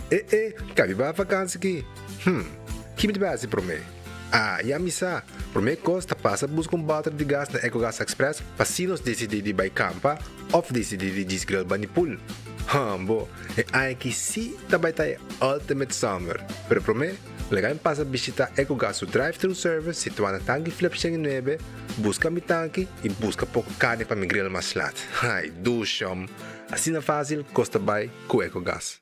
E e, kabi bai vakansi ki? Hm, ki mi ta bai hasi promé? Ah, ya mi sa! Promé kos ta pasa buska un bòter di gas na Ecogas Express pa si nos disidí di bai kampa òf disidí di djis grill bani pool. Hambo, e aña aki sí ta bai ta e ultimate summer! Pero promé, laga mi pasa bishitá Ecogas su drive-thru service situá na Tanki Flip 109, buska mi tanki i buska poko karni pa mi grill mas lat. Ai, dushom! Asina fásil kos ta bai ku Ecogas.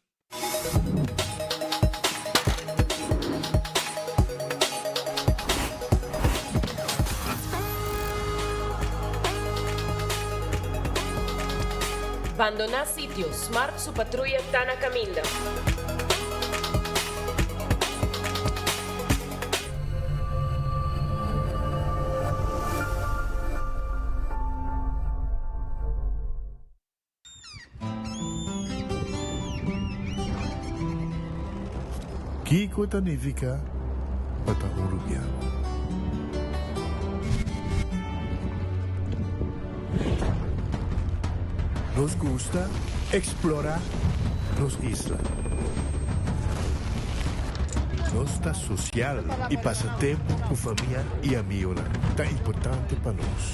Bandoná sitio, Smart su patruya ta na kaminda. Kiko ta nifiká pa ta un rubiano? Nos gusta eksplorá nos isla. Nos ta sosial i pasa tempu ku famia i amigonan ta importante pa nos.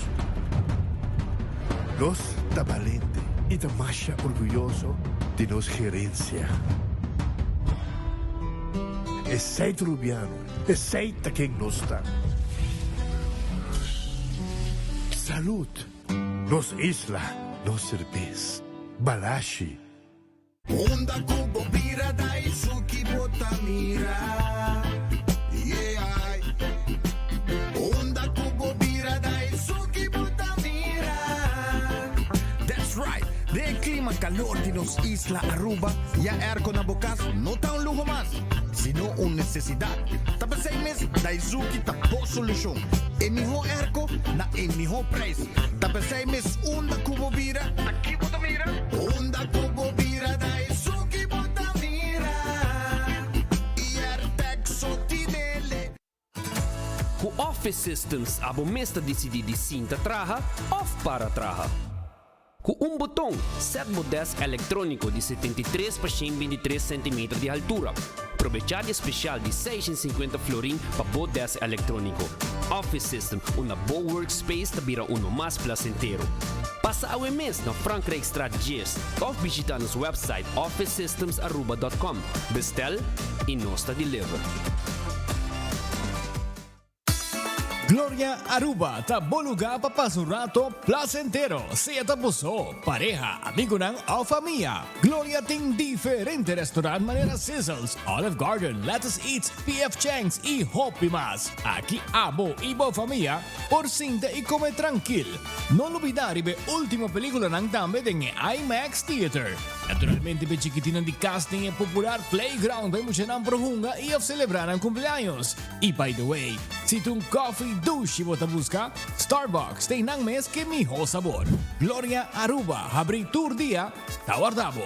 Nos ta balente i ta masha orguyoso di nos gerensia. Esei ta Rubiano, esei ta ken nos ta. Salud! Nos isla, nos serbes. Balashi. Unda ku bo bira Daisuki bo ta mira Yeah Unda ku bo bira Daisuki bo ta mira That's right! Den e klima kalor di nos isla Aruba, ya airco na bo kas no ta un luho mas, sino un nesesidat. Ta p'esei mes Daizuki ta bo solushon, e mihó airco na e mihó prijs. Ta p'esei mes unda ku bo bira, Ta ki bo ta mira? Unda ku bo bira ta esun ki bo ta mira I Airtag so tinele. Ku Office Systems abo mes ta disidí di sinta traha òf para traha. Ku un boton, sèt bo dèsk elektróniko di 73 pa 123 sentimeter di haltura. Probechá di e spesial di 650 florin pa bo dèsk elektróniko. Office System, unda bo workspace ta bira uno mas plasentero. Pasa awe mes na Frankrijkstraat 10 òf bishitá nos wèpsait officesystemsaruba.com. Bestel i nos ta deliver. Gloria Aruba ta bo lugar pa pasa un rato placentero, sea ta bo so, pareha, amigonan of famia. Gloria tin diferente restaurant manera Sizzles, Olive Garden, Lettuce Eats, PF Chang's y hopi mas. Aki abo y bo famia por sinta y come trankil. No lubida riba e ultimo peliculanan tambe den e IMAX Theater. Naturalmente p'e chikitinnan di cas tin e popular playground pa e muchanan por hunga y of celebra nan cumpleaños. Y by the way, si ta un coffee dushi bo ta busca, Starbucks ta einan mes ke miho sabor. Gloria Aruba habri tur dia ta warda bo.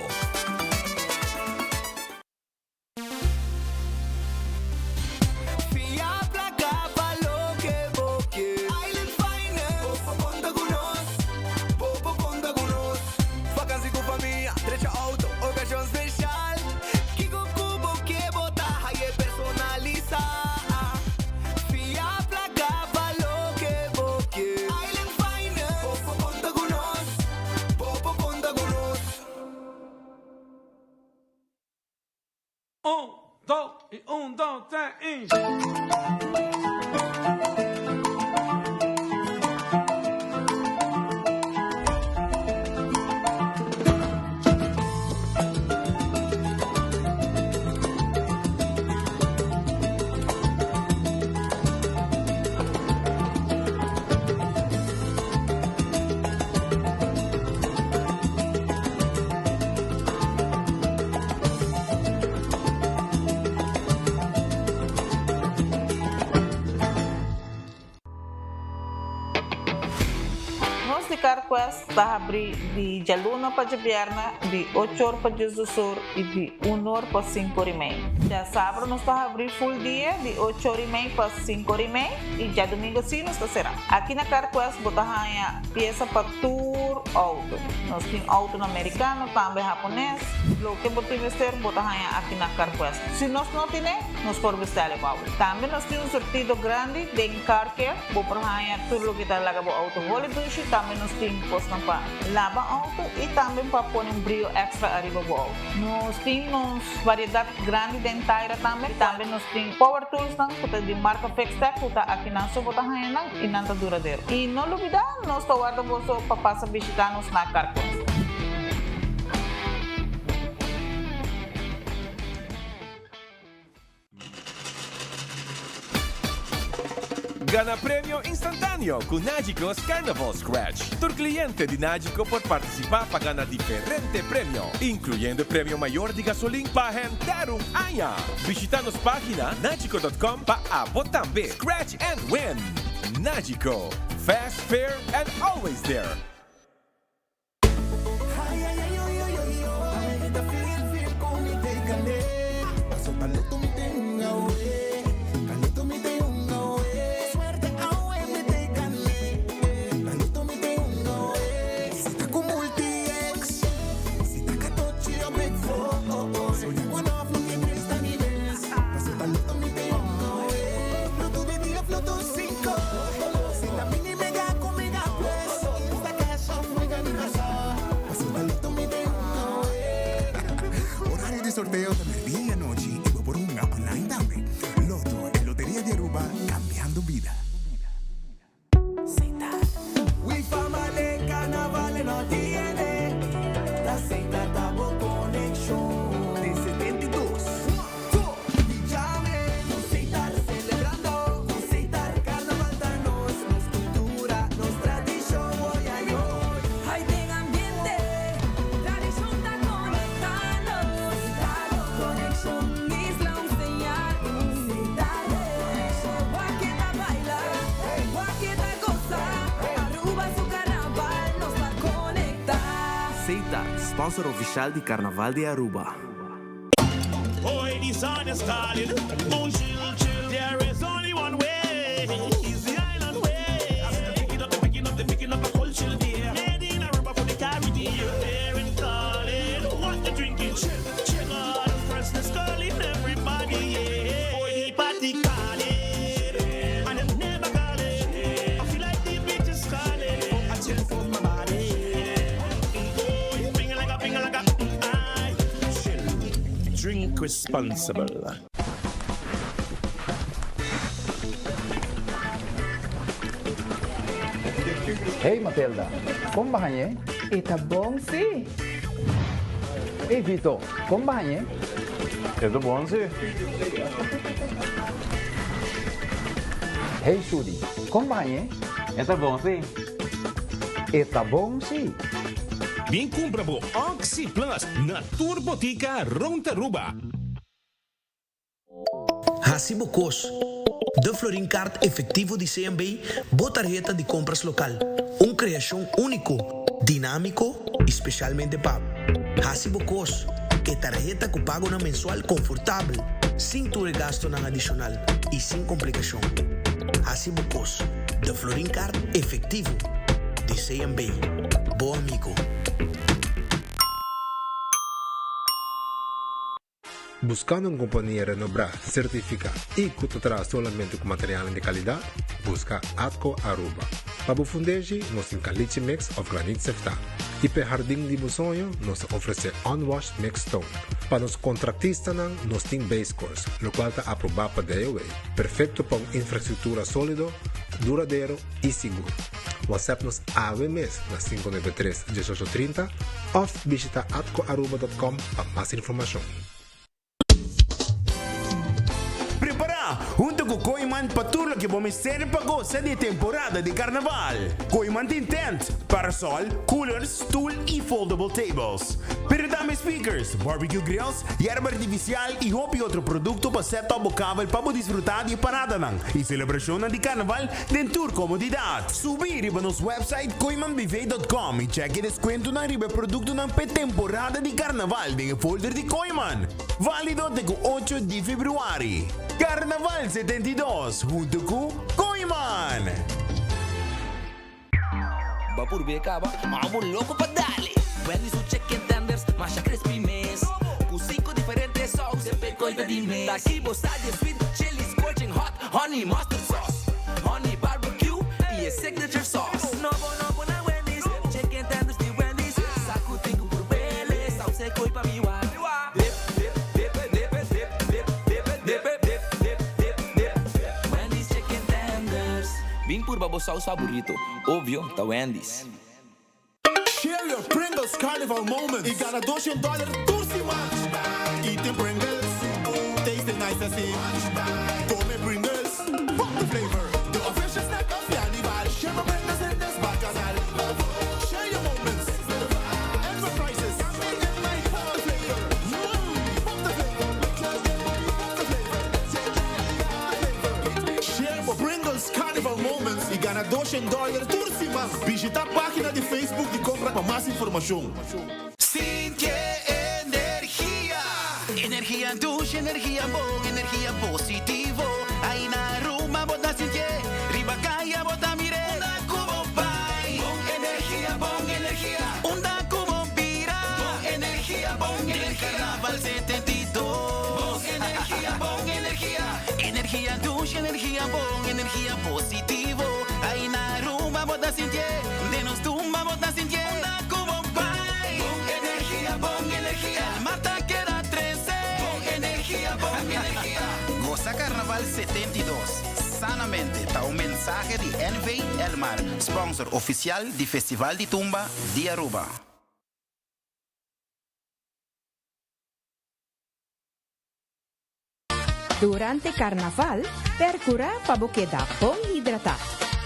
Fia placa pa loke bo ke. Island Finance. Bo por conta cu nos. Bo por conta cu nos. Vakantie cu famia, drecha auto, ocasion special. Kiko ku bo ke bo ta haye personalisa. Fia plaka pa loke bo ke. Island Finance. Bo por konta ku nos. Bo por konta ku nos. Un, dos i un, dos, tres i. Nos di kar. CarQuest ta habri di djaluna pa djabièrnè di ocho or pa diesdos or i di un or pa sinku or i mei. Djasabra nos ta habri full dia di ocho or i mei pa sinku or i mei i djadumingu si nos ta será. Aki na CarQuest bo ta haña piesa pa tur outo. Nos tin outonan merikano, tambe hapones. Loke bo tin mester bo ta haña aki na CarQuest. Si nos no tine, nos por bestèl e pa bo. Tambe nos tin un surtido grandi den Car Care. Bo por haña tur loke ta laga bo outo holi dushi. Tambe nos tin kosnan pa laba outo i tambe pa pone un brio èkstra ariba bo outo. Nos tin nos variedat grandi den taira tambe. Tambe nos tin power toolsnan ku ta di marka Fixtech ku ta akinan so bo ta haña nan i nan ta duradero. I no lubidá nos ta warda boso pa pasa bishitá nos na Carquest. Gana premio instantáneo ku Nagico's Carnival Scratch. Tur kliente di Nagico por partisipá pa gana diferente premio, inkluyendo e premio mayor di gasolin pa henter un aña. Bishitá nos página nagico dot com pa abo tambe scratch and win! Nagico, fast, fair and always there! Horario di sorteo ta merdia y anochi y bo por hunga online tambe. Lotto, e loteria di Aruba, cambiando bida. Sponsor oficial di Carnaval di Aruba. Drink responsible. Hey Matilda, kon ba hañ'é? E ta bon sí. Hey Vito, kon ba hañ'é? E ta bon sí. Hey Sudi, kon ba hañ'é? E ta bon sí. E ta bon sí. Bin cumpra bo Oxi Plus na tur botica rond Aruba. Hasi bo kos. De Florin Card Efectivo di CMB, bo tarheta di compras local. Un creacion unico, dinamico y specialmente pa bo. Hasi bo kos. E tarheta cu pagonan mensual confortabel, sin tur e gastonan adicional y sin complicacion. Hasi bo kos. De Florin Card Efectivo di CMB. Bo amigo. Buscando un compania renobrá, certificá y cu ta traha solamente cu materialnan di calidad? Busca Atco Aruba. Pa bo fundeshi, nos tin caliche mix of granit seftá. Y p'e hardin di bo soño, nos ta ofrece unwashed mixed stone. Pa nos contractistanan, nos tin base course, locual ta aprobá pa DOW, perfecto pa un infrastructura solido, duradero y sigur. WhatsApp nos awe mes na 593 1830 of bishita atcoaruba.com pa mas informacion. Prepara! Hunto. Hunto cu Kooyman pa tur loke bo mester pa gosa di e temporada di Carnaval. Kooyman tin tent, parasol, coolers, stoel y foldable tables. Pero tambe speakers, barbecue grills, yerba artificial y hopi otro producto pa set up bo kabel pa bo disfruta di e paradanan y celebracionnan di Carnaval den tur comodidad. Subi riba nos website kooymanbv.com y check e descuentonan riba e productonan p'e temporada di Carnaval den e folder di Kooyman. Válido te ku ocho di februari. Carnaval 72 hunto ku Kooyman! Bo purbe caba, ma bo loco pa dale. Wendy's su chicken tenders, masha crispy mes. Cu cinco diferente saus, semper coy ta di mes. Taki bo sa di sweet chili, scorching hot, honey mustard sauce, honey barbecue y e signature sauce. Nobo nobo na Wendy's, chicken tenders di Wendy's. Sa cu tin cu purbele, saus e coy pa mi wak. Dip, dip, dip, dip, dip, dip, dip, dip, dip, dip, dip, dip. Wendy's chicken tenders. Bin purba bo saus favorito. Obvio, ta Wendy's. Share your Pringles Carnival moments y gana 200 dollar tur siman. Eating Pringles, tasting nice asina. Come Pringles, pop the flavor. The official snack of Carnival. Share my Pringles in this bacchanal. Share your moments. Enterprises. Pop the flavor. Pop the flavor. Pop the flavor. Share bo Pringles Carnival moments y gana 200 dollar tur siman. Bishita pagina di Facebook di Compra pa mas informacion. Sinti energia. Energia dushi, energia bon, energia positivo. Ay na Aruba bo ta sinti, riba caya bo ta mire. Unda cu bo bay. Bon energia, bon energia. Unda cu bo bira. Bon energia, bon energia. Carnaval 72. Bon energia, bon energia. Energia dushi, energia bon, energia positivo. Ay na Aruba bo ta sinti, den nos tumba bo ta sinti. Unda cu bo bay. Bon energia, bon energia. El mar ta keda trece. Bon energia, bon energia. Goza Carnaval 72. Sanamente ta un mensahe di NV Elmar, sponsor oficial di Festival di Tumba di Aruba. Durante Carnaval, percura pa bo keda bon hidrata.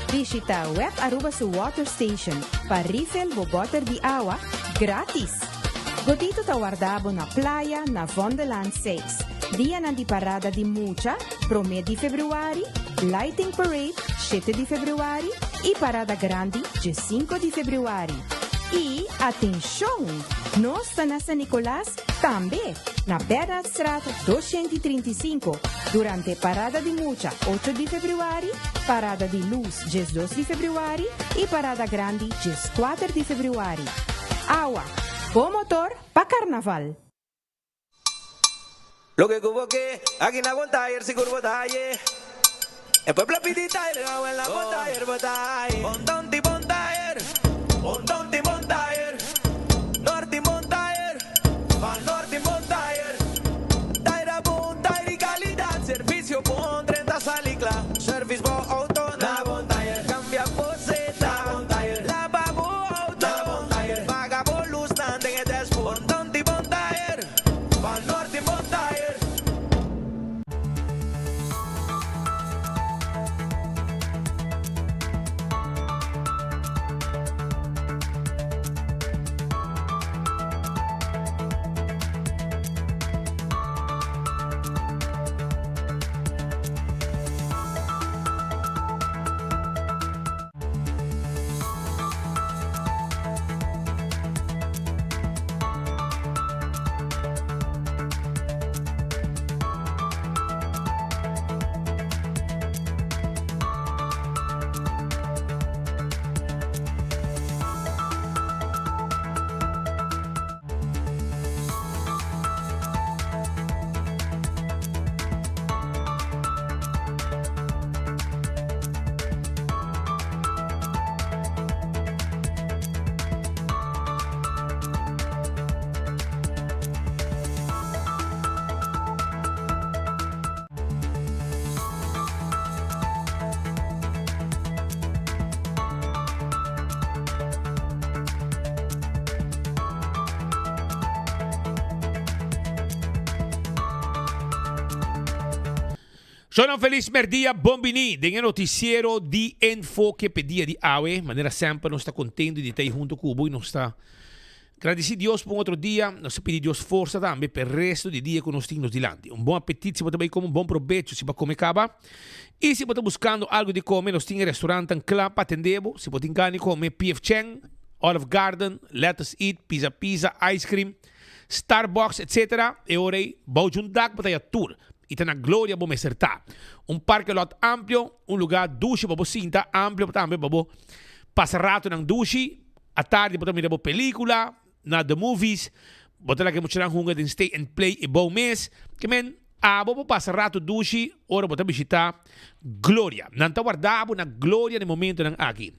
Bishita Web Aruba su Water Station pa refill bo boter di awa gratis. Godito ta warda bo na Playa na Vondellaan 6. Dianan di parada di mucha, prome di februari, Lighting Parade, 7 di februari, y parada grandi, 5 di februari. Y atencion! Nos ta na San Nicolas tambe, na Bernardstraat 235, durante parada di mucha 8 di februari, parada di luz 12 di februari y parada grandi 4 di februari. Awa, bo motor pa carnaval. Loke ku bo ke, aki na Bon Tire sigur bo ta haye. E pueblo a pidi tire, awel na Bon Tire bo ta haye. Bon Tonti Bon Tire, Bon Tonti Bon Tire, Norti Bon Tire, Van Norti Bon Tire. Tire bon, tire di kalidat, servisio bon, 30 sali kla. Service bo outo na Bon Tire, kambia bo seta na Bon Tire, laba bo outo na Bon Tire, paga bo lusnan den e dashboard. Bon Tonti Bon Tire. Van Norte Bon Tire. Shownan felis merdia, bon bini den e noticiero di Enfoke p'e dia di awe. Manera semper nos ta contento di ta ei hunto cu bo y nos ta gradici Dios pa un otro dia. Nos ta pidi Dios forsa tambe p'e resto di dia cu nos tin nos dilanti. Un bon apetit si bo ta bay come, un bon probecho si bo a come caba. Y si bo ta buscando algo di come, nos tin e restaurantan cla pa atende bo. Si bo tin gana di come, PF Chang, Olive Garden, Let Us Eat, Pizza Pizza, Ice Cream, Starbucks etc. E ora ei bou djun dak bo ta ya tur i ta na gloria bo mester ta. Un parke lot amplio, un luga dushi pa bo sinta, amplio tambe pa bo pasa ratonan dushi. Atardi bo ta mira bo pelicula na the movies, bo ta laga e muchanan hunga den stay and play e bou mes. Ke men abo bo pasa rato dushi ora bo ta bishita Gloria. Nan ta warda bo na Gloria na e momentonan aki.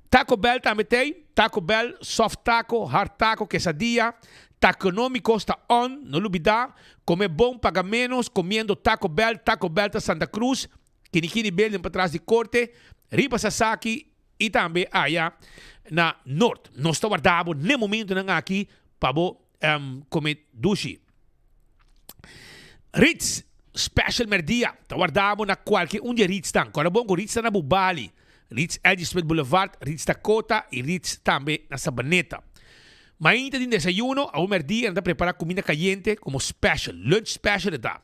Taco Bell tambe t'ei, Taco Bell, soft taco, hard taco, quesadilla, Taconomicos ta on, no lubida, come bon paga menos, comiendo Taco Bell, Taco Bell ta Santa Cruz, Kinikini Building patras di Corte, riba Sasaki y tambe aya na Noord. Nos ta warda bo n'e momentonan aki pa bo come dushi. Ritz Special Merdia ta warda bo na kualke un di e Ritznan. Kòrda bon ku Ritz ta na Bubali, Ritz L.G. Smith Boulevard, Ritz Dakota i Ritz tambe na Sabaneta. Mainta tin desayuno, awe merdia nan ta prepara kuminda kayente komo special, lunch special e ta.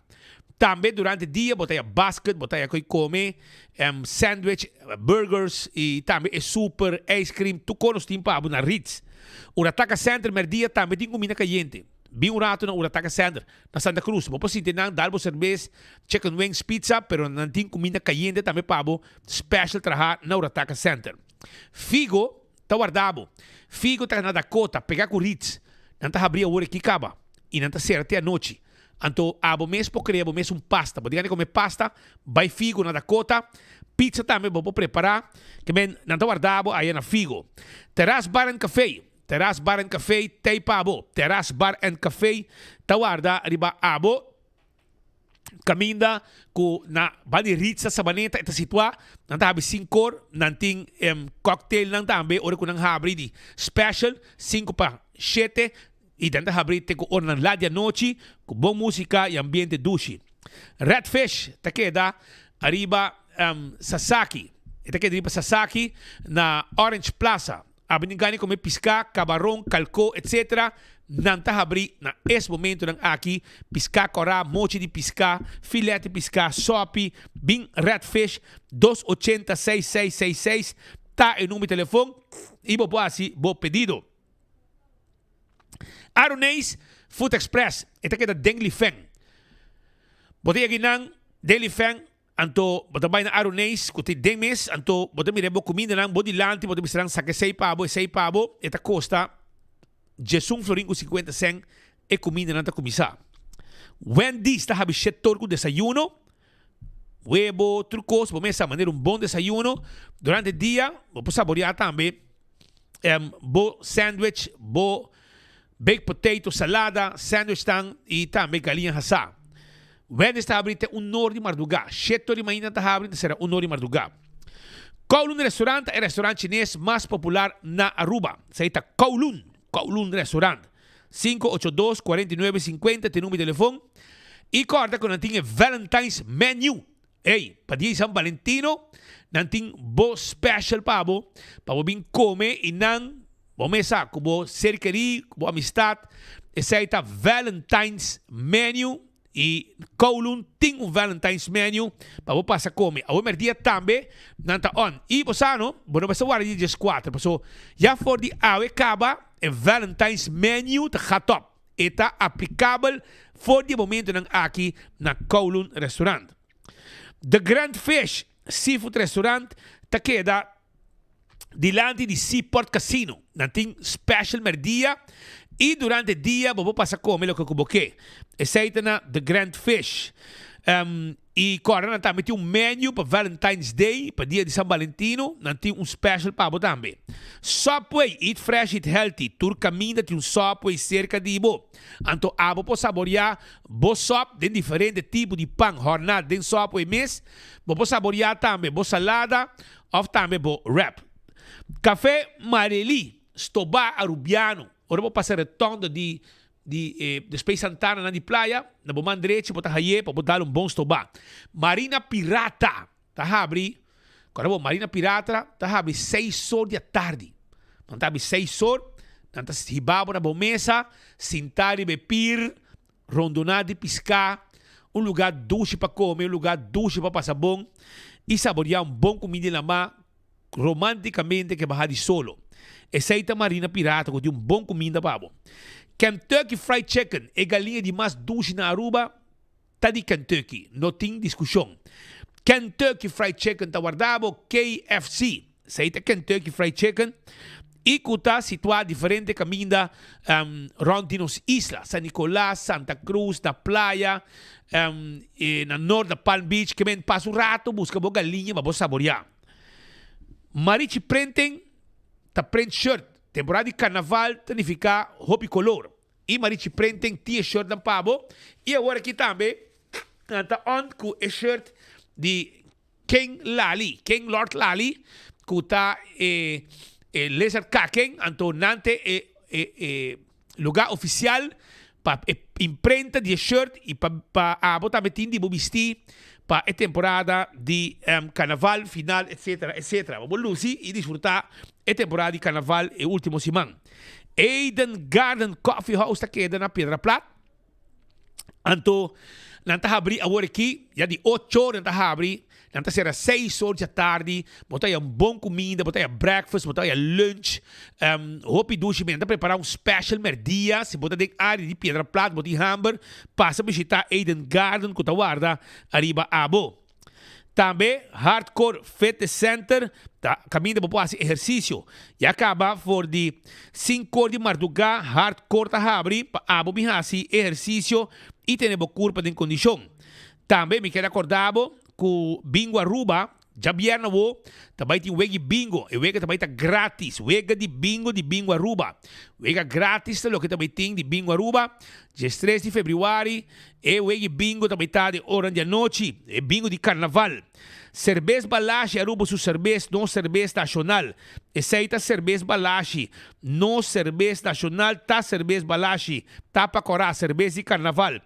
Tambe durante dia bo ta haya basket, bo ta haya koi kome, sandwich, burgers i tambe e super, ice cream, tur kos nos tin pa bo na Ritz. Urataka Center merdia tambe tin kuminda kayente. Bin un rato na Urataka Center na Santa Cruz. Bo por sinti nan dal bo serbes, chicken wings, pizza, pero nan tin cuminda cayente tambe pa bo special traha na Urataka Center. Figo ta warda bo. Figo ta na Dakota, pega cu Ritz. Nan ta habri awor aki caba y nan ta cera te anochi. Anto abo mes por crea bo mes un pasta. Bo tin gana di come pasta, bay Figo na Dakota. Pizza tambe bo por prepara. Ke men nan ta warda bo aya na Figo. Terras Bar and Cafe. Terras Bar and Café t'ei pa bo. Terras Bar and Café ta warda riba abo kaminda ku na banda di Ritsa Sabaneta e ta situá. Nan ta habri sinkor, nan tin cocktailnan tambe ora ku nan habri di special sinku pa shete i nan ta habri te ku oranan lat di anochi ku bon músika i ambiente dushi. Red Fish ta keda ariba Sasaki. E ta keda riba Sasaki na Orange Plaza. Abo tin gana di come pisca, cabaron, calco, etc. Nan ta habri na es momentonan aki, pisca cora, mochi di pisca, filet di pisca, sopi, bin red fish, dos ochenta seis seis seis seis ta e number di telefon y bo por haci bo pedido. Aroneis Food Express, e ta keda den Lifeng. Bo ta yega nan den Lifeng. Anto bo ta bai na Aroneis ku tin den mes, anto bo ta mira e bo kumindanan bo dilanti, bo ta bisa nan saka esei pa bo, esei pa bo, e ta kosta djesun florin ku sinkuenta sèn e kumindanan ta kuminsá. Wendy's ta habi shetor ku desayuno, webo, tur kos, bo mester sa manera un bon desayuno. Durante dia bo por saboriá tambe bo sandwich, bo baked potato, salada, sandwichnan i tambe galiña hasá. Wendy's ta habri te un or di mardugá. Shete or di mainta ta habri ta sera un or di mardugá. Kowloon Restaurant ta e restaurant chines mas popular na Aruba. Esei ta Kowloon, Kowloon Restaurant. 582 49 50 ta e number di telefon. I kòrda ku nan tin e Valentine's Menu. Ey, pa dia di San Valentino nan tin bo special pa bo, pa bo bin come y nan bo mesa cu bo ser keri, cu bo amistad. Esey ta Valentine's menu y Kowloon tin un Valentine's menu pa bo pasa come. Awe merdia tambe nan ta on. Y bo sa no, bo no mester warda di diescuater, paso ya for di awe caba e Valentine's menu ta gat op. E ta aplicabel for di e momentonan aki na Kowloon Restaurant. The Grand Fish Seafood Restaurant ta keda dilanti di Seaport Casino. Nan tin special merdia y durante dia bo por pasa come loke cu bo ke. Esey ta na The Grand Fish. Y kòrda nan tambe tin un menu pa Valentine's Day, pa dia di San Valentino, nan tin un special pa bo tambe. Subway, eat fresh, eat healthy, tur kaminda tin un Subway serka di bo. Anto abo por saboreá bo sòp den diferente tipo di pan hòrná den Subway mes. Bo por saboreá tambe bo salada òf tambe bo wrap. Café Marely, stobá Arubiano, ora bo pasa retondo di. di e despues Santana nan di playa, na bo man drechi bo ta haye pa bo dal un bon stobá. Marina Pirata ta habri, kòrda bo, Marina Pirata ta habri seis or di atardi. Nan ta habri seis or, nan ta hiba bo na bo mesa, sintá riba e pir, rondoná di piská, un lugá dushi pa kome, un lugá dushi pa pasa bon i saboriá un bon kumida di lamá Romanticamente ke baha di solo. Esey ta Marina Pirata cu tin un bon cuminda pa bo. Kentucky Fried Chicken, e galiña di mas dushi na Aruba ta di Kentucky, no tin discusion. Kentucky Fried Chicken ta warda bo KFC, esey ta Kentucky Fried Chicken y cu ta situa diferente caminda rond di nos isla, San Nicolas, Santa Cruz, na Playa, na Noord, na Palm Beach, ke men pasa un rato busca bo galiña pa bo saboria. Marichi Printing ta print shirt. Temporada di carnaval ta nifica hopi color. Y Marichi Printing tin e shirtnan pa bo. Y awor aki tambe nan ta on cu e shirt di King Lali, King Lord Lali, cu ta e e Lizard Kaken. Anto nan ta e e e lugar oficial pa e imprenta di e shirt y pa pa abo tambe tin di bo bisti pa e temporada di carnaval final etcetera etcetera. Bo por luci y disfruta e temporada di carnaval e ultimo siman. Eden Garden Coffee House ta keda na Piedra Plat. Anto nan ta habri awor aki, ya di ocho or nan ta habri, nan ta sera seis or djatardi, bo ta haya un bon kuminda, bo ta haya breakfast, bo ta haya lunch, hopi dushi mi. Nan ta prepara un special merdia, si bo ta den area di Piedra Plat, bo tin hamber, pasa bishita Eden Garden ku ta warda ariba abo. Tambe Hardcore Fitness Center ta kaminda bo por hasi ehersisio. Ya kaba for di sinkor di mardugá Hardcore ta habri pa abo bin hasi ehersisio i tene bo kurpa den kondishon. Tambe mi kere akorda bo ku Bingo Aruba djabièrnè awo ta bai tin wega di bingo. E wega ta bai ta gratis. Wega di bingo di Bingo Aruba. Wega gratis ta loke ta bai tin di Bingo Aruba diestres di febrüari. E wegi bingo ta bai ta den oran di anochi, e bingo di karnaval. Serbes Balashi Aruba su serbes, nos serbes nashonal. Esei ta serbes Balashi. Nos serbes nashonal ta serbes Balashi. Tapa kòrá, serbes di karnaval.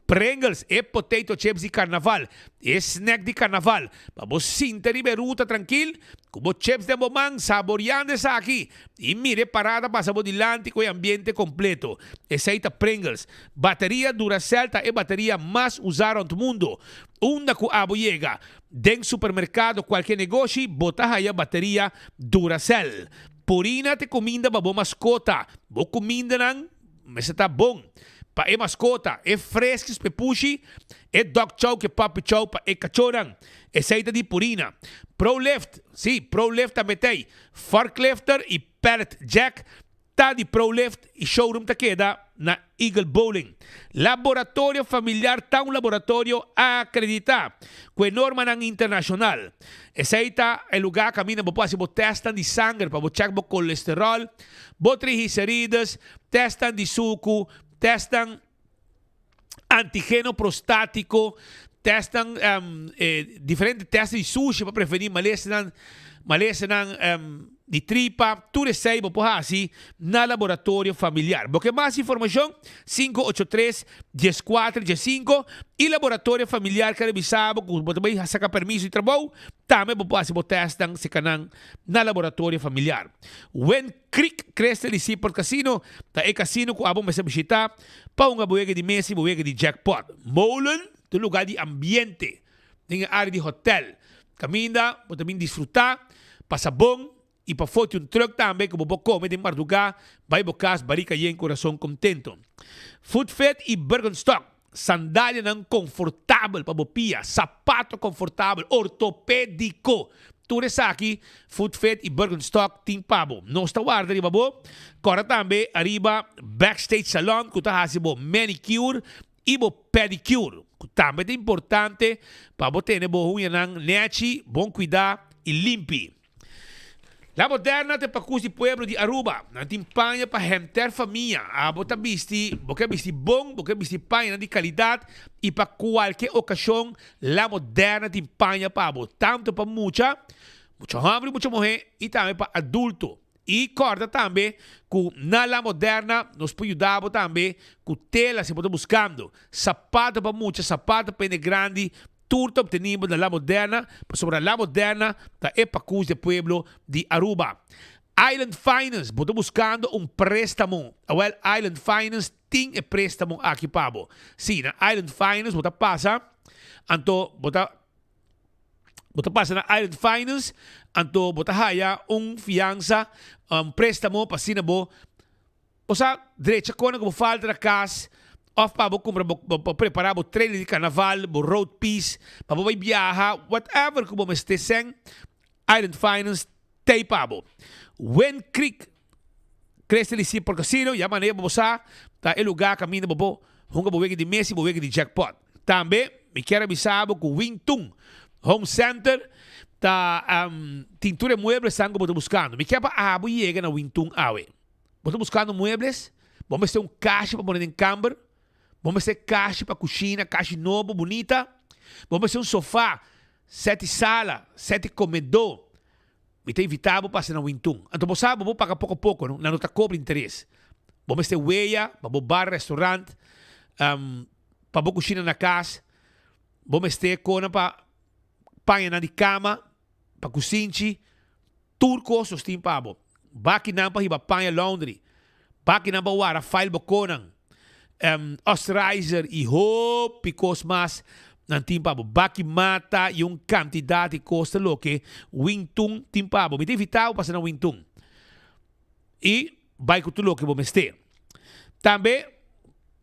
Pringles, e potato chips di karnaval. E snack di karnaval. Pa bo sinta riba e ruta trankil, ku bo chips den bo man, saboriando esaki. I mira e parada pasa bo dilanti ku e ambiente kompleto. Esei ta Pringles. Bateria Duracell ta e bateria mas usá rònt mundu. Unda ku abo yega, den supermerkado, kualke negoshi, bo ta haya bateria Duracell. Purina ta e kuminda pa bo maskota. Bo kumindanan mester ta bon pa e maskota, e freskis pa e pushi, e dog chow ku e puppy chow pa e kachónan. Esei ta di Purina. Prolift, sí, Prolift tambe t'ei. Forklifter i pallet jack Ta di Prolift y showroom ta keda na Eagle Bowling. Laboratorio Familiar ta un laboratorio acredita cu e normanan internacional. Esey ta e lugar caminda bo por haci bo testnan di sanger pa bo check bo colesterol, bo triglicerides, testnan di sucu, testnan antigeno prostatico, testnan diferente test di sushi pa preveni malesanan malesanan di tripa, tur esei bo por hasi na Laboratorio Familiar. Bo ke mas informashon? 583 14 15 i Laboratorio Familiar ke rebisa bo ku bo ta bai saka permiso di trabou, tambe bo por hasi bo testnan sekanan na Laboratorio Familiar. Wind Creek Crystal di Seaport Casino ta e casino ku abo mester bishita Pa hunga bo wega di mesa i bo wega di jackpot. Molen ta un lugar di ambiente den e área di hotel. Kaminda bo ta bin disfrutá, pasa bon i pafó tin un truck tambe ku bo por kome den mardugá bai bo kas barika yen kurason kontento. Footfit i Birkenstock, sandalianan konfortabel pa bo pia, sapato konfortabel, ortopédiko. Tur esaki Footfit y Birkenstock tin pa bo. Nos ta warda riba bo. Kòrda tambe ariba Backstage Salon ku ta hasi bo manicure y bo pedicure, ku tambe ta importante pa bo tene bo huñanan nechi, bon kuidá y limpi. La Moderna ta e pakus di pueblo di Aruba. Nan tin paña pa henter famia. Abo ta bisti, bo ke bisti bon, bo ke bisti pañanan di kalidat y pa kualke okashon La Moderna tin paña pa bo, tanto pa mucha, mucha homber y mucha muher, y tambe pa adulto. I kòrda tambe ku na La Moderna nos por yuda bo tambe ku tela si bo ta buskando, sapato pa mucha, sapato pa hende grandi, tur ta obtenibel na La Moderna pasobra La Moderna ta e pakus di e pueblo di Aruba. Island Finance, bo ta buskando un préstamo? Awèl Island Finance tin e préstamo aki pa bo. Sí, na Island Finance bo ta pasa anto bo ta. Bo ta pasa na Island Finance, anto bo ta haya un fiansa, un prestamo pa asina bo bo sa drecha kona ku bo falta na kas òf pa bo kumpra bo bo prepara bo trailer di karnaval, bo road piece, pa bo bai biaha, whatever ku bo mester sèn, Island Finance t'ei pa bo. Wind Creek Crystal y Seaport Casino, ya manera bo sa, ta e lugar caminda bo por hunga bo wega di mesa y bo wega di jackpot. Tambe mi kier a bisa bo cu Wing Tun Home Center ta tin tur e mueblesnan cu bo ta buscando. Mi kier pa abo yega na Wing Tun awe. Bo ta buscando muebles? Bo mester un kashi pa pone den kamber? Bo mester kashi pa cushina, kashi nobo, bunita? Bo mester un sofa, seti sala, seti comedor? Mi ta invitá bo pasa na Wintun. Anto bo sa bo por paga poko poko, no? Nan no ta kobra interes. Bo mester weya pa bo bar, restaurant, pa bo kushina na kas. Bo mester kona pa pañanan di kama, pa kusinchi. Tur kos nos tin pa bo. Bakinan pa hiba paña laundry. Bakinan pa wara file bo konan. Ostrizer y hopi kos mas nan tin pa bo. Baki mata y un cantidad di kos ta loke Wing Tun tin pa bo. Mi ta invita bo pasa na Wing Tun y bai cu tur loke bo mester. Tambe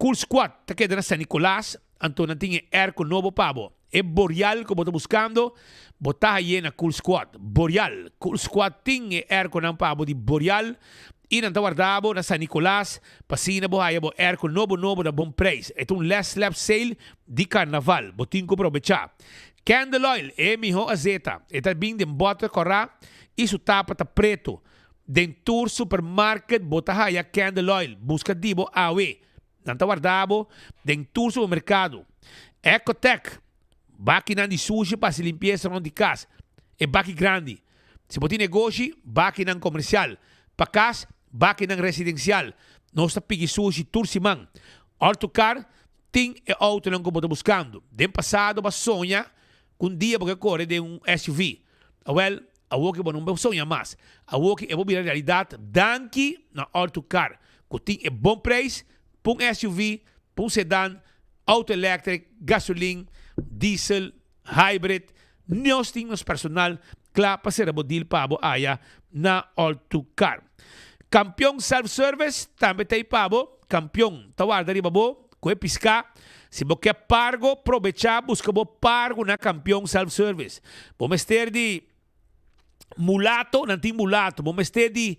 Cool Squad ta keda na San Nicolas, anto nan tin e airco nobo pa bo. E Boreal cu bo ta buscando, bo ta haye na Cool Squad. Boreal, Cool Squad tin e airconan pa bo di Boreal y nan ta warda bo na San Nicolas pa asina bo haya bo airco nobo nobo na bon prijs. E ta un last lap sale di carnaval, bo tin cu probecha. Candle Oil, e miho azeta. E ta bin den boter cora y su tapa ta preto. Den tur supermarket bo ta haya Candle Oil. Busca di bo awe. Nan ta warda bo den tur supermerkado. Ecotec, bakinan di sushi pa hasi limpiesa rond di kas. E baki grandi. Si bo tin negoshi, bakinan komersial. Pa kas, bakinan residensial. Nos ta piki sushi tur siman. Autocar tin e outonan ku bo ta buskando. Den pasado bo a soña ku un dia bo ke kore den un SUV. Awel, awoki bo no por soña mas. Awoki e por bira realidat danki na Autocar ku tin e bon preis pa un SUV, pa un sedan, auto electric, gasolin, diesel, hybrid. Nos tin nos personal kla pa sera bo deal pa bo aya na Autocar. Kampion Self Service tambe ta ei pa bo. Kampion ta warda riba bo ku e piská. Si bo ke pargo, probechá buska bo pargo na Kampion Self Service. Bo mester di mulato, nan tin mulato. Bo mester di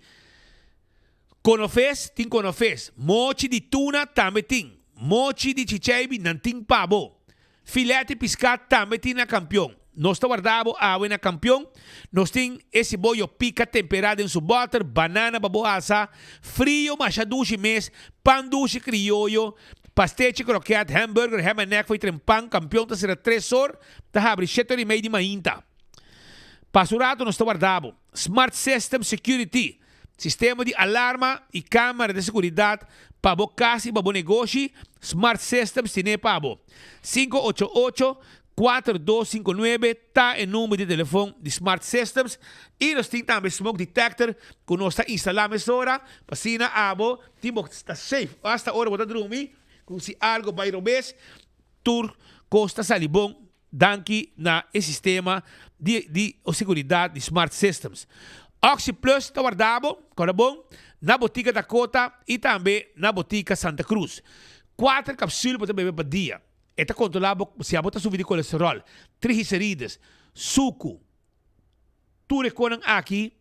konofes, tin konofes. Mochi di tuna tambe tin. Mochi di chicheibi, nan tin pa bo. Filet di piská tambe tin na Kampion. Nos ta warda bo awe na Kampion. Nos tin e siboyo pika temperá den su bòter, banana pa bo asa, frio masha dushi mes, pan dushi krioyo, pastechi, kroket, hamburger, ham en egg fo'i tren pan. Kampion ta sera tres or, ta habri shete or i mei di mainta. Pasa un rato nos ta warda bo. Smart System Security, Sistema di alarma y camera di seguridad pa bo cas y pa bo negoshi, Smart Systems tine pa bo. Cinco ocho ocho, cuatro dos cinco nuebe ta e number di telefon di Smart Systems y nos tin tambe smoke detector cu nos ta instala mesora pa asina abo tin bo ta safe hasta ora bo ta drumi cu si algo bay robes tur cos ta sali bon. Danki na e sistema di di seguridat di Smart Systems. Oxi Plus ta warda bo, kòrda bon, na Botica Dakota i tambe na Botica Santa Cruz. Kuater kapsul bo ta bebe pa dia. E ta kontrolá bo si abo ta sufri di kolesteròl, triglicerides, suku. Tur e konan aki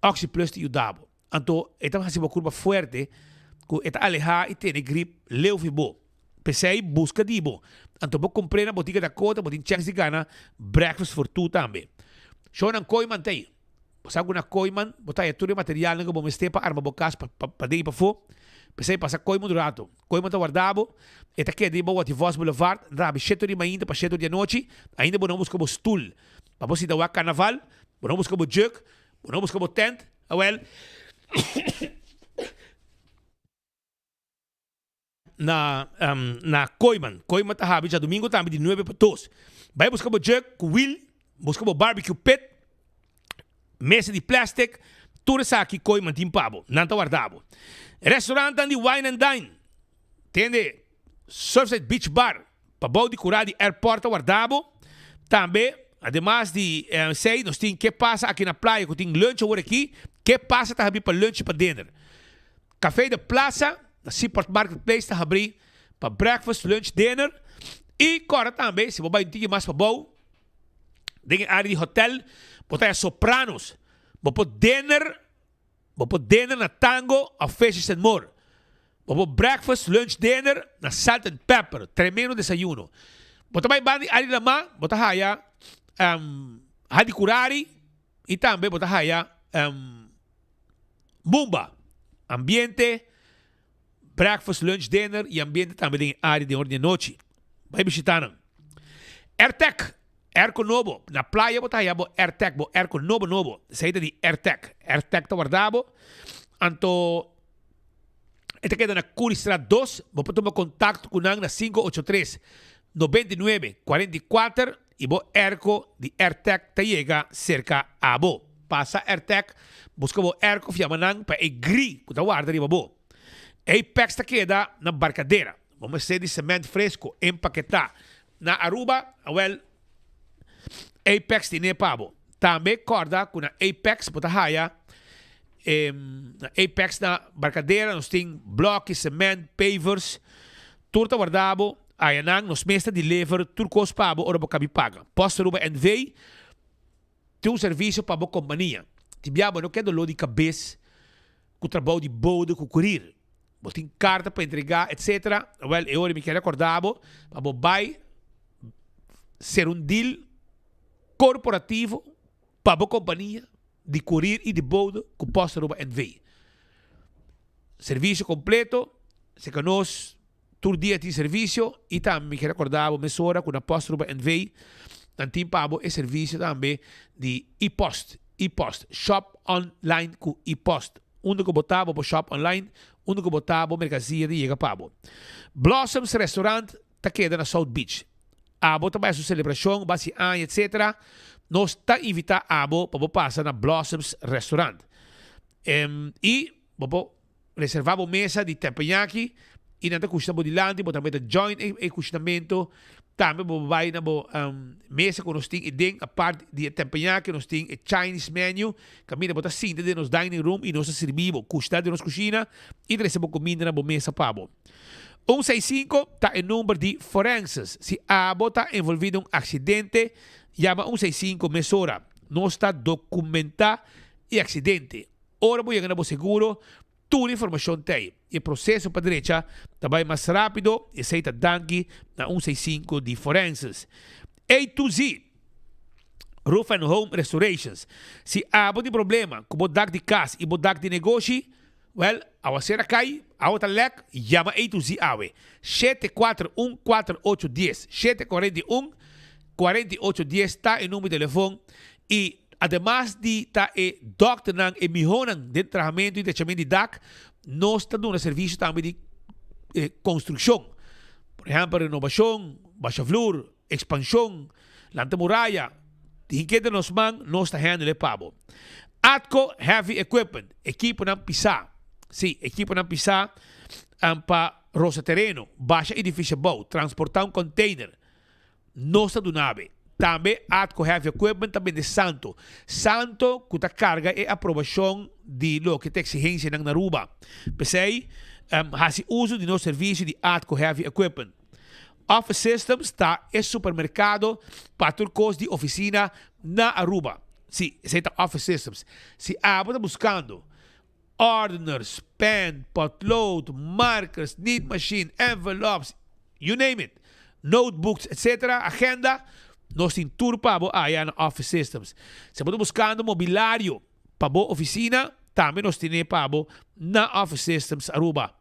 Oxi Plus ta yuda bo. Anto e ta hasi bo kurpa fuerte ku e ta alehá i tene grip leu fi bo. P'esei buska di bo. Anto bo kumpr'é na botika Dakota bo tin chèns di gana breakfast for two tambe. Shownan Kooiman ta ei. Bo sa ku na Kooiman bo ta haya tur e materialnan ku bo mester pa arma bo kas pa paden i pafó. P'esei pasa Kooiman un rato. Kooiman ta warda bo. E ta keda riba Wativos Boulevard, rabi shete or di mainta pa shete or di anochi. Ainda bo no buska bo stul pa bo sinta wak karnaval, bo no buska bo jug, bo no buska bo tent. Awel, na na Kooiman. Kooiman ta habri djadumingo tambe di nuebe pa dos. Bai buska bo jug ku wiel, buska bo barbecue pit, mesa di plastic, tur esaki Kooiman tin pa bo. Nan ta warda bo. Restaurantnan di Wine and Dine, tende Surfside Beach Bar, Pabou di kurá di airport ta warda bo. Tambe, ademas di esei, nos tin Ke Pasa aki na playa ku tin lunch awor aki. Ke Pasa ta habrí pa lunch i pa dinner. Café de Plaza na Seaport Marketplace ta habrí pa breakfast, lunch, dinner. I kòrda tambe, si bo bai un tiki mas pabou, den e área di hotel, bo ta haña Sopranos. Bo por dinner. Bo por dinner na Tango of Fishes and More. Bo por breakfast, lunch, dinner na Salt and Pepper. Tremendo desayuno. Bo ta bai banda di Ari Lamá, bo ta haya Hadi Curari y tambe bo ta haya Mumba. Ambiente, breakfast, lunch, dinner y ambiente tambe den e área den ora di anochi. Bai bishita nan. Airtec, airco nobo. Na playa bo ta haya bo Airtec, bo airco nobo nobo. Esei ta di Airtec. Airtec ta warda bo. Anto e ta keda na Curiestraat dos. Bo por tuma contacto cu nan na 583 99 44 y bo airco di Airtec ta yega cerca abo. Pasa Airtec, busca bo airco of yama nan pa e gri cu ta warda riba bo. Apex ta keda na Barcadera. Bo mester di cement fresco empaketá na Aruba? Awel, Apex tine pa bo. Tambe kòrda ku na Apex bo ta haya na Apex na Barcadera nos tin blòki, cement, pavers, tur ta warda bo. Ayanan nos mes ta deliver tur kos pa bo ora bo kabi paga. Post Aruba NV. Tin un servisio pa bo kompania. Tin bia bo no ke doló di kabes ku trabou di bode ku kurir. Bo tin karta pa entregá etsetera. Wèl, e ora mi ke rekordá bo pa bo bai ser un deal korporativo pa bo kompania di kurir i di bode ku Post Aruba NV. Servisio kompleto, seka nos. Tur dia tin servisio y tambe mi kier recorda bo mesora cu na Post Aruba NV nan tin pa bo e servisio tambe di e-post, e-post, shop online cu e-post. Unda cu bo ta bo por shop online, unda cu bo ta bo mercancia ta yega pa bo. Blossoms Restaurant ta keda na South Beach. Abo ta bai su celebracion, basi aña etc. Nos ta invita abo pa bo pasa na Blossoms Restaurant. Y bo por Reserva bo mesa di teppanyaki y nan ta cushina bo dilanti, bo tambe ta join e cushinamento. Tambe bo bay na bo mesa cu nos tin e den, apart di e teppanyaki nos tin e Chinese menu, caminda bo ta sinta den nos dining room y nos ta sirbi bo, cushina den nos cushina y trece bo cuminda na bo mesa pa bo. Un seis cinco ta e number di forenses. Si abo ta envolvi den un accidente, yama un seis cinco mesora. Nos ta documenta e accidente. Ora bo yega na bo seguro, tur informashon ta ei. E proseso pa drecha ta bai mas rápido, esei ta danki na un seis sinku di Forenses. A to Z, Roof and Home Restorations. Si abo tin problema ku bo dak di kas i bo dak di negoshi, wèl, awasera kai, awa ta lèk, yama A to Z awe. 741 48 dies, 741 48 dies ta e number di telefon i ademas di ta e dòkternan e mihónan den trahamentu i drechamentu di dak, nos ta duna servisio tambe di konstrukshon. Por ehèmpel renobashon, basha flur, ekspanshon, lanta muraya. Tin ke den nos man, nos ta handle e pa bo. Atco Heavy Equipment, ekiponan pisá. Sí, ekiponan pisá pa rosa tereno, basha edifisio abou, transportá un container. Nos ta duna be. Tambe Atco Heavy Equipment ta bende santo. Santo cu ta carga e aprobacion di loke ta exigencianan na Aruba. P'esey, haci uzo di nos servicio di Atco Heavy Equipment. Office Systems ta e supermercado pa tur cos di oficina na Aruba. Si, esey ta Office Systems. Si abo ta buscando Ordeners, pen, potlood, markers, nietmachine, envelopes, you name it, notebooks etc. Agenda, nos tin tur pa bo aya na Office Systems. Si bo ta buscando mobilario pa bo oficina, tambe nos tine pa bo na Office Systems Aruba.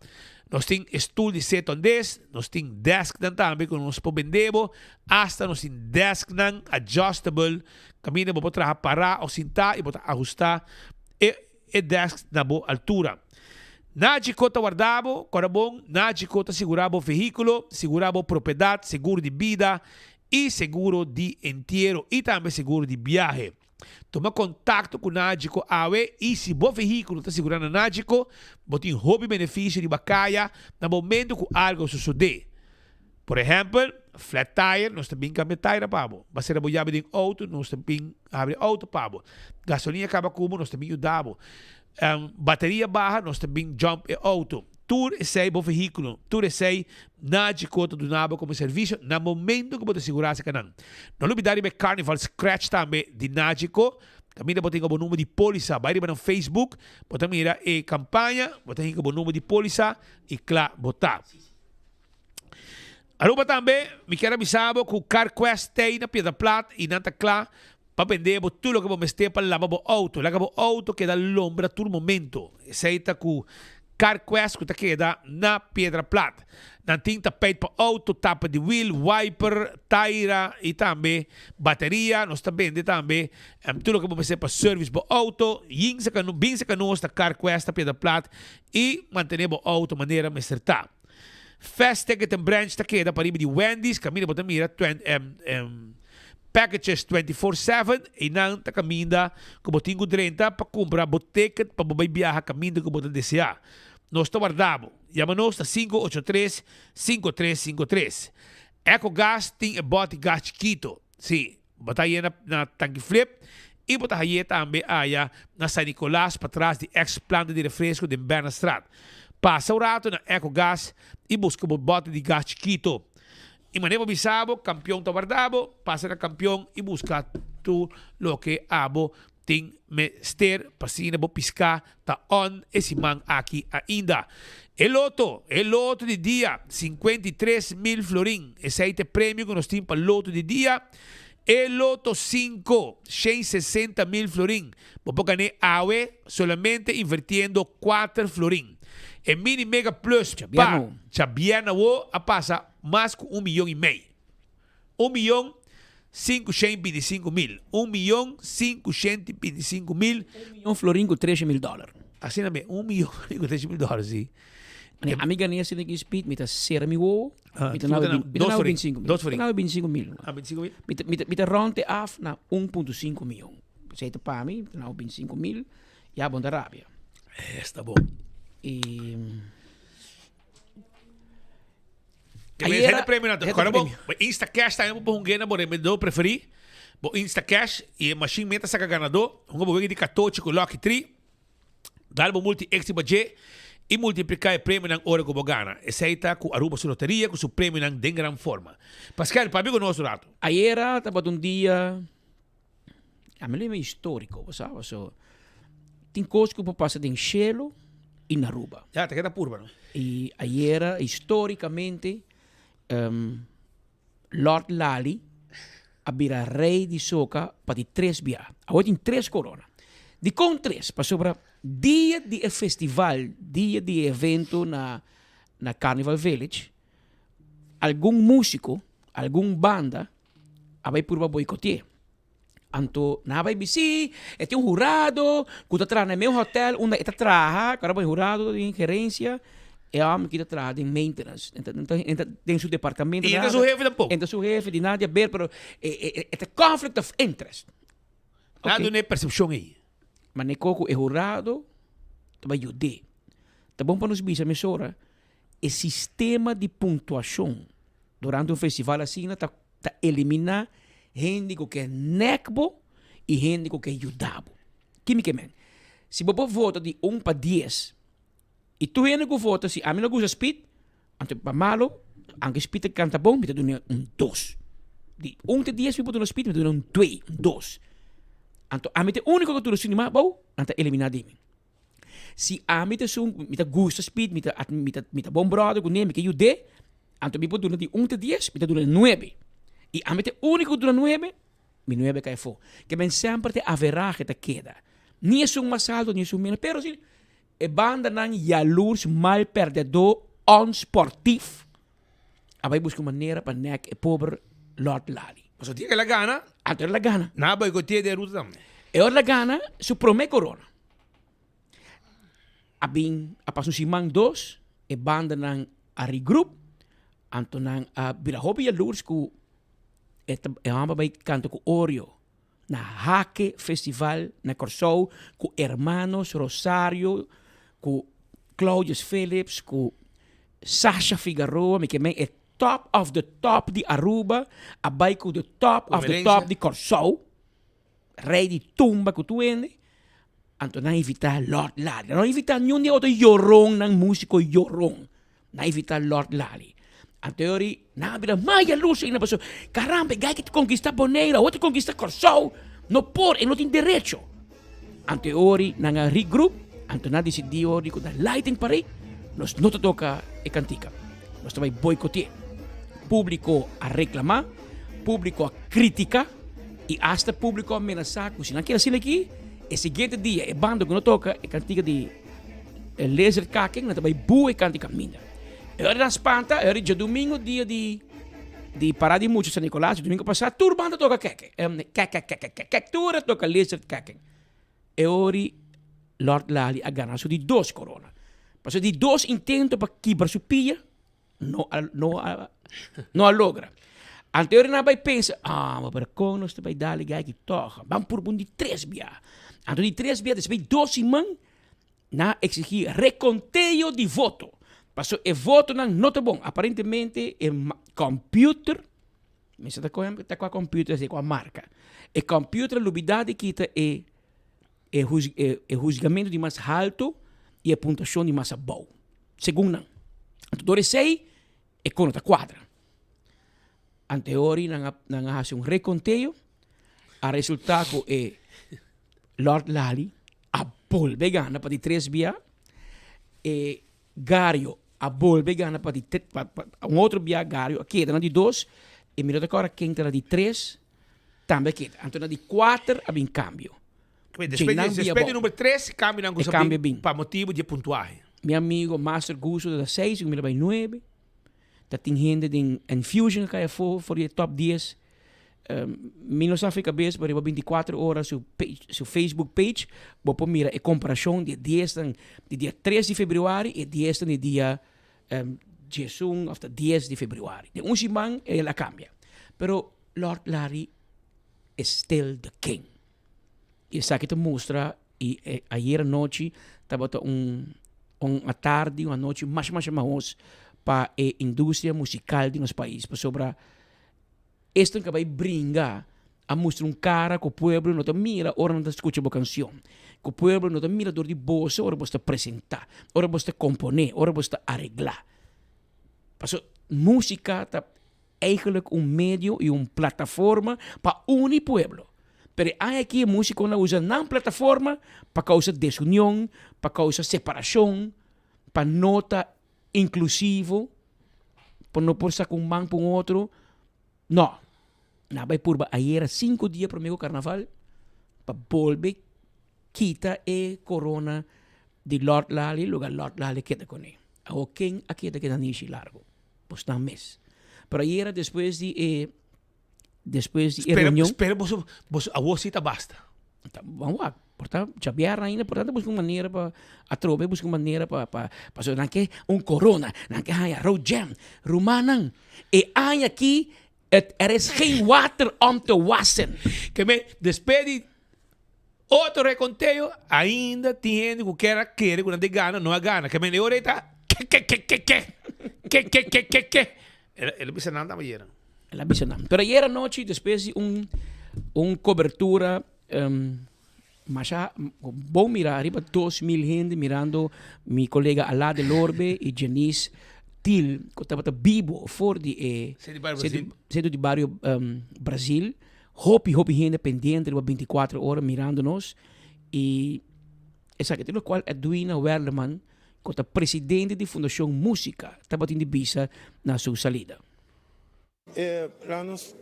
Nos tin stoel di sit-on-desk, nos tin desknan tambe cu nos por bende bo, hasta nos tin desknan adjustable caminda bo por traha para of sinta y bo ta ahusta e. e desk na bo altura. Nagico ta warda bo, kòrda bon, Nagico ta sigurá bo vehíkulo, sigurá bo propiedat, seguro di bida i seguro di entiero i tambe seguro di biahe. Tuma kontakto ku Nagico awe i si bo vehíkulo ta sigurá na Nagico, bo tin hopi benefisio riba kaya na momento ku algo sosodé. Por ehèmpel, flat tire, nos ta bin kambia taira pa bo. Ba sera bo yabi den outo, nos ta bin habri outo pa bo. Gasolina kaba ku bo, nos ta bin yuda bo. Bateria baha, nos ta bin jump e outo. Tur esei bo vehíkulo, tur esei Nagico ta duna bo komo servisio na momento ku bo ta sigurá esaki nan. No lubidá riba e Carnival Scratch tambe di Nagico. Kaminda bo ta hinka bo number di pólisa. Bai riba nan Facebook, bo ta mira e kampaña, bo ta hinka bo number di pólisa i kla bo ta. Aruba tambe, mi kier a bisa bo ku CarQuest t'ei na Piedra Plat i nan ta kla pa bende bo tur loke bo mester pa laba bo outo. Laga bo outo keda lombra tur momento. Esei ta ku CarQuest ku ta keda na Piedra Plat. Nan tin tapijt pa outo, tapa di wiel, wiper, taira i tambe bateria. Nos ta bende tambe tur loke bo mester pa service bo outo. Yin sa bin sa ka nos na CarQuest na Piedra Plat i mantene bo outo manera mester ta. Fast Ticket and Branch ta keda pariba di Wendy's kaminda bo ta mira packages 24/7 i nan ta kaminda ku bo tin ku drenta pa kumpra bo ticket pa bo bai biaha kaminda ku bo ta deseá. Nos ta warda bo. Yama nos na 583 5353. Ecogas tin e bòt di gas chikito. Sí, bo ta haye na Tanki Flip i bo ta haye tambe aya na San Nicolas patras di ex planta di refresco den Bernastraat. Pasa un rato na Ecogas i buska bo bote di gas chikito. I manera bo bisa bo, Kampion ta warda bo, pasa na Kampion i buska tur loke abo tin mester pa asina bo piská ta on e siman aki ainda. E loto, e loto di dia, 53 mil florin. Esei ta e premio ku nos tin pa loto di dia. E loto 5, 160 mil florin. Bo por gané awe solamente invertiendo 4 florin. E mini mega plus pa djabièrnè awo a pasa mas ku un miyon i mei. Un miyon 525 mil. 1 525 000. Un miyon florin ku 13 mil dòler. Asina mes, 1 miyon florin ku 13 mil dòler, si. Ami gané asina ki Speed, mi ta sera mi wowo, mi ta nawe mi ta nawe 25 mil. Dos florin. Mi ta nawe 25 mil. Ah, 25 mil. Mi ta round e af na 1.5 miyon. Esei ta pa mi, mi ta nawe 25 mil, ya bon ta rabia. Esta bon. I Ayera, hende premio na Kora bo, bo Instacash ta bo hungue na bo remedor preferi. Bo Instacash y e machine meta saca ganador. Hunga bo wega di 14 cu Lucky 3. Dal bo multi extra ba dje y multiplica e premionan ora cu bo gana. Esey ta cu Aruba su loteria cu su premionan den gran forma. Pascal, papia cu nos un rato. Ayera tabata un dia, ami lo yama historico, bo sa, paso tin cos cu por pasa den shelo y na Aruba. Ya, ta keda purba, no? Y ayera historicamente Lord Lali a bira rey di soca pa di tres bia. Awor tin tres corona. Dicon tres? Pasobra dia di e festival, dia di e evento na na Carnival Village, algun musico, algun banda a bay purba boicotea. Anto nan a bay bisa, si, e tin un hurado cu ta traha na e meun hotel unda e ta traha, cu ora hurado den gerencia, e homber aki ta traha den maintenance, e ta den su departamento. Y e ta su hefe tampoco. E ta su hefe di nada di haber, pero e ta conflict of interest. Nan a duna e percepcion ey. Ma neko cu e hurado ta bay yud'é. Ta bon pa nos bisa mesora, e sistema di puntuacion durante un festival asina ta ta eliminá hende ku ke nèk bo i hende ku ke yuda bo. Ki mi ke men? Si bo por vota di un pa dies i tur hende ku vota si ami no gusta Speed, anto pa malo, anke Speed ta kanta bon mi ta duna un dos. Di un te dies mi por duna Speed mi ta duna un twee, un dos. Anto ami ta e úniko ku ta duna su animá abou, nan ta eliminá di mi. Si ami ta esun ku mi ta gusta Speed, mi ta mi ta mi ta bon brother kuné, mi ke yud'é, anto mi por duna di un te dies, mi ta duna nuebe. I ami ta e úniko ku duna nuebe, mi nuebe kai afó. Ke men semper ta e averahe ta keda. Ni esun mas alto ni esun ménos, pero si e bandanan yalurs, mal pèrdèdó, onsportief, a bai buska un manera pa nèk e pober Lord Lali. Pasobra dia ku el a gana. Anto el a gana. Nan a boikote'é den ruta tambe. E ora el a gana su promé korona. A bin a pasa un siman dos e bandanan a regroup anto nan a bira hopi yalurs ku e ta e hòmber bai kanta ku Oreo na Hake Festival na Kòrsou ku Hermanos Rosario ku Claudius Philips ku Sasha Figaroa mi ke men e top of the top di Aruba a bai ku the top of the top di Kòrsou. Rey di tumba cu tu hende, anto nan invita Lord Lali. Nan no invita niun di e otro yoronnan, musico yoron. Nan invita Lord Lali. Anto e ori nan a bira mas yalurs ainda pasobra, caramba, e guy ki ta conquista Bonaire, awor ta conquista Corsou, no por, e no tin derecho. Anto e ori nan a regroup, anto nan a dicidi ori cu na Lighting Parade nos no ta toca e cantica, nos ta bay boicotea. Publico a reclama, publico a critica. I asta públiko a menasá ku si nan keda asina aki, e siguiente dia e banda ku no toka e kantika di e Lizard Kaking nan ta bai bua e kant di kaminda. E ora nan spanta, e ora di djadumingu dia di di parada di mucha San Nicolas, djadumingu pasá, tur banda toka keke, keke keke keke, tur a toka Lizard Kaking. E ora Lord Lali a gana su di dos korona. Pasobra di dos intento pa kibra su pia, No a, no a, no a logra. Anto e na bai pensa, ah, ma pero kon nos ta bai dal e gai aki tòg? Ban purba un di tres bia. Anto di tres bia, despues di dos siman, nan a eksigí rekonteo di voto. Paso e votonan no ta bon. Aparentemente e computer, mi sa ta kua ta kua computer esei, kua marka. E computer a lubidá di kita e e e huzgamento di mas halto i e puntuashon di mas abou. Segun nan. Anto dor esei e kono ta kuadra. Anto e ori nan a nan a hasi un rekonteo, a resultá ku e Lord Lali a bolbe gana pa di tres bia, e Gario a bolbe gana pa di tre pa pa un otro bia Gario a keda na di dos, e mi no ta kòrda ken ta na di tres tambe a keda. Anto na di kuater a bin kambio. Despues di, despues di number tres, cambionan cu sa bin pa motibo di e puntuahe. Mi amigo Master Gusto ta seis, mi ta bay nuebe. Ta tin hende den Enfusion a cay afo for di e top dies. Mi no sa for e cabes, pero riba binticuater ora su page, su Facebook page, bo por mira e comparacion di e diesnan di dia tres di februari y e diesnan di dia diesun of ta dies di februari. Den un siman el a cambia. Pero Lord Larry is still the king. Y esaki ta mustra y ayer anochi tabata un un atardi, un anochi masha masha mahos pa e industria musical di nos pais pasobra esnan ka bay bringa a mustra un cara cu pueblo no ta mira ora nan ta scucha bo cancion, cu pueblo no ta mira dor di boso ora bo ta presenta, ora bo ta compone, ora bo ta aregla. Pasobra musica ta Eigenlijk un medio y un plataforma pa uni pueblo. Pero e aña aki e musiconan a usa nan plataforma pa causa desunion, pa causa separacion, pa no ta inclusivo, pa no por saca un man pa un otro. No, nan a bay purba ayera cinco dia prome cu carnaval pa bolbe kita e corona di Lord Lali, lugar Lord Lali keda cune. Awor ken a keda keda nishi largo? Bosnan mes. Pero ayera despues di e despues di e reunion. Spera boso boso awor si ta basta. Ta ban wak. Por ta djabièrnè ainda por ta buska un manera pa atrobe buska un manera pa pa pasobra nan ke un corona, nan ke haña road jam. Rumannan, e aña aki het er is geen water om te wassen. Ke men despues di otro rekonteo ainda tin hende ku kier a kere ku nan tin gana no a gana. Ke men e ora ei ta kekekekeke kekekekeke. El a bisa nan tambe ayera. El a bisa nan. Pero ayera anochi despues di un un cobertura masha bon mira ariba 2000 hende mirando mi colega Ala Delorbe y Janice Thiel cu tabata bibo for di e Centro di Bario Brasil. Hopi hopi hende pendiente riba binticuatro ora mirando nos y esaki ta locual Edwina Werleman cu ta presidente di Fundacion Musica tabatin di bisa na su salida. E laat nos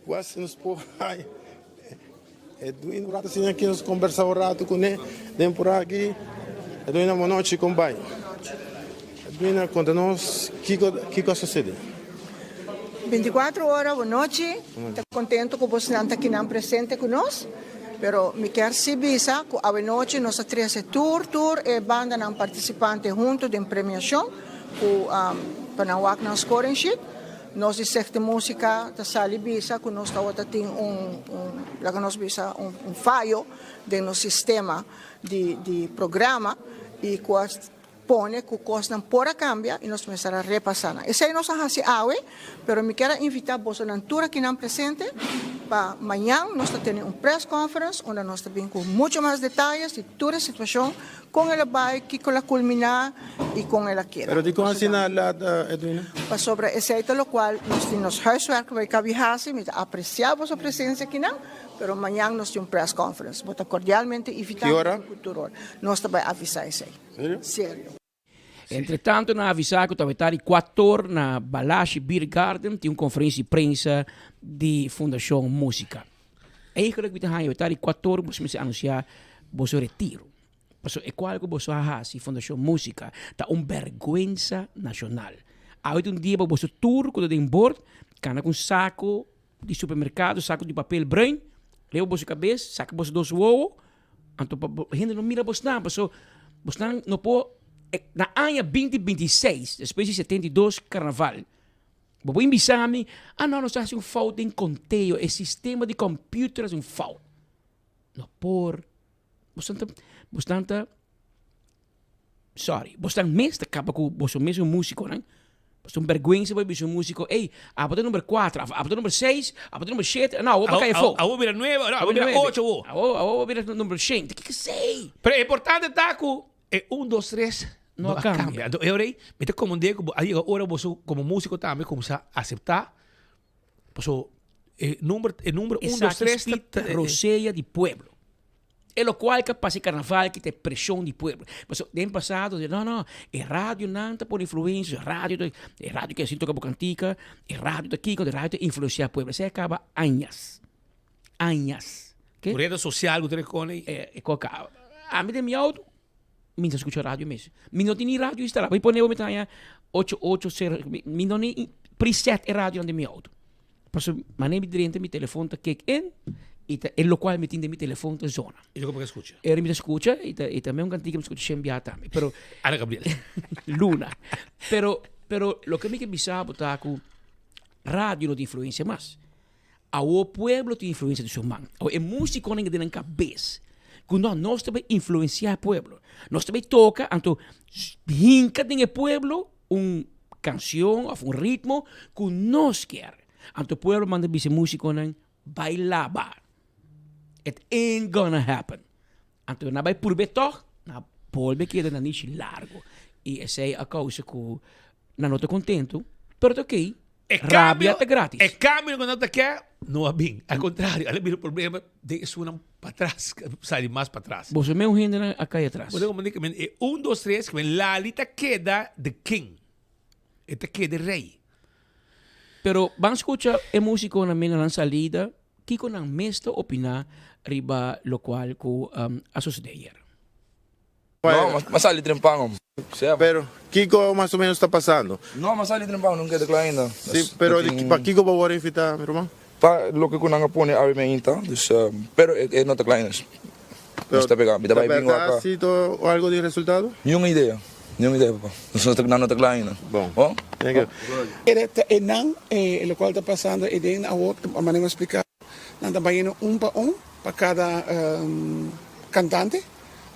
wak si nos por haya Edwina un rato asina aki nos combersa un rato cune den por aki. Edwina bo nochi con bay? Edwina conta nos kico kico a sucede. Binticuatro ora bo nochi, ta contento cu bosnan ta kinan presente cu nos. Pero mi kier si bisa ku awenochi nos a trese tur tur e bandanan partisipante huntu den premiashon ku pa nan wak nan scoring sheet. Nos di Stichting Musica ta sali bisa ku nos tabata tin un un laga nos bisa un un fayo den nos sistema di di programa i ku a pone ku kosnan por a kambia i nos mester a repasá nan. Esei nos a hasi awe, pero mi kier a invitá bosonan tur akinan presente pa mañan nos ta tene un press conference unda nos ta bin ku mucho mas detayes di tur e situashon, kon el a bai, kiko el a kulminá i kon el a keda. Pero dikon asina lat, Edwina? Pasobra esei ta lokual nos tin nos huiswerk ku bai kabi hasi. Mi ta apresiá boso presensia akinan, pero mañan nos tin un press conference. Bo ta kordialmente invitá ku tur ora. Nos ta bai avisá esei. Serio? Entre tanto nan a avisa cu tabata di cuator na Balashi Beer Garden tin un conferencia di prensa di Fundacion Musica. Eigenlijk mi ta haña tabata di cuator boso mester anuncia boso retiro. Pasobra e cual cu boso a haci Fundacion Musica ta un berguensa nacional. Awe ta un dia pa boso tur cu ta den board cana cu un saco di supermercado, saco di papel bruin, leba boso cabes, saca boso dos wowo, anto pa hende no mira bosnan, paso bosnan no por, na aña binti binti i seis, despues di 72 carnaval, bo por bisa mi, ah no, nos a haci un fout den conteo, e sistema di computer a haci un fout. No por, bosnan ta, bosnan ta. Sorry, bosnan mes ta kaba ku boso mesun músikonan. Pasobra un bèrgwensa pa bisa un músiko, ey, abo ta number kuater, of abo ta number seis, abo ta number shete, no, awor bo kai afó. Awor bira nuebe, no, awor bira ocho awor. Awor, awor bo bira number shen. Ta kiko esei? Pero e importante ta ku e un, dos, tres no a kambia. Anto e ora ei mi ta komprendé ku a yega ora boso komo músiko tambe kuminsá aseptá pasobra e number, e number un, dos, tres ta. Esaki ta rosea di pueblo. E locual ka pasa e carnaval ki ta e presion di pueblo. Pasobra den pasado di no no e radionan ta pone influencia, e radio ta e radio ke asina toca bo cantica, e radio ta kiko, e radio ta influencia pueblo. Esei a caba añas, añas. Ku reda social ku ta rekone. E e koka. Ami den mi auto mi ta scucha radio mes. Mi no tin ni radio instala. Bo pone bo mi ta haña ocho ocho sero mi no ni preset e radionan den mi auto. Pasobra manera mi drenta mi telefon ta kick in y ta e locual mi tin den mi telefon ta zona. Y loke bo ta scucha? Ora mi ta scucha y ta y ta un cantica mi scucha shen bia tambe pero Ana Gabriel. Luna. Pero pero loke mi ke bisa bo ta cu radio no tin influencia mas. Awo pueblo tin influencia den su man. Awo e musiconan den nan cabes cu no nos ta bay influencia e pueblo. Nos ta bay toca anto hinca den e pueblo un cancion of un ritmo cu nos kier. Anto pueblo manda bisa e musiconan bay laba. It ain't gonna happen. Anto nan bay purbe toch, nan bolbe keda na nishi largo. Y esey a causa cu nan no ta contento, pero ta ok. E Rabia ta gratis. E cambio cu nan ta ke, no a bin. Al contrario, a bira problema den esunnan patras, sali mas patras. Boso meu hendenan a cay atras. Bo ta comprende cu e un, dos, tres, cu Lali ta keda the king. E ta keda e rey. Pero ban scucha e musiconan men na nan salida, kico nan mes ta opina riba locual cu a sucede ayer. No, m'a sali trempan om. Pero, kiko mas o menos ta pasando? No, m'a sali trempan, no keda kla ainda. Si, pero pa kiko bo wòrdu invitá, mi ruman? Pa loke ku nan a pone awe mi ainta, dus, pero e no ta kla ainda. Nos ta pega, mi ta bai bin wak. Ta bèrdat si to algo di resultado? Niun idea, niun idea papa. Nos no ta, nan no ta kla ainda. Bon. Bon? Thank you. E ta enan, e lokual ta pasando eden awor, manera mi a splika, nan ta bayendo un pa un pa kada kantante.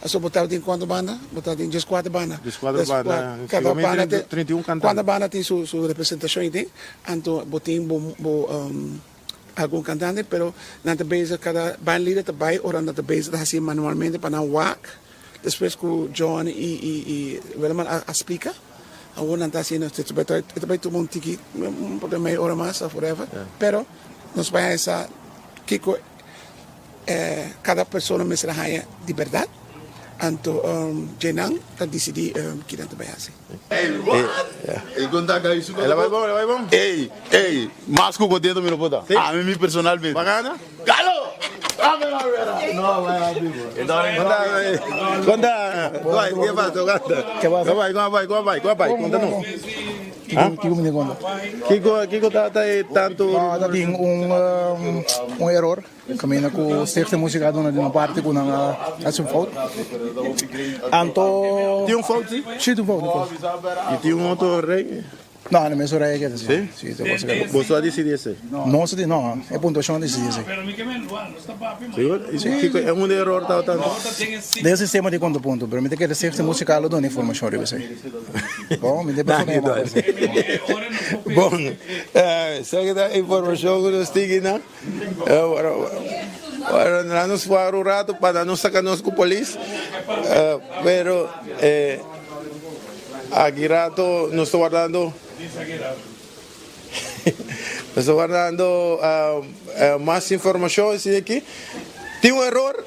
Aso bo tabata tin cuanto banda? Bo tabata tin diescuater banda. Diescuater banda. Cada banda tin, 31 cantante. Cuanta banda tin su su representacion y tin, anto bo tin bo bo algun cantante, pero nan ta bezig cada band leader ta bay ora nan ta bezig ta haci manualmente pa nan wak, despues cu John y y y Wilman a a splica, awor nan ta haciendo, e ta bay tuma un tiki, un poco media ora mas of whatever, pero nos bay haci sa kico. Kada persona mester a haña di bèrdat, anto dje nan ta disidí ki nan ta bai hasi. Ey, what? El conta acá y su El a bai bon, el a bai bon. Ey, ey, mas cu contento mi no por ta. Ami mi personalmente. Ba gana? Galo! Ame la vera. No, bai happy bro. Conta, conta. Vai, ke pasa? Conta. Con bai, con bai, con bai, con bai, conta nos. Kiko mi tin konta? Kiko kiko ta ta e tantu No, ta tin un un eror kaminda ku Stichting Músika a duna di un parti ku nan a hasi un fout. Anto Tin un fout si? Si tin un fout, un fout. I tin un otro rei? No, na mes ora e keda si. Si? Si, ta cosa keda. Boso a disidi esei? Nos a di, no, e puntuashon a disidi esei. Sigur? Si. Kiko e un eror tabata anto? Den e sistema di konta punto, pero mi ta kere Stichting Muzikal lo duna informashon riba esei. Bon, mi ta e persona yama pa esei. Bon, esaki ta informashon ku nos tin kinan. Bueno, nan nos wak un rato pa nan no saka nos ku polis, pero Aki rato nos ta wardando nos ta wardando mas informacion asina aki. Tin un eror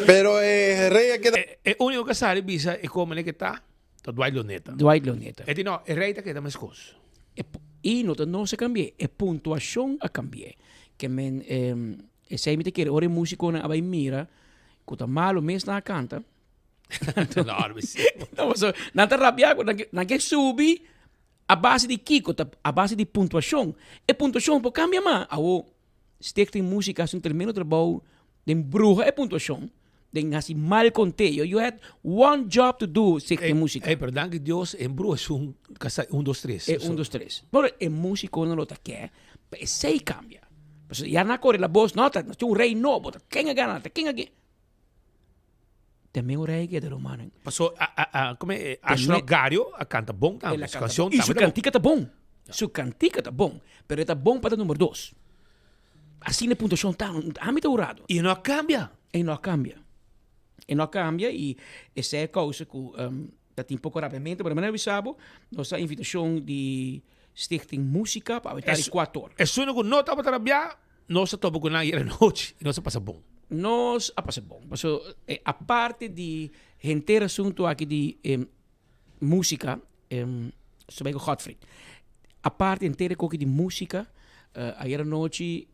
pero e rey a keda. E unico cu a sali bisa e comene ke ta, ta Dwight Leoneta. Dwight Leoneta. E di no, e rey ta keda mescos. E no ta nos a cambi'e, e puntuacion a cambi'e. Ke men esey mi ta kere ora e musiconan a bay mira cu ta malo mes nan a canta. No, paso, nan ta rabia ku nan ke, nan ke subi a base di kiko, ta a base di puntuashon. E puntuashon por kambia mas. Awo, Stichting Músika hasi un tremendo trabou den bruha e puntuashon, den hasi mal konteo. You had one job to do, Stichting Músika. Ey, pero danki Dios, e bruha esun kasa un, dos, tres. E un, dos, tres. Pero e músikonan lo ta ke pa esei kambia. Pasobra ya nan a kore la bos, no, ta tin un rei nobo, ta ken a gana, ta ken a. Te meu rei keda rumannan. Paso a a a como e Ashraf Gario a canta bon tambe. Su cancion tambe ta bon. Y su cantica ta bon. Su cantica ta bon. Pero e ta bon pa ta number dos. Asina e puntuacion ta. Ami ta hurado. Y e no a cambia. E no a cambia. E no a cambia y esey a causa cu ta tin poco rabiamento. Pero mi a bisa bo, nos a invitacion di Stichting Musica pa awe ta di cuator. Esun cu no tabata rabia Nos a topa ku nan ayer anochi i nos a pasa bon. Nos a pasa bon. Paso aparte di henter asuntu aki di e músika, so bai ku Godfried. Aparte henter e koki di músika, ayer anochi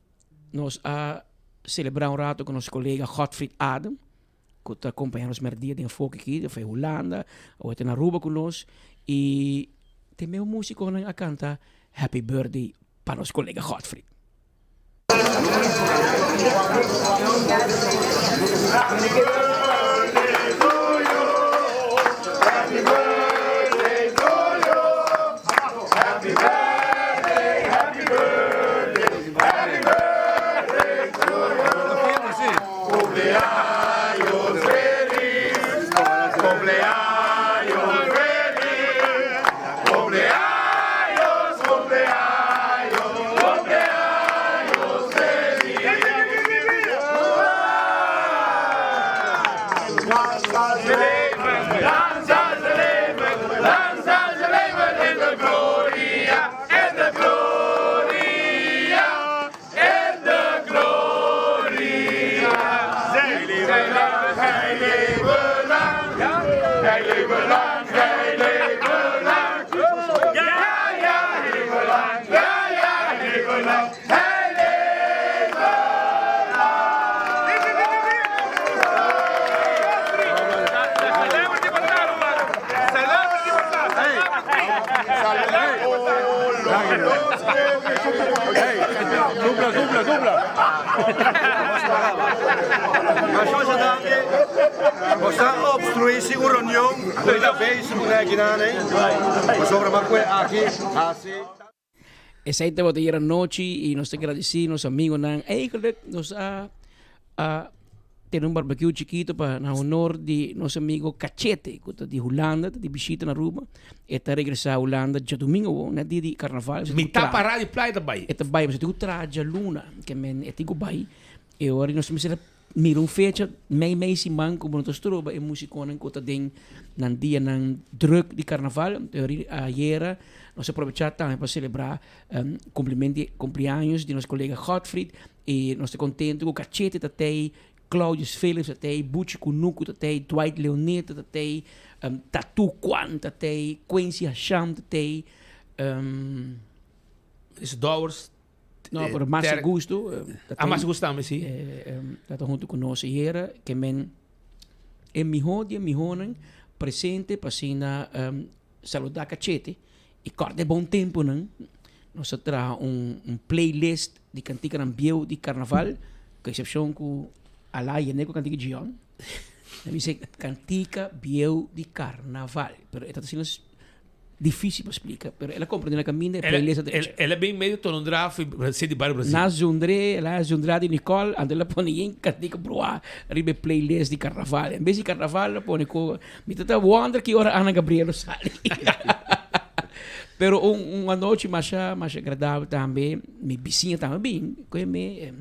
nos a selebrá un rato ku nos kolega Godfried Adem, ku ta kompañá nos mèrdia den foki aki, for Hulanda, awor ta na Aruba ku nos, i te meu músikonan a kanta Happy Birthday pa nos kolega Godfried. Esei tabata ayer anochi y nos ta gradeci nos amigonan. Eigenlijk nos a a tene un barbecue chikito pa na honor di nos amigo Cachete cu ta di Hulanda, ta di bishita na Aruba. E ta regresa Hulanda djadomingo awo, net dia di carnaval. Mi ta para di playa ta bay. E ta bay, pasobra tin cu traha djaluna, ke men e tin cu bay. E ora nos mester a mira un fecha mei mei siman ku bo no ta stroba e musikonan ku ta den nan dianan druk di karnaval. E ora ayera nos a probechá tambe pa selebrá kumplimen kumpliaños di nos kolega Godfried i nos ta kontento ku Cachete ta tei, Claudius Philips ta tei, Buchi Kunuku ta tei, Dwight Leoneta ta tei, Tatu Kwan ta tei, Quincy Hasham ta tei. Minister Dowers. No, pero Marcia Gusto. Ah, Marcia Gusto tambe, si. Ta hunto cu nos ayera, ke men e miho di e mihonan presente pa asina saluda Cachete. I kòrda e bon tempunan, nos a traha un un playlist di kantikanan bieu di karnaval, ku eksepshon ku Alá yend'é ku kantika Gion. Mi bisa kantika bieu di karnaval, pero e ta asina difísil pa splika, pero el a komprendé na kaminda e playlist a drecha. El a bin medio tolondrá fi City Barrio Brasil. Na zundré, el a zundrá di Nicole, anto el a pone yen kantika bruá riba e playlist di karnaval. En bes di karnaval el a pone ku Mi ta ta wonder ki ora Ana Gabriel lo sali. Pero un, un anochi masha, masha agradabel tambe. Mi bisiña tambe bin ku mi. Eh,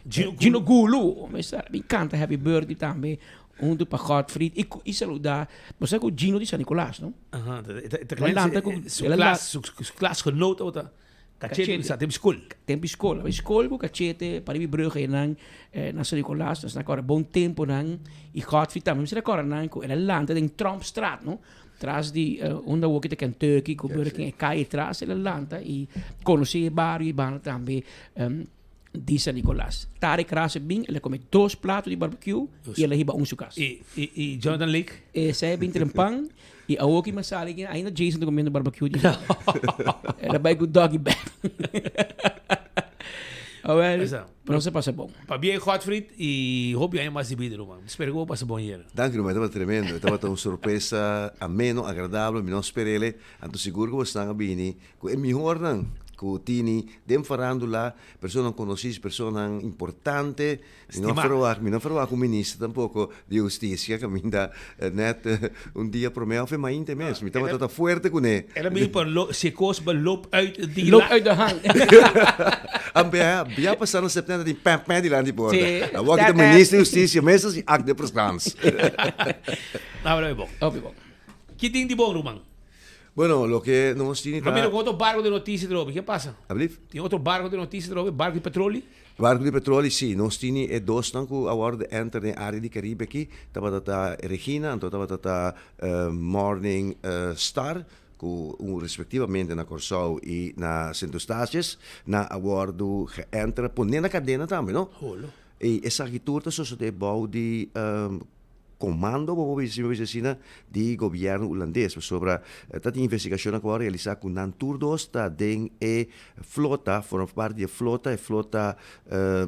Gino, Gino Gulu. Mi sa, mi canta happy birthday tambe. Hunto pa Godfried. I, i saluda. Bo sa ku Gino di San Nicolas, no? Aha, ta, ta, ta, El a lanta ku, su el a klas, su, su klasgenoot tabata. Cachete bisa tempo school. Tempo school. Bai school ku Cachete, pa riba brug einan na San Nicolas. Nos na kòrda bon temponan. I Godfrey tambe. Mi sa kòrda nan ku el a lanta den Trompstraat, no? Tras di unda awo ki ta Kentucky ku Burger King, e kaye tras el a lanta i konosé e bario i banda tambe di San Nicolas. Tarek Ras a bin, el a kome dos plato di barbecue i el a hiba un su kas. I i Jonathan Lake? Esei a bin trempan. I awo ki mi a sali aki, ainda Jason ta comiendo barbecue di El a bai cu doggy bag. Awel, nos a pasa bon. Pabia Godfried y hopi aña mas di bida, ruman. Mi spera cu bo pasa bon ayer. Danki ruman, e tabata tremendo. E tabata un sorpresa ameno, agradabel, mi no sper'el. Anto sigur cu bosnan a bini cu e mihornan cu tini den farandula, personanan conoci, personanan importante. Mi no ferwagt, mi no ferwagt un minister tampoco di husticia caminda net un dia prome of e mainta mes. Mi tabata ta fuerte cune. El a bini pa lo, si e cos ba loop uit di Loop uit de hand. Ambe bia pasa na septenta tin pèn pèn dilanti porta. Awor aki ta minister di husticia mes a si acte de presence. Hopi bon. Hopi bon. Ki tin di bon ruman? Bueno, loke nos tini ta. Ma mira ku otro barco di noticia trobe, ke pasa? Ablief? Tin otro barco di noticia trobe, barco di petroli? Barco di petroli, si. Nos tini e dosnan ku a wòrdu enter den área di Karibe aki, tabata ta Regina, anto tabata ta Morning Star, ku un respektivamente na Kòrsou i na Sint Eustatius, nan a wòrdu geenter, pone na kadena tambe, no? Holo. I esaki tur ta sosodé bou di Komando bo por bisa bisa asina di gobièrnu hulandes pasobra ta tin investigashonnan ku a realisá ku nan tur dos ta den e flota, forma parti di e flota, e flota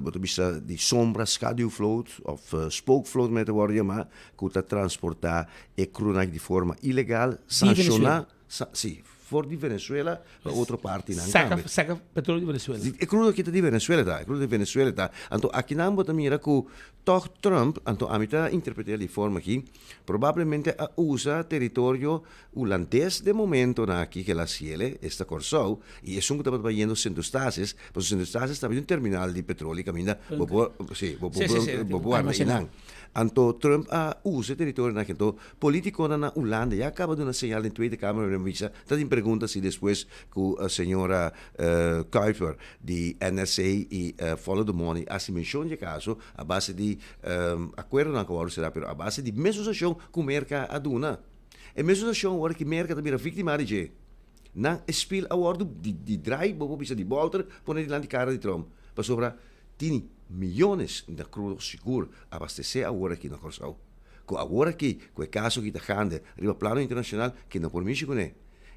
bo ta bisa di sombra, schaduwvloot òf spookvloot manera ta wòrdu yamá, ku ta transportá e krunan di forma ilegal, sanshoná, si. For di Venezuela pa otro partinan Saca, tambe. saca petroleo di Venezuela. E crudo aki ta di Venezuela ta, e crudo di Venezuela ta. Anto akinan bo ta mira cu toch Trump, anto ami ta interprete di forma aki, probablemente a usa teritorio Hulandes den momentonan aki ke el a haciele, esta Corsou, y esun cu tabata bayendo Sint Eustatius, pasobra Sint Eustatius tabata un terminal di petroleo caminda bo por, si, bo por, Sí, sí, sí, bo por warda almacena. einan. Anto Trump a usa e teritorionan aki, anto Politiconan na Hulanda ya caba duna señal den Tweede Kamer den bisa ta tin pregunta si despues cu señora Kuiper di NRC y Follow the Money haci mencion di e caso a base di acuerdonan cu a wordo cera pero a base di mesun sancion cu Merca a duna. E mesun sancion awor ki Merca ta bira victima di dje. Nan e spiel a wordo di draai bo por bisa di bolter pone dilanti cara di Trump pasobra tini miyones na crudo sigur abastece awor aki na Corsou. Ku awor aki ku e kaso aki ta gande riba plano internashonal ke no por mishi kuné.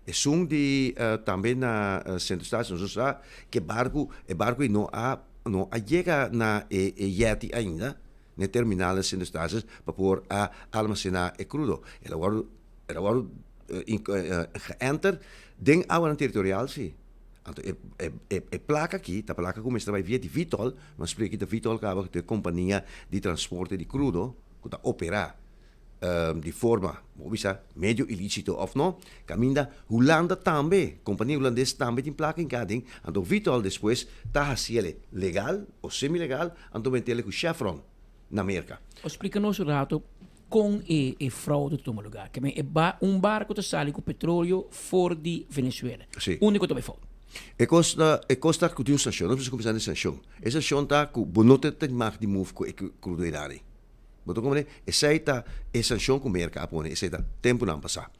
Esun di tambe na Sint Eustatius nos a sa ke barku e barku ei no a no a yega na e e yeti ainda na e terminal na Sint Eustatius pa por a almasená e krudo. El a wòrdu el a wòrdu geënter den awanan teritorial si. Anto e e e plaka aki ta plaka ku mester bai via di Vitol, nos splika ki ta Vitol kaba ku ta e kompania di transporte di krudo ku ta operá di forma, bo bisa, medio ilísito òf no, kaminda Hulanda tambe, kompania hulandes tambe tin plaka hinká aden, anto Vitol despues ta hasiel legal o semi-legal, anto metele ku Chevron na Merka. O splika nos un rato Kon e e fraude ta tuma lugar? Ke men e ba un barco ta sali ku petroleo for di Venezuela. Sí. Unda ku ta bai fout? E kos ta e kos ta ku tin un sanshon. Nos mester kuminsá den sanshon. E sanshon ta ku bo no ta tin mag di move ku e krudo ei. Bo ta komprende? Esei ta e sanshon ku Merka a pone. Esei ta tempunan pasá.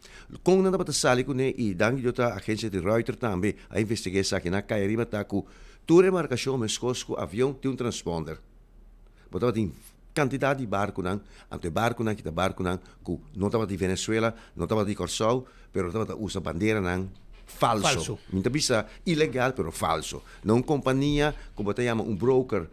Kon nan tabata sali kuné i danki Dios ta agensia di Reuter tambe a investigá esaki. Nan a kai ariba ta ku tur embarkashon meskos ku avion tin un transponder. Bo tabatin kantidat di barkunan, anto e barkunan ki ta barkunan ku no tabata di Venezuela, no tabata di Kòrsou, pero tabata usa banderanan. Falso. Falso. Mi ta bisa ilegal pero falso. Na un kompania ku bo ta yama un broker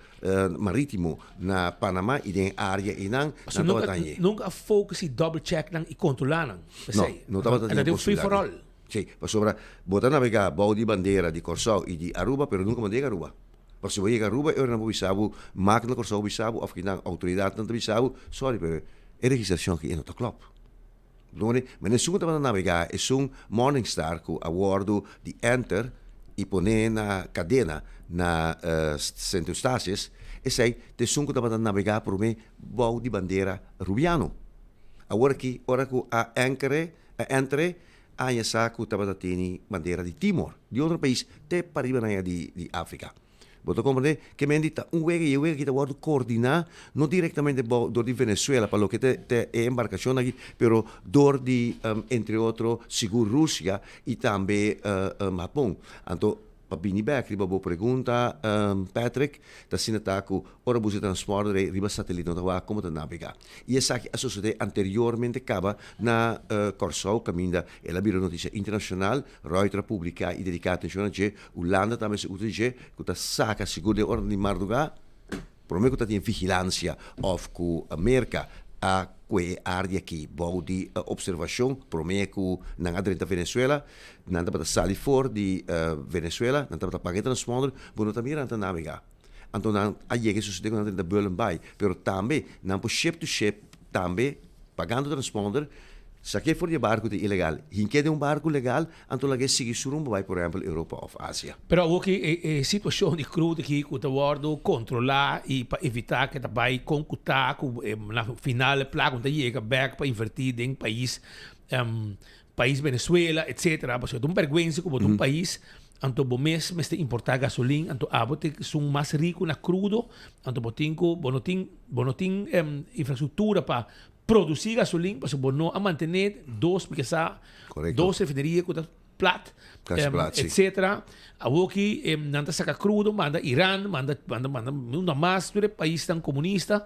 maritimo na Panama i den e area einan Pasobra nan nunka tabata hañ'é. nunka a focus i double check nan i kontrolá nan. No, P'esei. no tabata En tin dat e e un free for posibilidat. all. Sí, pasobra bo ta nabegá bou di bandera di Kòrsou i di Aruba pero nunka bo no yega Aruba. Pasobra si bo yega Aruba e ora nan por bisa bo, mak na Kòrsou bisa bo òf kinan outoridatnan ta bisa bo, sorry pero e registrashon aki e no ta klòp. Done, ma esun ku tabata nabegá, esun Morning Star ku a wòrdu di enter i poné na kadena na Sint Eustatius, esei ta esun ku tabata nabegá promé bou di bandera Rubiano. Awor aki, ora ku a ènkere, a enter'é, a haña sa ku tabata tene bandera di Timor, di otro pais te pariba nan di di Afrika. Bo ta komprendé? Ke men di ta un wega i e wega aki ta wòrdu koordiná no direktamente bou dor di Venezuela pa loke ta ta e embarkashon aki, pero dor di entre otro sigur Rusia i tambe Hapon. Anto pa bini bèk riba bo pregunta Patrick, ta asina ta ku ora bo usa e transporter ei riba satelit no ta wak komo ta nabegá. I esaki a sosodé anteriormente kaba na Kòrsou kaminda el a bira notisia internashonal. Reuter a publiká i dediká atenshon na dje. Hulanda tambe si usa dje ku ta saka sigur den ora di mardugá promé ku ta tin vigilansia òf ku Merka a kue e área aki bou di opservashon promé ku nan a drenta Venezuela. Nan tabata sali for di Venezuela, nan tabata paga e transponder, bo no ta mira nan ta nabegá. Anto nan a yega e sosodé ku nan drenta Bullenbaai, pero tambe nan por ship to ship tambe pagando transponder, sak'é for di e barku ta ilegal, hink'é den un barku legal, anto lag'é sigui su rumbo bai por ehèmpel Europa òf Asia. Pero awor ki e e situashon di crude aki ku ta wòrdu kontrolá i pa evitá ku e ta bai kon ku ta ku na final e plaka no ta yega bèk pa invertí den pais pais Venezuela etcetera pasobra ta un bèrgwensa ku bo ta un pais anto bo mes mester importá gasolin anto abo ta esun mas riku na krudo anto bo tin ku bo no tin bo no tin infrastruktura pa produsí gasolin pasobra bo no a mantené dos mi ke sa dos refineria ku ta plat etcetera awoki nan ta saka krudo manda Iran manda manda manda unda mas tur e paisnan komunista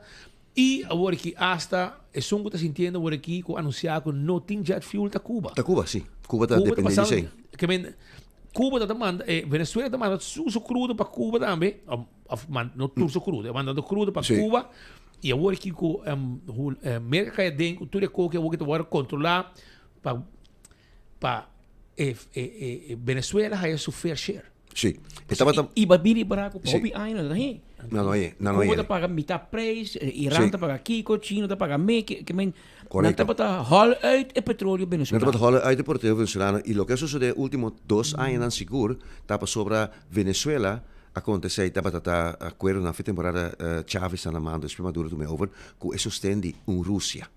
I awor aki asta esun ku ta sintiendo awor aki ku anunsiá ku no tin jet fuel ta Cuba. Ta Cuba, si. Cuba ta Cuba ta depende di pasando, esei. ke men Cuba ta ta manda, eh, Venezuela ta manda su su crudo pa Cuba tambe, of, of man, no tur su crudo, e mandando crudo pa Si. Cuba. I awor aki ku em, hu, eh, Merka kai aden ku tur e koki awor ki ta wòrdu kontrolá pa pa e, e, e, e Venezuela haya su fair share. Sí. E tabata... I ba bini para ku Sí. hopi aña no ta hin. No, no e, no, no Cuba e. ta paga mitad prijs, eh, Iran Sí. ta paga kiko, China ta paga me, ke, ke men, nan Correcto. tabata hol uit e petroleo Nan venezolano. tabata hol uit e petroleo venezolano i loke a sosode ultimo dos añanan sigur ta pasobra Venezuela a kontesé i tabata ta akuerdonan fe temporada Chávez ta na mando despues Maduro tuma e over ku e sosten di un Rusia.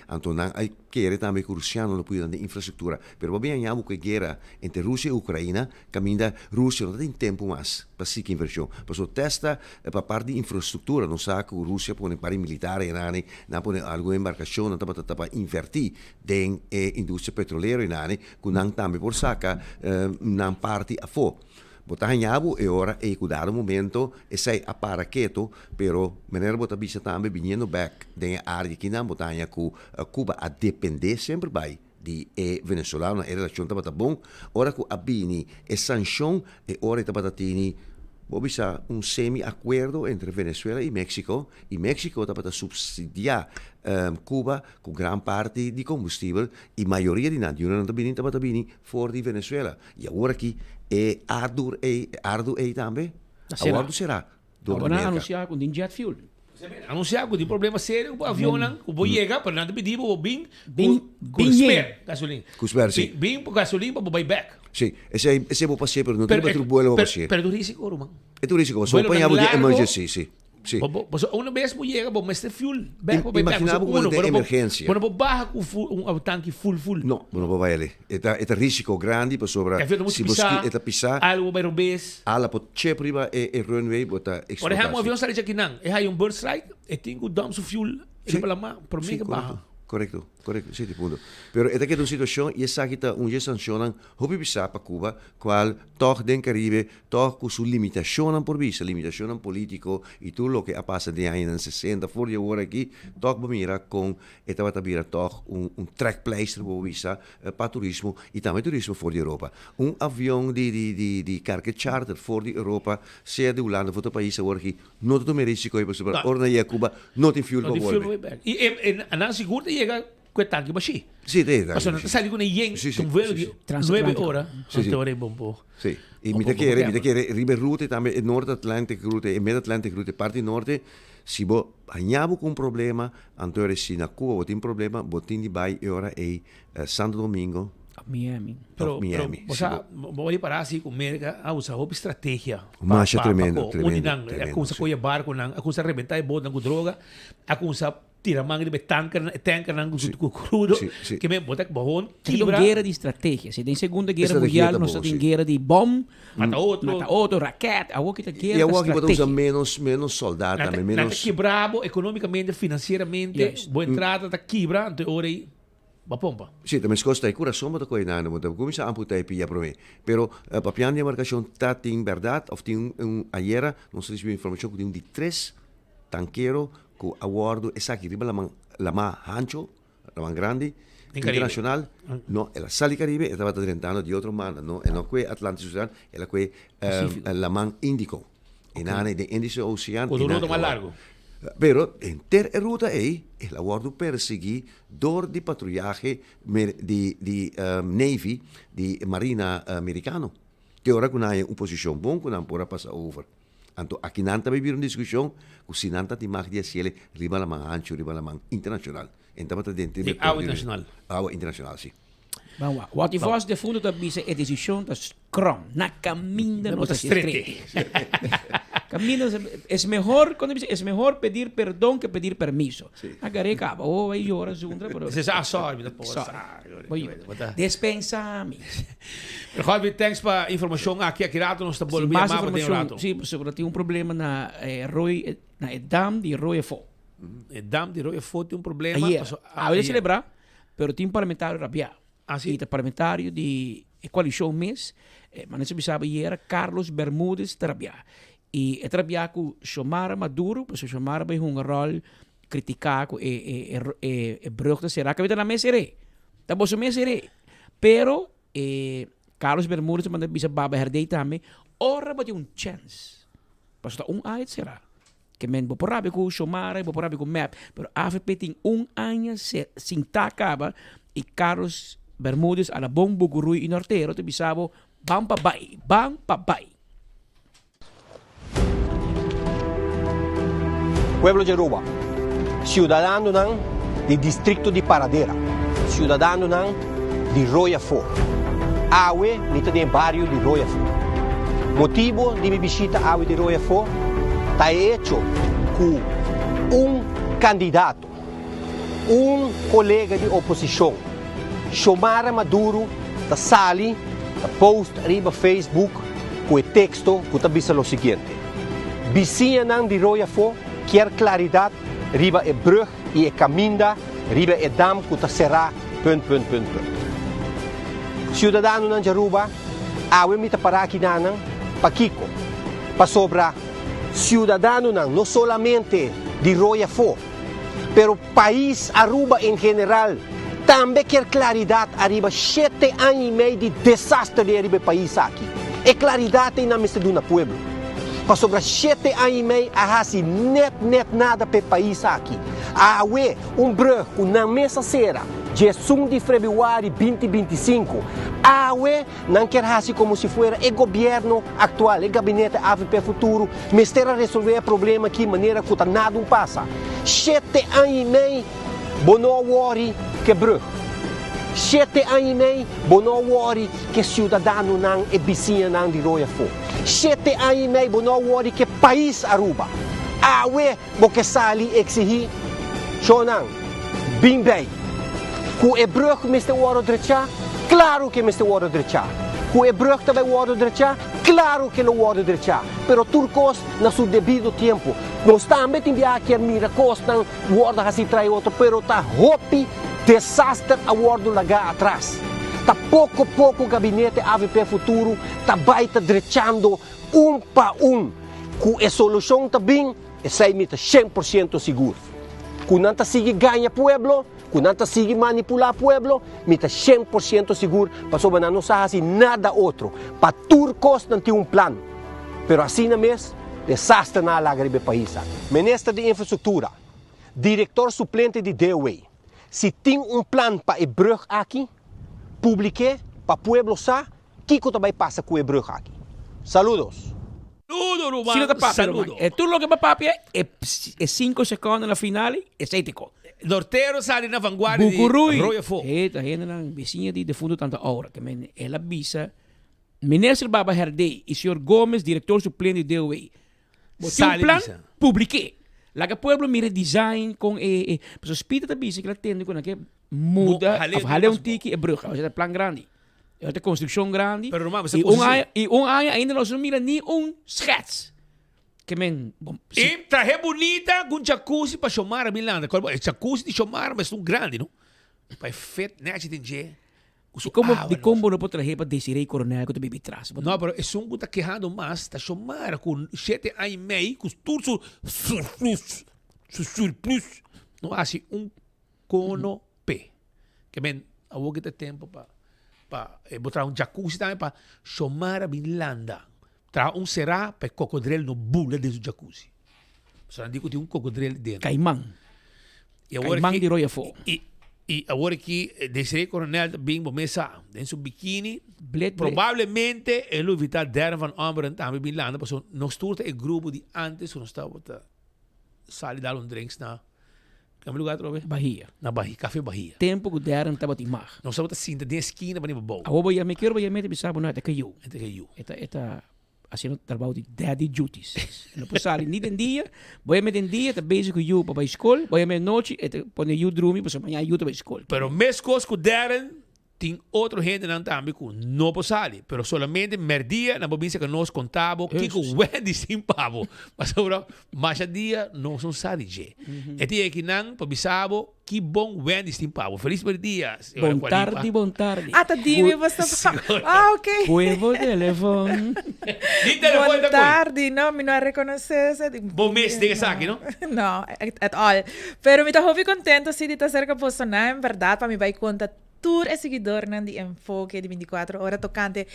Anto nan a kere tambe ku Rusiano lo por yuda den infrastruktura. Pero bo bin haña bo ku e guera entre Rusia i Ukraina kaminda Rusia no ta tin tempu mas pa sigui invershon. Pasobra testa pa parti di infrastruktura nos sa ku Rusia pone par di militar einani, nan a pone algun embarkashon, nan tabata ta pa invertí den e industria petrolero einani ku nan tambe por saka nan parti afó. Bo ta haña bo e ora ei ku dado momento esei a para keto, pero manera bo ta bisa tambe biniendo bek den e área kinan bo ta haña ku Cuba a dependé semper bai di e venezolanonan, e relashon tabata bon. Ora ku a bini e sanshon e ora ei tabata tini bo bisa un semi akuerdo entre Venezuela i Mexico i Mexico tabata supsidiá Cuba ku gran parti di kombustibel i mayoria di nan di unda nan ta bini tabata bini for di Venezuela. I awor aki e ardur ei, e ardu ei tambe a wòrdu será dor di Awor nan a Merka. anunsiá ku tin jet fuel. Anunsiá ku tin problema serio ku avionnan ku bo yega pero nan ta pidi bo bo bin Bin ku bin spare yen. gasolin. Ku spare, si. Bin ku gasolin pa bo bai bèk. Si, esei esei bo pas'é pero no tin Pero riba tur buelo bo pero pas'é. pero e tur risiko ruman. E tur risiko, pasobra bo Buelonan paña bo den largo. emergency, si. Sí. Bo, bo, pasobra una bes bo yega bo mester fuel bek pa bai bek. Imagina bo ku bo Uno, ta den bo no por, emergensia. bo no por baha ku fu, un tanki full full. No, bo no por bai ali. E ta, e ta risiko grandi pasobra E avion ta muchu si bo pisá, ski e ta pisá. algo bo bai robes. Ala por chep riba e, e runway bo ta Por eksplotá ehèmpel, un si. avion sali djakinan, e haya un bird strike, e tin ku dump su fuel Sí. riba lamá promé Sí, ke baha. korekto, korekto. Korekto, sí, di punto. Pero e ta keda un situashon i esaki ta un dje sanshonnan hopi pisá pa Cuba, kual tòg den Karibe, tòg ku su limitashonnan por bisa, limitashonnan polítiko i tur loke a pasa den añanan sesenta for di awor aki, tòg bo mira kon e tabata bira tòg un un trekpleister bo por bisa pa turismo i tambe turismo for di Europa. Un avion di di di di karke charter for di Europa, sea di Hulanda of otro pais awor aki, No ta tuma e risico ei pasobra ora nan yega Cuba no tin fuel pa bolbe. I e nan sigur ta yega ku e tanki bashí. Sí, ta yega tanki bashí. Pasobra nan ta sali ku nan yen un vuelo di nuebe ora. Sí, sí. Ora e bon por. Sí. I mi ta kere, mi ta kere riba e rute tambe, e North Atlantic rute, e Mid Atlantic rute, parti norte, si bo haña bo ku un problema, anto ora si na Cuba bo tin problema, bo tin di bai e ora ei Santo Domingo. Of Miami. Pero, Of Miami. Pero, bo sa, bo a ripara si ku Merka a usa hopi strategia. Masha tremendo, pa, pa, tremendo, nan, tremendo. A kumsa koye barkonan, a kumsa rebenta e botnan ku droga, a kumsa tira man riba e tankernan, e tankernan ku, ku krudo. Si, si. Ke men, bo ta bo Tin un kibra. guera di strategia. Si den Segunda Guera Estrategia Mundial ta nos bon, ta tin si. guera di bom, Mata otro. mata otro, raket. Awor ki ta I guera ta awor aki bo ta usa strategia. menos, menos soldat Nan ta, tambe, nan ta menos. kibra bo ekonomikamente, finansieramente, Juist. bo entrada ta kibra, anto e ora ei Bo pompa. Sí, ta meskos ta e kurason bo ta kohe nando, bo ta kuminsá amputá e pia promé. Pero papiando di embarkashon ta tin bèrdat òf tin un ayera nos a risibí informashon ku tin un di tres tankero ku a wòrdu esaki riba laman lamá hancho, laman grandi, Den Karibe. internashonal. No, el a sali Karibe, e tabata drentando di otro banda, no, e no kue Atlantico Osean, el a kue Pasífiko. laman Índiko. E nan den Indische Oceaan. Ku e nan ruta mas a wòrdu. largu. Pero henter e ruta ei el a wòrdu persiguí dor di patruyahe di di Navy, di Marina Merikano. Te ora ku nan haña un posishon bon ku nan por a pasa over. Anto aki nan ta bai bira un diskushon ku si nan ta tin mag di hasiel riba laman hanchu, riba laman internashonal. En tabata den Di awa internashonal. Awa internashonal, si. Ban wak. Wat di vos de fundo ta bisa e desishon ta krom. Na kaminda nos ta strete. Kaminda nos es mehor, kon ta bisa, es mehor pedir perdon ke pedir permiso. Agar'é kaba. Oh, bai yora zundra pero. Se sa, ah, sorry, mi ta por. Sorry. Bo yora. Despensa mi. Pero Godwin, thanks pa informashon aki. Aki rato nos ta bolbe yama bo den un rato. Si, pasobra tin un problema na e rooi, na e dam di Rooi Afó. E dam di Rooi Afó tin un problema. Ayer. Awe ta selebrá. Pero tin parlamentario rabiá. Ah, si? I ta parlamentario di e koalishon mes. Ma nos a bisa ayera, Carlos Bermudez ta rabiá. I e ta rabiá ku Xiomara Maduro, pasobra Xiomara bai hunga ròl kritiká ku e e e e brùg ta será. Kaminda ta nan mes ser'é. Ta boso mes ser'é. Pero e Carlos Bermudez a manda bisa Baba Herdé tambe, ora bo tin un chèns, pasobra ta un aña ta será. Ke men bo por rabia ku Xiomara y bo por rabia ku mep, pero avp tin un aña sin ta kaba y Carlos Bermudez a la bon Buguruy y Nortero ta bisa bo ban pa bay, ban pa bay. Pueblo di Aruba, ciudadanonan di districto di Paradera, ciudadanonan di Rooi Afo. Awe mi ta den e bario di Rooi Afo. Motibo di mi bishita awe di Rooi Afo ta e hecho cu un candidato, un colega di oposicion, Xiomara Maduro ta sali ta post riba Facebook cu e texto cu ta bisa lo siguiente, Bisiñanan di Rooi Afo kier claridad riba e brug y e caminda riba e dam cu ta cerá punt punt punt punt. Ciudadanonan di Aruba, awe mi ta para aki nanan, pakico? Pasobra ciudadanonan no solamente di Rooi Afó, pero pais Aruba en general tambe kier claridad ariba shete aña y mei di desaster di ariba e pais aki. E claridad ei nan mester duna pueblo. Pasobra shete aña y mei a haci net net nada p'e pais aki. Awe un brug cu nan mes a cera djesun di febrüari binti 25. Awe nan kier haci como si fuera e gobierno actual, e gabinete avp Futuro mester a resolve e problema aki manera cu ta nada un pasa. Shete aña y mei bo no a worry cu e brug. Shete aña y mei bo no a worry cu e ciudadanonan, e bisiñanan di Rooi Afo. Shete aña y mei bo no a worry cu e pais Aruba. Awe bo ke sali exigí shownan bin bij. Ku e brug mester wòrdu drechá? Klaru ke mester wòrdu drechá. Ku e brug ta bai wòrdu drechá? Klaru ke lo wòrdu drechá. Pero tur kos na su debido tiempo. Nos tambe tin biaha kier mira kosnan wòrdu hasí trai otro, pero ta hopi. Desaster a wordo laga atras. Ta poco poco gabinete avp Futuro ta bay ta drechando un pa un. Cu e solucion ta bin, esey mi ta 100% sigur. Cu nan ta sigui gaña pueblo, cu nan ta sigui manipula pueblo, mi ta 100% sigur pasobra nan no sa haci nada otro. Pa tur cos nan tin un plan. Pero asina mes, desaster nan a laga riba e pais aki. Minister di Infrastructura, Director suplente di DOW, si tin un plan pa e brug aki, publike pa pueblo sa kiko ta bay pasa cu e brug aki. Saludos. Saludo ruman, Si no ta papia ruman. saludo. E tur loke bo papia e e cinco secondo na final esey te ko. Nortero sali na vanguardia di Bucurui. Rooi Afo. E ta hendenan bisiña di defunto tanta Aura ke men el a bisa Minister Baba Herdé y señor Gomez director suplente di DOW Bo tin un Sali plan, bisa. publik'é. Laga pueblo mira e design kon e e. Pasobra Speed ta bisa ku el a tende ku nan ke muda Mo- hal'é of hal'é un mas bo. tiki e brug. Osea ta plan grandi. E ta konstrukshon grandi. Pero ruman, bo sa I kos un así. aña i un aña ainda nos no mira ni un schets. Ke men bo si. E trahe bunita ku un jacuzzi pa Xiomara bin landa. Kòl bo e jacuzzi di Xiomara mester un grandi no. Pa e fit nechi den dje. Ku su Dikon bo awa dikon bo no por trahe pa Desiree Coronel ku ta bibi tras? Bo No, pero esun ku ta kehando mas ta Xiomara ku shete aña i mei ku tur su surplus, su surplus no hasi un kono p'e. Ke men awor ke ta tempo pa pa bo traha un jacuzzi tambe pa Xiomara bin landa. Traha un será pa e kokodrel no bula den su jacuzzi. Pasobra nan di ku tin un kokodrel dentro. Kaiman. I awor Kaiman aki, di Rooi Afó. i, i awor aki Desiree Coronel ta bin bo mesa den su bikini. Blet, blet. Probablemente e lo invita Darren van Ommeren tambe bin landa pasobra nos tur ta e grupo di antes ku nos tabata sali dal un drinks na Kamba lugar atrobe? Bahia. Na Bahia, Café Bahia. Tempo ku Darren tabatin mag. Nos tabata sinta den eskina pa riba bou. Awor bo yama, mi kier bo yama e ta bisa bo no, e ta kayu. E ta kayu. E ta, e ta haciendo trabou di daddy duties. E no por sali ni den dia, bo yama den dia e ta bezig ku yu pa bai skol, bo yama e nochi e ta pone yu drumi pasobra mañana yu ta bai skol. Pero meskos ku Darren Tin otro hendenan tambe ku no por sali, pero solamente merdia nan por bin serka nos konta bo kiko Wendy sin pa bo. Pasobra masha dia nos no sa di dje. E tin ekinan pa bisa bo ki bon Wendy's tin pa bo. Felis merdia, señora Bon Juanipa. tardi, bon tardi. Ah, ta dimi bo sta pa. Ah, ok. Huevo telefon. Di telefon Bon ta koe. tardi. No, mi no a reconoce ese. Bo mes den esaki, no? No, at all. Pero mi ta hopi contento si di ta cerca boso nan, en berdad, pa mi bai conta tur e siguidornan di Enfoke di 24 Ora tocante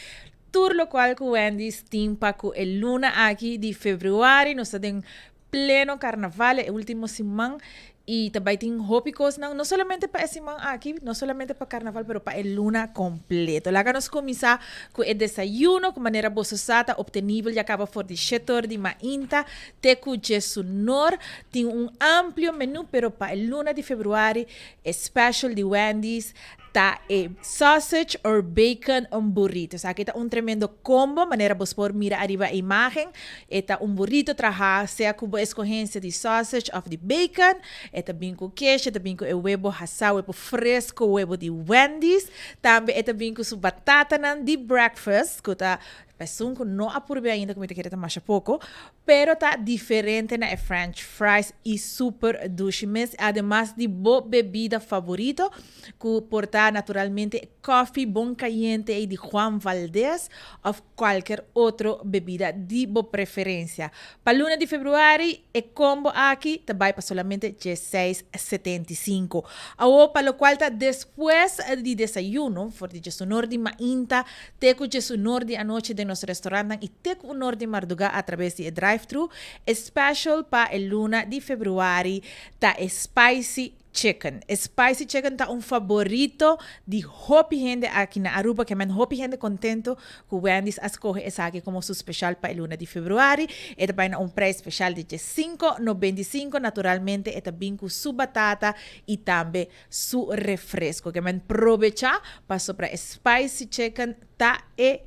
tur locual cu Wendy's tin pa cu e luna aki di februari. Nos ta den pleno carnaval, e ultimo siman, y ta bay tin hopi cosnan, no solamente pa e siman aki, no solamente pa carnaval, pero pa e luna completo. Laga nos cuminsa cu e desayuno, cu manera boso sa ta obtenibel ya caba for di shetor di mainta te cu djesunor. Tin un amplio menu, pero pa e luna di februari E special di Wendy's ta e sausage or bacon un burrito. Esaki ta un tremendo combo, manera bos por mira ariba e imagen. E ta un burrito traha sea cu bo escogencia di sausage of di bacon. E ta bin cu kesh, e ta bin cu e webo hasa, webo fresco, webo di Wendy's. Tambe e ta bin cu su batatanan di breakfast cu ta Esun cu no a purbe ainda cu mi ta kere ta masha poco, pero ta diferente na e French fries y super dushi mes, ademas di bo bebida favorito cu por ta naturalmente coffee bon cayente ey di Juan Valdez of cualkier otro bebida di bo preferencia. Pa luna di februari e combo aki ta bay pa solamente dieseis setenta i sinku. Awo pa locual ta despues di desayuno, for di diesunor di mainta Te ku djes unor di anochi den nos restaurantnan i te ku unor di mardugá atrabes di e drive-thru. E special pa e luna di februari ta e Spicy Chicken. E Spicy Chicken ta un faborito di hopi hende aki na Aruba, ke men hopi hende kontento ku Wendy's a skohe esaki komo su special pa e luna di februari. E ta bai na un prijs special di djes sinku 95. Naturalmente e ta bin ku su batata i tambe su refresco. Ke men probecha pasobra e spicy chicken ta e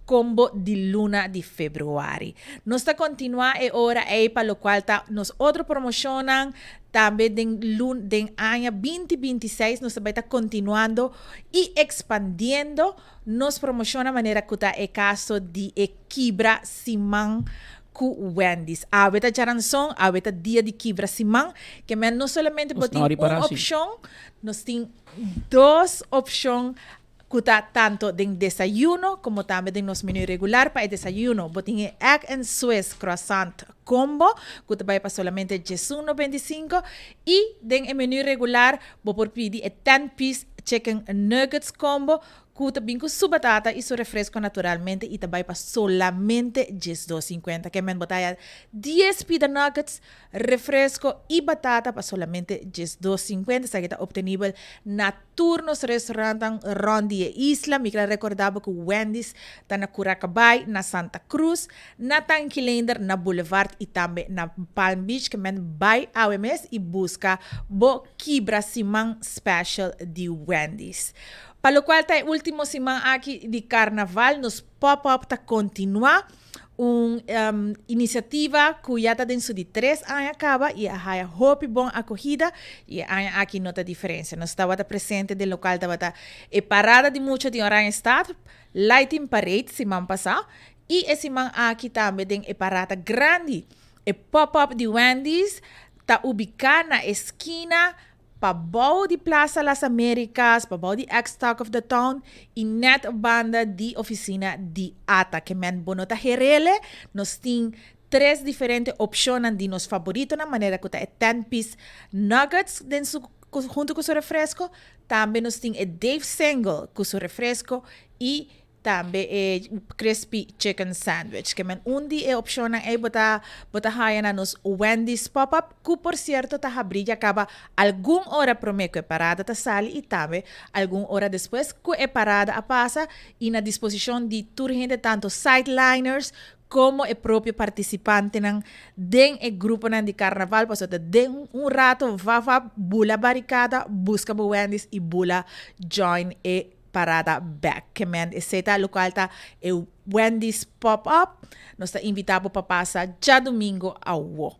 combo di luna di februari. Nos ta continua e ora ey pa locual ta nos otro promocionnan tambe den lun den aña 2026 nos ta bay ta continuando y expandiendo nos promocionnan manera cu ta e caso di e kibra siman. ku Wendy's. Awe ta djaranson, awe ta dia di kibra siman, ke men no solamente bo Nos tin no un ripará si. opshon, nos tin dos opshon ku ta tanto den desayuno komo tambe den nos menu regular. Pa e desayuno bo tin e egg and Swiss croissant combo ku ta bai pa solamente 11.95 i den e menu regular bo por pidi e 10 piece chicken nuggets combo ku ta bin ku su batata i su refresko naturalmente i ta bai pa solamente 12.50. Ke men bo ta haya 10 pida nuggets, refresko i batata pa solamente 12.50. Esaki ta optenibel na Tur nos restaurantnan rond di e isla. Mi kla recorda bo cu Wendy's ta na Curacabay, na Santa Cruz, na Tankileender, na Boulevard y tambe na Palm Beach. Ke men bay awe mes y busca bo kibra siman special di Wendy's. Pa locual ta e ultimo siman aki di Carnaval, nos pop-up ta continua. Un iniciativa cu ya ta den su di tres aña caba y a haya hopi bon acogida y e aña aki no ta diferencia. Nos tabata presente den local tabata e parada di mucha di Oranjestad, Lighting Parade siman pasa y e siman aki tambe den e parada grandi. E pop-up di Wendy's ta ubica na e skina Pabou di Plaza Las Americas, pabou di ex Talk of the Town y net banda di oficina di ata. Ke men bo no ta herele, nos tin tres diferente opcionnan di nos favoritonan manera cu ta e ten piece nuggets den su hunto cu su refresco, tambe nos tin e Dave Single cu su refresco y Tambe e crispy chicken sandwich. Ke men un di e opshonnan ei bo ta bo ta haya na nos Wendy's pop-up ku por sierto ta habrí ya kaba algun ora promé ku e parada ta sali i tambe algun ora despues ku e parada a pasa i na disposishon di tur hende tanto sideliners komo e propio partisipantenan den e gruponan di karnaval pasobra ta den un rato va va bula barikada buska bo Wendy's i bula join e parada bek. Ke men esei ta lokual ta e Wendy's Pop Up. Nos ta invitá bo pa pasa djadumingu awo.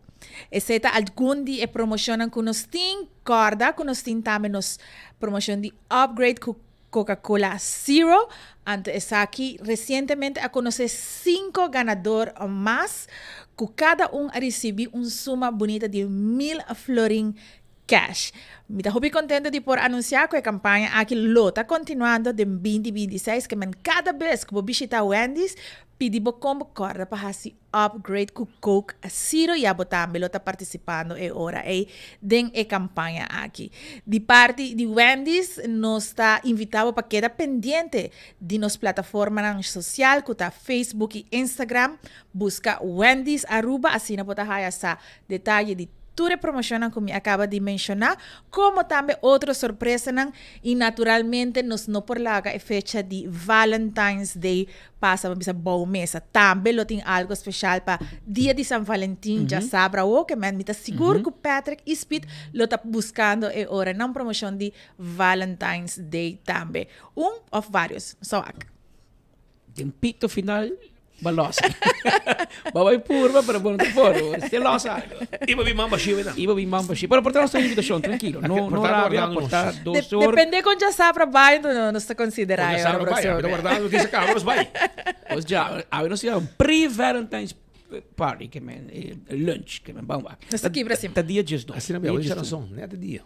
Esei ta algun di e promoshonnan ku nos tin. Kòrda ku nos tin tambe nos promoshon di upgrade ku Coca-Cola Zero. Anto esaki resientemente a konosé sinku ganador mas ku kada un a risibí un suma bunita di mil florin Cash. Mi ta hopi contento di por anuncia cu e campaña aki lo ta continuando den binti 26 ke men cada bes cu bo bishita Wendy's pidi bo combo corda pa haci upgrade cu Coke Zero ya bo tambe lo ta participando e ora ey den e campaña aki. Di parti di Wendy's nos ta invita bo pa keda pendiente di nos plataformanan social cu ta Facebook y Instagram busca Wendy's Aruba asina bo ta haya sa Detaye di tur e promocionnan cu mi a caba di menciona, como tambe otro sorpresanan y naturalmente nos no por laga e fecha di Valentine's Day pasa pa bisa bou mesa. Tambe lo tin algo special pa dia di San Valentin djasabra awo ke men mi ta sigur cu Patrick y Speed lo ta buscando e ora nan promocion di Valentine's Day tambe. Un of varios, no sa wak. Den pito final, ba losa. Ba bai purba, pero bo no ta por. Te losa algo. Iba bin man bashí wena. Iba bin man bashí. Pero por ta nos ta invitacion, tranquilo. No, no rabia, por ta dos or. Depende con djasabra bai, enton no nos ta considera Con e ora djasabra bai, próximo ami ta bia. wardando noticia caba nos bai. Pues dja, awe nos tin un pre-Valentine's party, ke men, lunch, ke men, ban wak. Nos ta kibra siman. Ta dia 12. Asina mi, awe djarason, net e dia.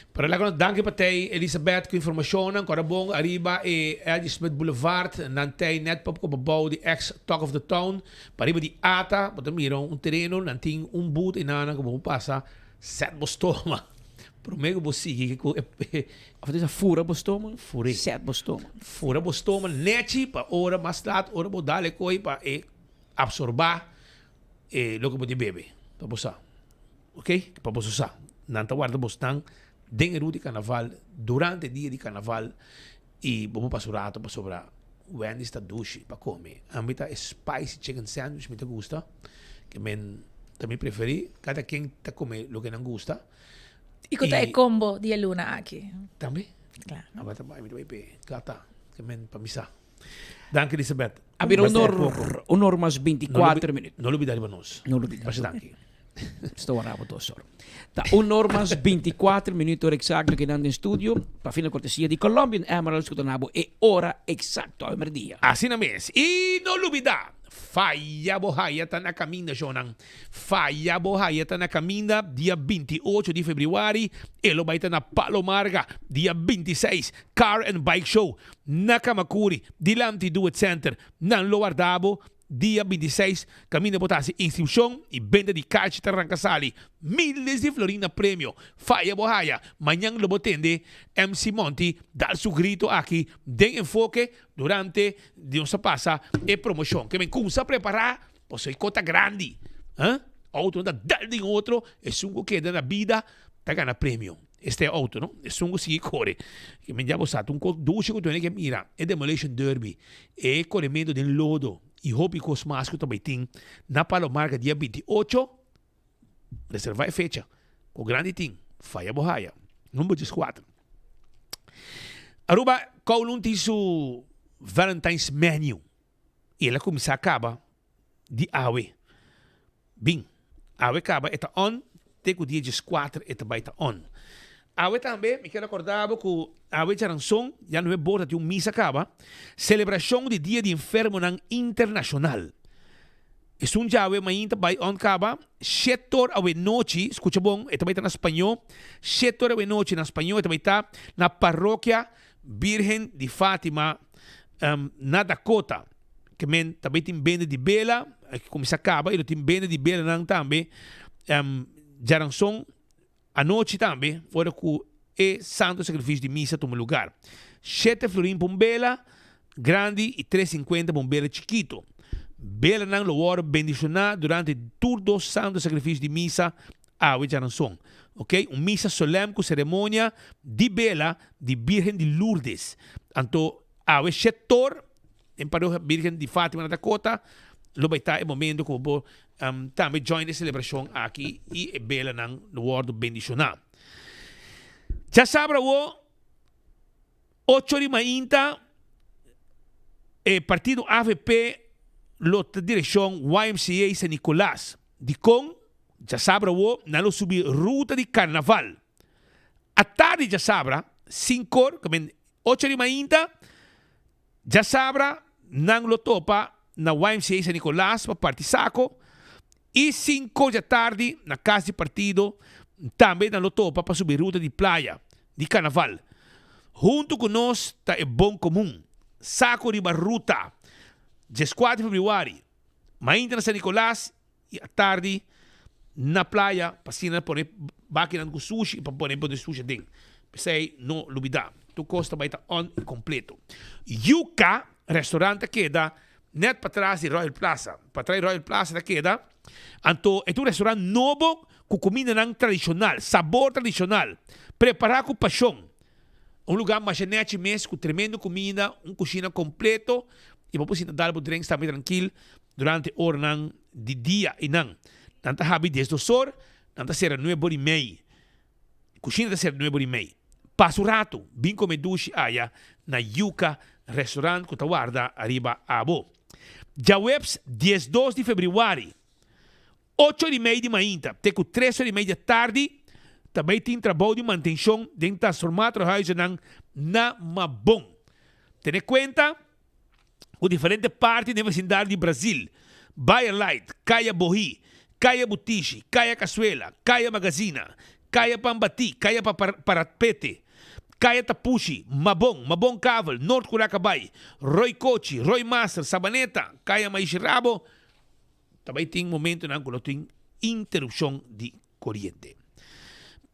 Pero laga nos danki pa tei Elisabeth ku informashonnan ku ora bon ariba e Eddie Smith Boulevard nan tei net pa koba bou di ex Talk of the Town pariba di ata bo ta mira un tereno nan tin un boot enanan ku bo por pasa set bo stoma prome ku bo sigui ku e Of ta fura bo stoma fure set bo stoma fura bo stoma nechi pa ora mas lat ora bo dal e koi pa e absorba e loke bo tin bebe pa bo sa. Ok, pa boso sa, nan ta warda bosnan den e rut di karnaval durante e dia di karnaval i bo por pasa un rato pasobra Wendy's ta dushi pa kome. Ami ta e spicy chicken sandwich mi ta gusta, ke men ta mi preferí. Kada ken ta kome loke nan gusta. I ku ta e kombo di e luna aki? Tambe? Klaro. Aba ta bai, mi ta bai p'e kla ta, ke men pa mi sa. Danki Elisabeth. A bira un or mas 24 minuut. No lubida riba nos. No lubida. Masha danki. Sto wara bo dos or. Ta un or mas 24 minuut ora exacto ki nan den studio. Pa fina cortesia di Colombian Emeralds ku ta na bo e ora exacto awe merdia. Asina mes. I no lubida. Faya bo haya ta na kaminda shownan. Faya bo haya ta na kaminda dia 28 di februari e lo bai ta na Palo Marga dia 26 Car and Bike Show na Kamakuri dilanti Do It Center. Nan lo warda bo Dia 26 kaminda bo ta hasi inskripshon i benta di kachi ta ranka sali miles di florin na premio. Faya bo haya! Mañan lo bo tende MC Monty dal su grito aki den Enfoke durante di nos ta pasa e promoshon. Ke men kumsa prepará pasobra e kota grandi. Outo no ta dal den otro, esun ku keda na bida ta gana premio. Este e auto no, esun ku sigui kore. Ke men ya bo sa, ta un kos dushi ku tene ke mira, e demolition derby, e korementu den lodo i hopi kos mas ku ta bai tin na Palo Marga dia 28, reserva e fecha, ku grandi tin, faya bo haya. Number 14. Aruba Kowloon tin su Valentine's menu i el a kuminsá kaba di awe. Bin, awe kaba e ta on, te ku dia dieskuater e ta bai ta on. Awe tambe mi kier rekorda bo ku awe djaranson ya nuebe bor ta tin un misa kaba, selebrashon di Dia di Enfermonan Internashonal. Esun djawe mainta bai on kaba, shete or awe nochi, skucha bon, e ta bai ta na spañó, shete or awe nochi na spañó e ta bai ta na Parokia Birgen di Fatima na Dakota. Ke men tambe tin bende di bela, a kuminsá kaba i lo tin bende di belanan tambe djaranson anochi tambe ora ku e Santo Sakrifisio di Misa tuma lugar. Shete florin pa un bela grandi i tres sinkuenta pa un bela chikitu. Belanan lo wòrdu bendishoná durante tur dos Santo Sakrifisio di Misa awe djaranson. Ok, un misa solèm ku seremonia di bela di Birgen di Lourdes. Anto awe shetor. Den Parohia Birgen di Fatima na Dakota lo bai ta e momento ku bo por tambe join e selebrashon aki i e belanan lo wòrdu bendishoná. Djasabra awo ocho di mainta e partido avp lo ta direkshon YMCA San Nicolas. Dikon? Djasabra awo nan lo subi ruta di karnaval. Atardi djasabra sinkor, ocho di mainta, Djasabra nan lo topa na YMCA San Nicolas pa parti saco y cinco djatardi na cas di partido tambe nan lo topa pa subi ruta di playa di Carnaval. Hunto cu nos ta e bon comun. Saco riba ruta djescuatro di februari mainta na San Nicolas y atardi na playa pa asina pone bakinan cu sushi y pa pone pone sushi aden. P'esey no lubida, tur cos ta bay ta on y completo. Yuca restaurant ta keda net patras di Royal Plaza. Patras di Royal Plaza ta keda. Anto e ta un restaurant nobo cu cumindanan tradicional, sabor tradicional, prepara cu pasion. Un lugar masha nechi mes cu tremendo cuminda, un cushina completo y bo por sinta dal bo drinks tambe trankil Durante oranan di dia einan, nan ta habri diesdos or, nan ta sera nuebe or i mei. Kushina ta sera nuebe or i mei. Pasa un ratu, bin kome dushi aya na Yuca Restaurant ku ta warda ariba abo. Djaweps diesdos di febrüari, ocho or i mei di mainta te ku tres or i mei di atardi, ta bai tin trabou di mantenshon den transformatorhuizennan na Mabon. Tene kuenta ku diferente parti den vesindario di Brazil, Baia Light, Kaya Bohi, Kaya Butishi, Kaya Kasuela, Kaya Magazina, Kaya Pambatí, Kaya Parapete, Kaya Tapushi, Mabon, Mabon Kavel, Noord Curacabai, Rooi Kochi, Rooi Master, Sabaneta, Kaya Maishi Rabo, ta bai tin momentonan ku lo tin interupshon di koriente.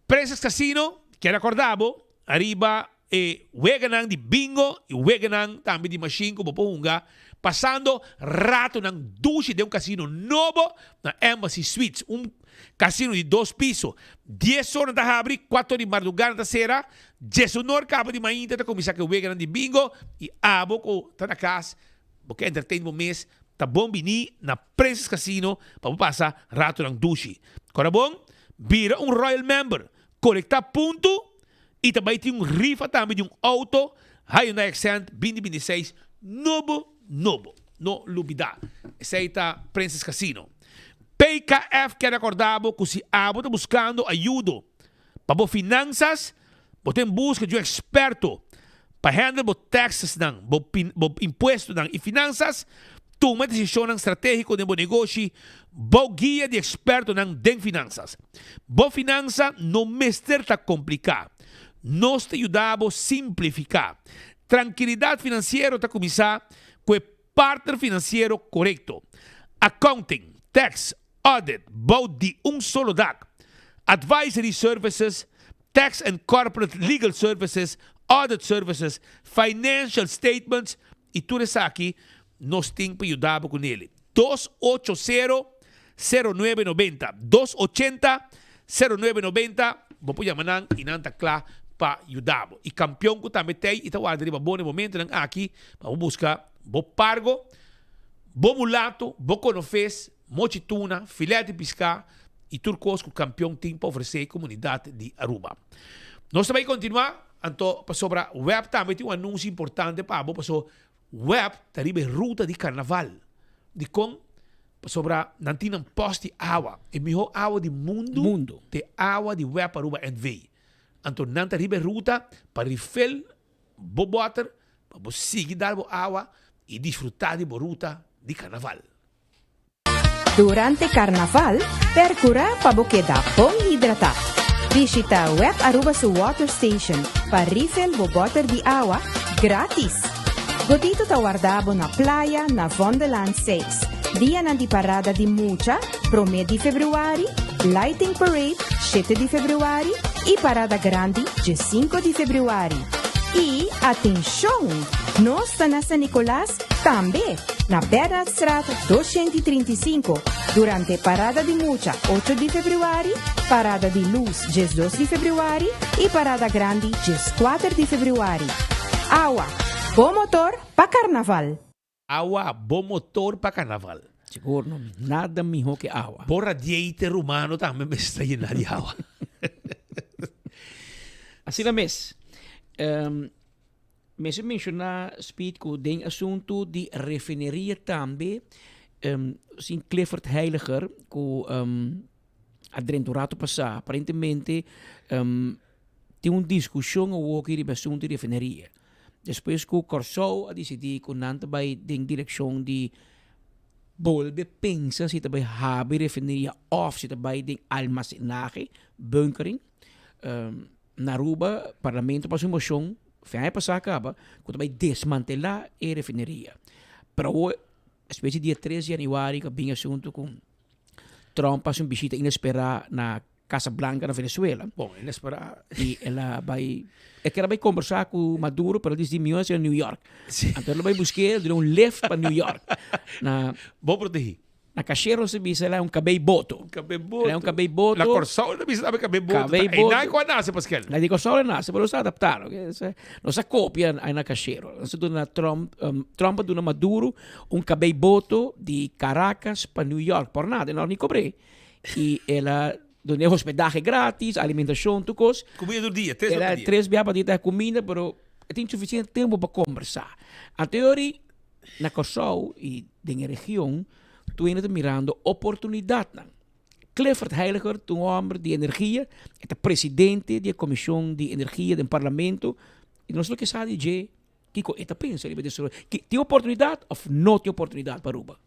Princess Casino kier akorda bo ariba e weganan di bingo y weganan tambe di machine cu bo por hunga pasando ratonan dushi den un casino nobo na Embassy Suites, un casino di dos piso. Dies or nan ta habri, cuatro di marduga nan ta cera, diesunor caba di mainta ta cuminsa cu e weganan di bingo y abo cu ta na cas bo ke entertain bo mes ta bon bini na Princess Casino pa bo pasa ratonan dushi. Cora bon, bira un Royal Member, colecta punto I ta bai tin un rifa tambe di un auto Hyundai Accent 2026 nobo nobo. No lubida. Esei ta Princess Casino. PKF kier recorda bo cu si abo ta buscando ayudo pa bo finanzas, bo ta en busca di un experto pa handle bo taxesnan, bo bo impuestonan y finanzas, Tuma desishonnan stratégiko den bo negoshi bou guia di ekspertonan den finansas. Bo finansa no mester ta kompliká. Nos ta yuda bo simplifiká. Trankilidat finansiero ta kuminsá ku e partner finansiero korekto. Accounting, tax, audit bou di un solo dak. Advisory services, tax and corporate legal services, audit services, financial statements y tur esaki nos tin pa yuda bo cu nele. Dos ocho sero, sero nuebe nobenta, dos ochenta, sero nuebe nobenta, bo por yama nan y nan ta cla pa yuda bo. Y campeon cu tambe t'ey y ta warda riba bo na e momentonan aki pa bo busca bo pargo, bo mulato, bo conofes, mochi tuna, filet di pisca y tur cos cu campeon tin pa ofrece e comunidad di Aruba. Nos ta bay continua, anto pasobra web tambe tin un anuncio importante pa bo, paso web ta riba e ruta di carnaval. Dicon? Pasobra nan tin nan post di awa, e miho awa di mundo, Mundo. ta e awa di web Aruba NV. Anto nan ta riba e ruta pa refill bo boter pa bo sigui dal bo awa y disfruta di bo ruta di carnaval. Durante Carnaval, percura pa bo keda bon hidrata. Bishita web Aruba su Water Station pa refill bo boter di awa gratis. Godito ta warda bo na playa na Vondelaan seis. Dianan di parada di mucha, prome di februari, Lighting Parade, shete di februari, y parada grandi, djesinco di februari. Y atencion! Nos ta na San Nicolas tambe! Na Bernardstraat 235, durante Parada di Mucha ocho di februari, Parada di Luz 12 di februari y Parada Grandi 14 di februari. Awa, bo motor pa Carnaval! Awa, bo motor pa Carnaval. Sigur no, nada miho ke awa. Bo radiator rumano tambe mester ta yena di awa. Asina mes. Mester menshoná Speed ku den asuntu di refineria tambe sin Clifford Heiliger ku a drenta un rato pasá aparentemente tin un diskushon awoki riba asuntu di refineria. Despues ku Kòrsou a disidí ku nan ta bai den direkshon di bolbe pensa si ta bai habri refineria òf si ta bai den almasenahe, bunkering. Na Aruba, Parlamento pasa un mocion fin aña pasa caba cu ta bay desmantela e refineria. Pero awor, despues di dia tres di januari cu a bin asunto cu Trump haci un bishita inespera na Casa Blanca na Venezuela. Bon, inespera. Y el a bay, el kier a bay conversa cu Maduro, pero el dici mi a New York. Anto el a bay busque, el duna un lift pa New York. Na. Bon protegi. Na cachero se bisa el a un cabey boto. Un cabey boto. El a un cabey boto. Na Corsou ta bisa tambe cabey boto. Cabey boto. Einan cu a nace Paskel. Na di Corsou a nace, pero nos a adapta. Nos a copia na cachero. Nos a duna Trump, Trump a duna Maduro un cabey boto di Caracas pa New York. Por nada, e no a ni cobre. Y el a duna hospedahe gratis, alimentacion, tur cos. Comida tur dia, tres biaha pa dia. Tres biaha pa dia ta comida, pero e tin suficiente tempo pa combersa. Anteori. Na Kòrsou i den e region tur hende ta mirando oportunidatnan. Clifford Heiliger ta un hòmber di energia, e ta presidente di e komishon di energia den parlamento i nos lo ke sa di dje kiko e ta pensa riba desaroyo. Tin oportunidat òf no tin oportunidat pa Aruba?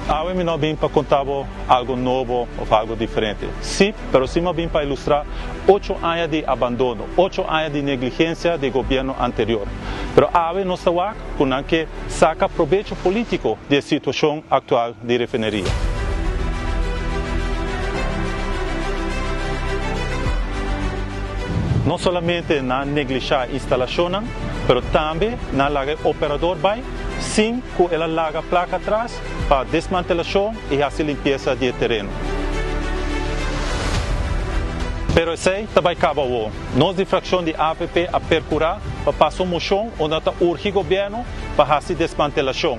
Awe mi no a bin pa konta bo algo nobo of algo diferente. Sí, pero sí mi a bin pa ilustrá ocho aña di abandono, ocho aña di negligensia di e gobierno anterior. Pero awe nos ta wak ku nan ke saka probecho polítiko di e situashon aktual di refineria. No solamente nan a neglishá e instalashonnan, pero tambe nan a laga e operador bai sin ku el a laga plaka atras pa desmantelashon i hasi limpiesa di e tereno. Pero esei ta bai kaba awor. Nos di frakshon di avp a perkurá pa pasa un moshon unda ta urgi gobièrnu pa hasi desmantelashon.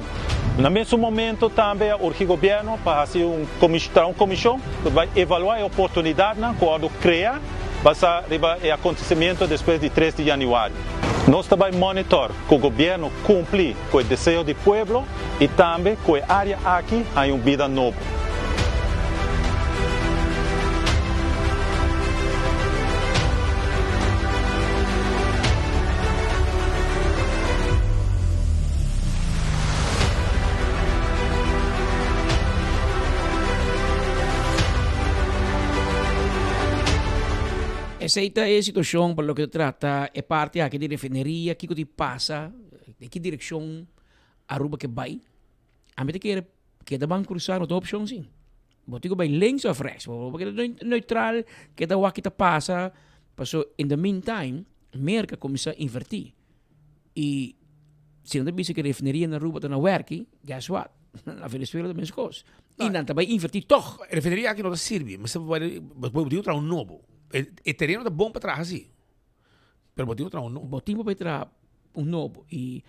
Na mesun momento tambe a urgi gobièrnu pa hasi un traha un komishon ku ta bai evaluá e oportunidatnan ku a wòrdu krea basá riba e akontesimiento despues di tres di yanüari. Nos ta bai monitor ku gobièrnu kumpli ku e deseo di pueblo i tambe ku e área aki haña un bida nobo. Esei ta e situashon pa loke ta trata e parti aki di refineria, kiko tin pasa, den ki direkshon Aruba ke bai. Ami ta kere keda ban krusa no ta opshon si. Bo tin ku bai links of rechts, bo por keda neutral, keda wak ki ta pasa, paso in the meantime Merka kuminsá invertí i si nan ta bisa ku e refineria na Aruba ta na wèrki, guess what, na Venezuela ta meskos i nan ta bai invertí tòg. E refineria aki no ta sirbi, mester bo tin ku traha un nobo. E tereno ta bon pa traha si, pero bo tin ku traha un nobo. Bo tin ku bai traha un nobo i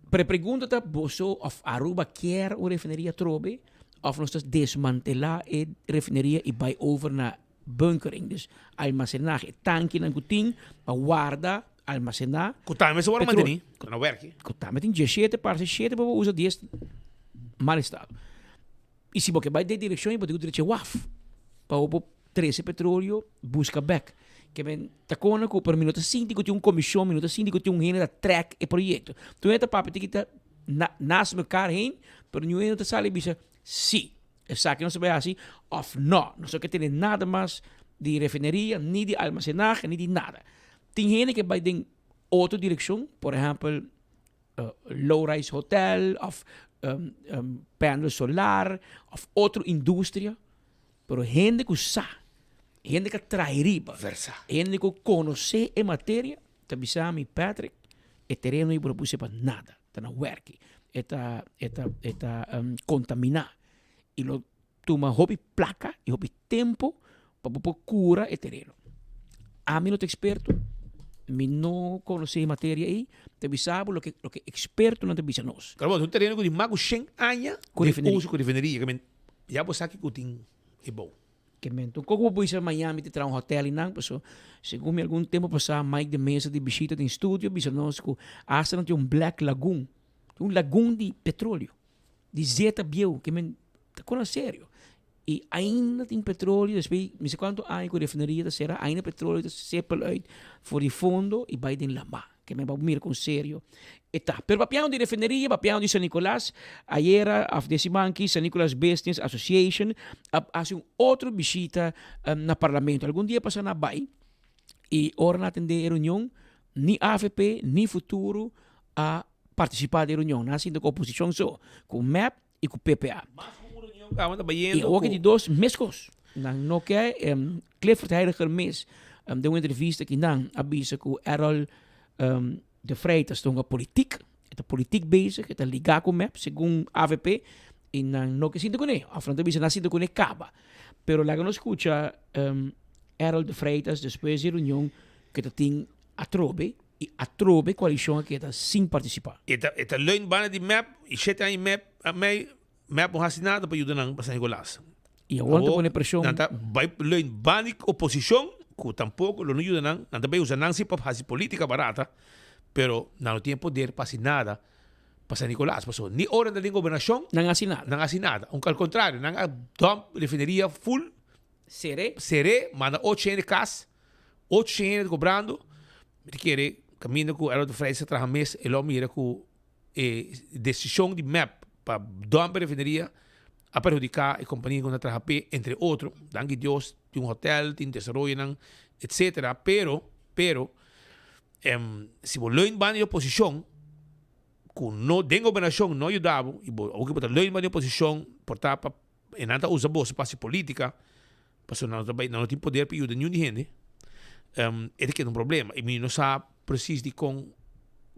pero e pregunta ta boso of Aruba kier un refineria atrobe of nos ta desmantelá e refineria i bai over na bunkering, dus almacenahe, e tankinan ku tin pa warda, almacená. Ku tambe mester wòrdu mantení, ku ta na wèrki. Ku tambe tin dieshete, parse shete pa bo usa dies mal estado. I si bo ke bai den direkshon ei bo tin ku drecha e waf pa bo por trese petroleo buska bek. Ke men ta kona ku pero mi no ta sinti ku tin un komishon, mi no ta sinti ku tin un hende ta trèk e proyekto. Tur hende ta papia tin ki ta naast mekaar heen, pero niun hende no ta sali bisa si esaki nos ta bai hasi òf nò. Nos no ke tene nada mas di refineria, ni di almasenahe, ni di nada. Tin hende ke bai den otro direkshon, por ehèmpel low rise hotel of panel solar of otro industria, pero hende ku sa, hende ku a traha riba, hende ku konosé e materia ta bisa mi Patrick e tereno ei bo no por usa pa nada, ta na wèrki, e ta e ta e ta kontaminá i lo tuma hopi plaka i hopi tempu pa bo por kura e tereno. Ami no ta eksperto, mi no konosé e materia ei, ta bisa bo loke loke ekspertonan ta bisa nos. Pero bo ta un tereno ku tin mas ku shen aña Ku den refineria. uso ku refineria, ke men ya bo sa kiko tin e bou. Ke men tur koko bo bisa Miami ta traha un hotel einan, paso segun mi algun tempu pasá Mike de Meza di bishita den studio bisa nos ku asta nan tin un Black Lagoon, un lagoon di petroleo. Di zeta bieu ke men ta kona serio. I ainda tin petroleo despues mi sa kuantu aña ku refineria ta sera ainda petroleo ta sepel uit for di fondo i bai den lama. Ke men por mira kon serio e ta. Pero papiando di refineria, papiando di San Nicolas, ayera of den siman aki San Nicolas Business Association a hasi un otro bishita na parlamento. Algun dia pasa nan a bai i ora nan a atende e reunion ni avp ni Futuro a partisipá den reunion. Nan a sinta ku oposishon so, ku mep i ku PPA. I awor ki di dos meskos. Nan no ke, Clifford Heiliger mes den un entrevista ki nan a bisa ku Errol de Freitas ta hunga politik, e ta politik bezig, e ta ligá ku mep segun avp i nan no ke sinta kuné òf nan ta bisa nan a sinta kuné kaba. Pero laga nos skucha Errol de Freitas despues di reunion ku ta tin atrobe. I atrobe koalishon a keda sin partisipá. E ta e ta leun banda di mep i shete aña mep a mei mep no hasi nada pa yuda nan pa San Nicolas. I awor nan ta pone preshon. Nan ta bai leun banda di oposishon ku tampoko lo no yuda nan, nan ta bai usa nan si pa hasi politika barata pero nan no tin e poder pa hasi nada pa San Nicolas pasobra ni ora nan ta den gobernashon nan hasi nada. Nan hasi nada al kontrario nan a dump refineria ful Seré. Seré manda ocho hende kas Ocho hende ta kobrando, mi ta kere kaminda ku Errol de Vries a traha mes e lo mira ku e desishon di mep pa dump e refineria a perhudiká e kompania ku nan ta traha p'e, entre otro. Danki Dios tin un hotel, tin desaroyonan etcetera, pero, pero si bo leun banda di oposishon ku no den gobernashon no yuda bo i bo awor ku bo ta leun banda di oposishon por ta pa E nan ta usa boso pa hasi politica, pasobra nan no ta bai, nan no tin poder pa yuda niun di hende. E ta keda un problema. I mi no sa precies dikon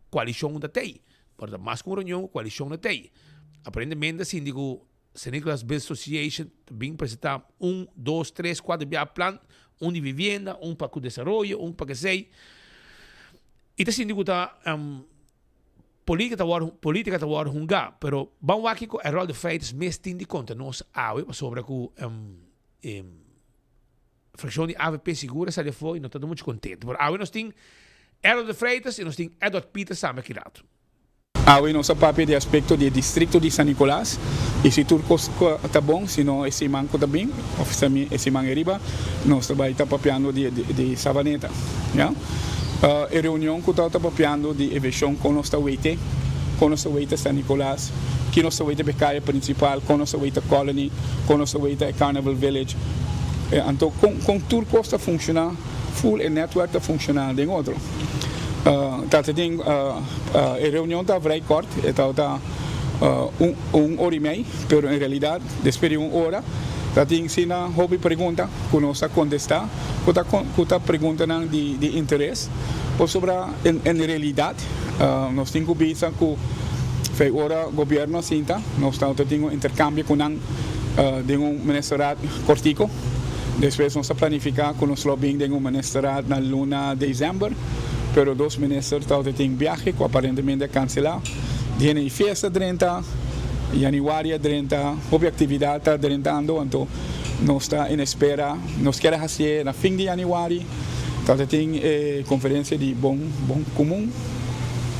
koalishon ta tei. Pero ta mas ku un reunion ku koalishon ta tei. Aparentemente a sinti ku San Nicolas Business Association ta bin presenta un, dos, tres, kuater bia plan, un di vivienda, un pa ku desaroyo, un pa kesei. I ta sinti ku ta Politica ta wòrdu politica ta wòrdu hungá, pero ban wak kiko Errol de Freitas mes tin di konta nos awe pasobra ku e frakshon di avp sigur a sali afó i no ta muchu kontento. Pero awe nos tin Errol de Freitas i nos tin Edward Pieters tambe aki rato. Awe nos a papia di aspekto di e distrikto di San Nicolas i si tur kos ta bon, si no e siman ku ta bin òf e siman e riba nos ta bai ta papiando di Savaneta. Ya. E reunion cu tabata papiando di e vision con nos ta weite, con nos ta weita San Nicolas, ki nos ta weita p'e caya principal, con nos ta weita Colony, con nos ta weita e Carnival Village. Anto con con tur cos ta funciona. Full e netwerk ta funciona den otro. Ta ta tin e reunion ta vrij kort, e tabata un un ora y mei, pero en realidad despues di un ora ta tin asina hopi pregunta cu nos a contesta cu ta cu ta preguntanan di di interes pasobra en en realidad nos tin cu bisa cu fei ora gobierno a sinta nos tabata tin un intercambio cu nan den un ministerraad cortico. Despues nos a planifica cu nos lo bin den un ministerraad na luna december, pero dos minister tabata tin biahe cu aparentemente a cancela. Diene y fiesta drenta, januari a drenta, hopi actividad ta drentando, anto nos ta en espera, nos kier a haci'e na fin di januari, tabata tin e conferencia di bon bon comun,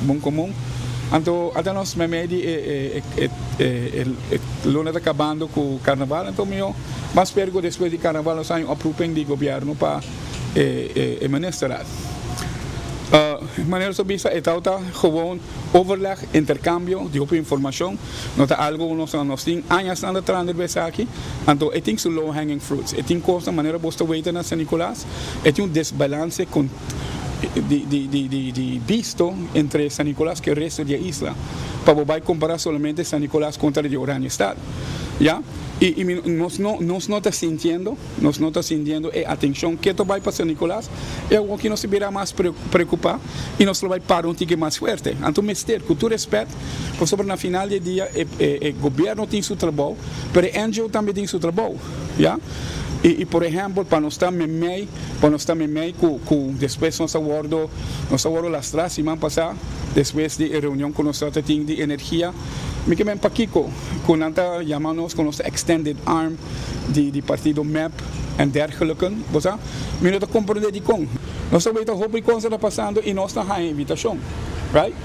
bon comun, anto ata nos meimei di e e e e luna ta cabando cu carnaval, anto mijo. Mas spera ku despues di karnaval nos haña un oproeping di gobièrnu pa e ministerraad. Manera nos a bisa e tau ta gewoon overleg, interkambio di hopi informashon. No ta algu ku nos nos tin añasnan ta trahando riba esaki. Anto e tin su low hanging fruits. E tin kosnan manera bos ta weta na San Nicolas, e tin un desbalanse kon di di di di di bisto entre San Nicolas ku e resto di e isla. Pa bo bai kompará solamente San Nicolas kontra di Oranjestad. Ya. Y y mi nos no nos no ta sintiendo nos no ta sintiendo e atencion ke ta bay pa San Nicolas y awor ki nos ta bira mas preocupa y nos lo bay para un tiki mas fuerte. Anto mester cu tur respet pasobra na final di e dia e e e gobierno tin su trabou pero e NGO tambe tin su trabou ya y y por ehempel pa nos ta memey pa nos ta memey cu cu despues nos a wordo nos a wordo lastra siman pasa despues di e reunion cu nos ta tin di energia. Mi ke men pakiko ku nan ta yama nos ku nos ta extended arm di di partido mep en dergelijken, bo sa? Mi no ta komprende dikon. Nos ta weta hopi kos ta pasando i nos ta haña invitashon, right?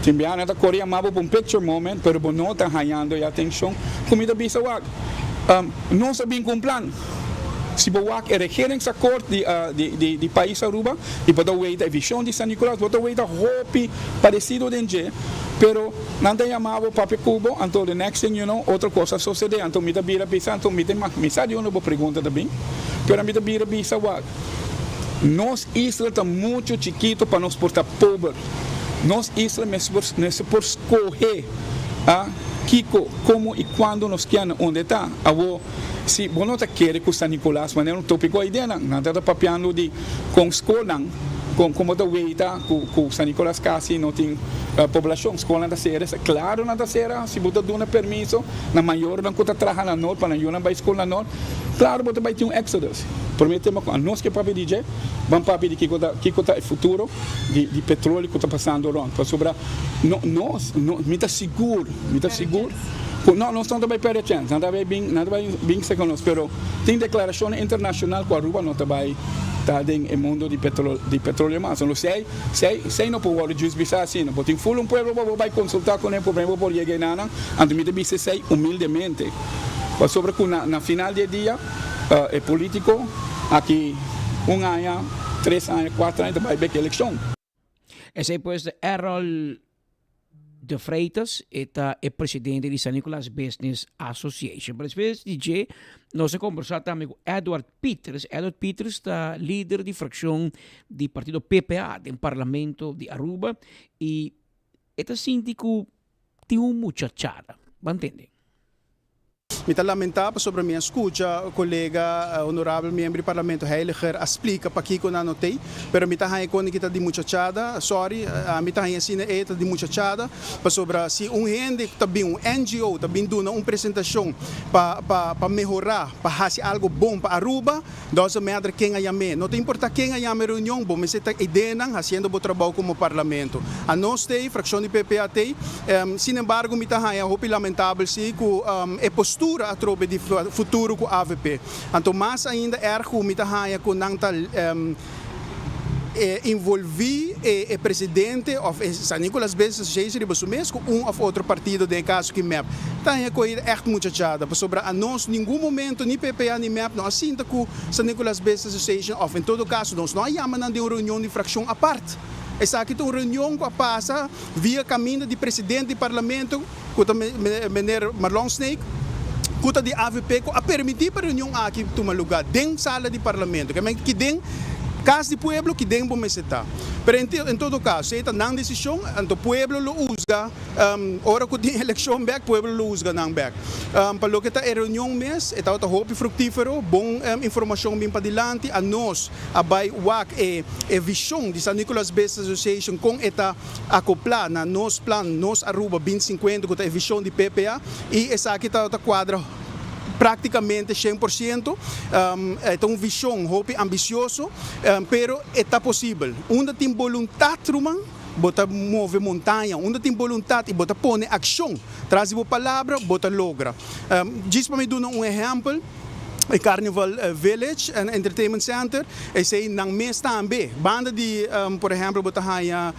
Tin biaha nan ta kore yama bo pa un picture moment pero bo no ta hañando e atenshon ku mi ta bisa wak. Nos a bin ku un plan. Si bo wak e regeringsakkoord di di di pais Aruba i bo ta weta e vishon di San Nicolas bo ta weta hopi paresido den dje pero Nan ta yama bo papia ku bo, anto the next thing you know otro kos a sosede, anto mi ta bira bisa, anto mi ta mi sa di unda bo pregunta ta bin, pero mi ta bira bisa wak, nos isla ta mucho chikito pa nos por ta pober, nos isla mester por skohe a kiko, komo i kuando nos kier na unda e ta. Awo si bo no ta kere ku San Nicolas manera un topiko aidenan, nan ta ta papiando di kon skolnan, kon komo ta weita ku ku San Nicolas kasi no tin poblashon, skolnan ta sera, klaro nan ta sera si bo ta duna permiso na mayornan ku ta traha na nort pa nan yunan bai skol na nort, klaro bo ta bai tin un exodus. Prome tema ku anos ke papia di dje, ban papia di kiko ta kiko ta e futuro di di petroleo ku ta pasando rònt, pasobra no nos no mi ta sigur mi ta sigur ku no nos no ta bai pèrdè chèns, nan ta bai bin nan ta bai bin serka nos, pero tin deklarashonnan internashonal ku Aruba no ta bai ta den e mundo di petrol di petroleo mas. Lo si si si no por wòrdu djis bisa asina. Bo tin ful un pueblo pa bo bai konsultá kuné promé bo por yega enanan. Anto mi ta bisa esei humildemente pasobra ku na na final di e dia e polítiko aki un aña, tres aña, kuater aña ta bai bek elekshon. Esei pues ta Errol De Freitas, e ta e presidente di San Nicolas Business Association. Pero despues di dje, nos a conversa tambe cu Edward Pieters. Edward Pieters ta lider di fraccion di partido PPA den parlamento di Aruba y e ta sinti cu tin un muchachada. Ban tende. Mi ta lamentá pasobra mi a skucha kolega honorabel miembro di parlamento Heiliger a splika pakiko nan no tei, pero mi ta haña kon ki ta di muchachada, sorry, ami ta haña asina e ta di muchachada, pasobra si un hende ta bin, un NGO ta bin duna un presentashon pa pa pa mehorá, pa hasi algo bon pa Aruba, doesn't matter ken a yam'é, no ta importá ken a yama e reunion, bo mester ta eidenan hasiendo bo trabou komo parlamento. Anos t'ei, frakshon di PPA t'ei. Sinembargo mi ta haña hopi lamentabel si ku e postura atrobe di futuro ku avp. Anto mas ainda erg ku mi ta haña ku nan ta involví e presidente òf e San Nicolas Business Association riba su mes ku un òf otro partido den e kaso ki mep. Ta haña ku ei ègt muchachada pasobra anos ningun momento ni PPA ni mep no a sinta ku San Nicolas Business Association òf en todo kaso nos no a yama nan den un reunion di frakshon apart. Esaki ta un reunion ku a pasa via kaminda di presidente di parlamento ku ta meneer Marlon Sneek ku ta di avp ku a permití pa reunion aki tuma lugá den sala di parlamento. Ke men ki den. Cas di pueblo ki den bo mester ta. Pero en todo caso, esey ta nan decision, anto pueblo lo huzga, ora cu tin eleccion bek, pueblo lo huzga nan bek. Pa loke ta e reunion mes, e tabata hopi fructifero, bon informacion bin padilanti, anos a bay wak e e vision di San Nicolas Business Association con e ta acopla na nos plan Nos Aruba 2050 cu ta e vision di PPA y esaki tabata cuadra Práktikamente 100%. E ta un vishon hopi ambisioso, pero e ta posibel. Unda tin boluntat, ruman, bo ta move montaña. Unda tin boluntat i bo ta pone akshon tras di bo palabra, bo ta logra. Djis pa mi duna un ehèmpel, e Carnival Village and Entertainment Center, esei nan mes tambe, banda di, por ehèmpel, bo ta haña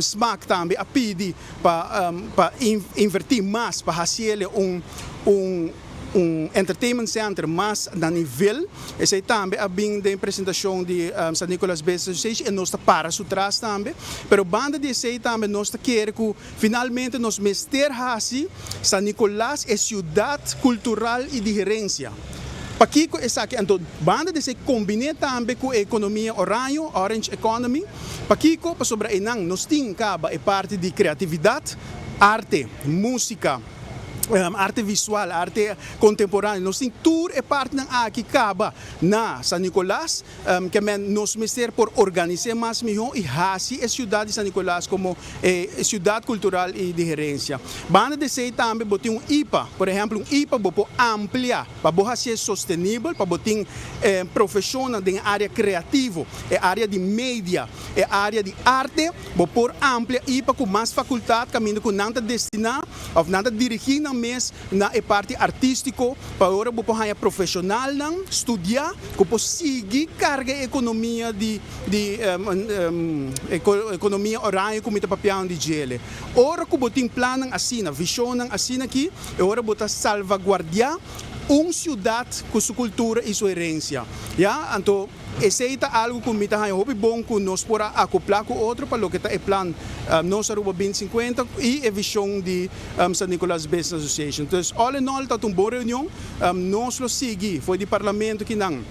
Smaak tambe a pidi pa pa invertí mas pa hasiele un un un entertainment center mas na nivel. Esei tambe a bin den presentashon di San Nicolas Business Association i nos ta para su tras tambe. Pero banda di esei tambe nos ta kere ku finalmente nos mester hasi San Nicolas e siudat kultural i di herensia. Pakiko esaki? Anto banda di esei kombiné tambe ku e ekonomia oraño, orange economy. Pakiko? Pasobra einan nos tin kaba e parti di kreatividat, arte, músika, arte visual, arte kontemporáneo. Nos tin tur e partinan aki kaba na San Nicolas. Ke men nos mester por organis'é mas mihó i hasi e siudat di San Nicolas komo e siudat kultural i di herensia. Banda di esei tambe bo tin un ipa. Por ehèmpel un ipa bo por amplia pa bo hasié sostenibel, pa bo tin profeshonnan den e área kreativo, e área di media, e área di arte, bo por amplia ipa ku mas fakultat kaminda ku nan ta destiná òf nan ta dirigí nan mes na e parti artístiko pa ora bo por haña profeshonalnan studiá ku por sigui karga e ekonomia di di ekonomia oraño ku mi ta papiando di djele. Ora ku bo tin plannan asina, vishonnan asina aki, e ora bo ta salvaguardiá un siudat ku su kultura i su herensia. Ya, anto esei ta algu ku mi ta haña hopi bon ku nos por a akoplá ku otro pa loke ta e plan Nos Aruba 2050 i e vishon di San Nicolas Business Association. Entonces, all in all tabata un bon reunion. Nos lo sigui for di Parlamento kinan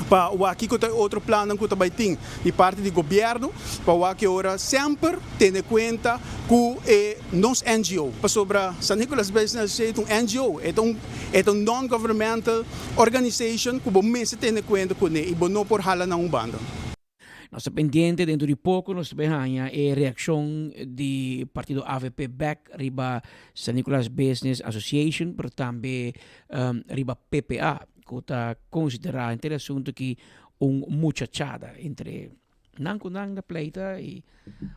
pa wak kiko ta e otro plannan ku ta bai tin di parti di gobièrnu pa wak e ora semper tene kuenta ku e nos NGO pasobra San Nicolas Business Association ta un NGO e ta un e ta un non-governmental organization ku bo mester tene kuenta kuné i bo no por hala na un banda. Nos ta pendiente dentro di poko nos ta bay haña e reaccion di partido avp bek riba San Nicolas Business Association pero tambe riba PPA cu ta considera henter e asunto aki un muchachada entre nan cu nan ta pleita y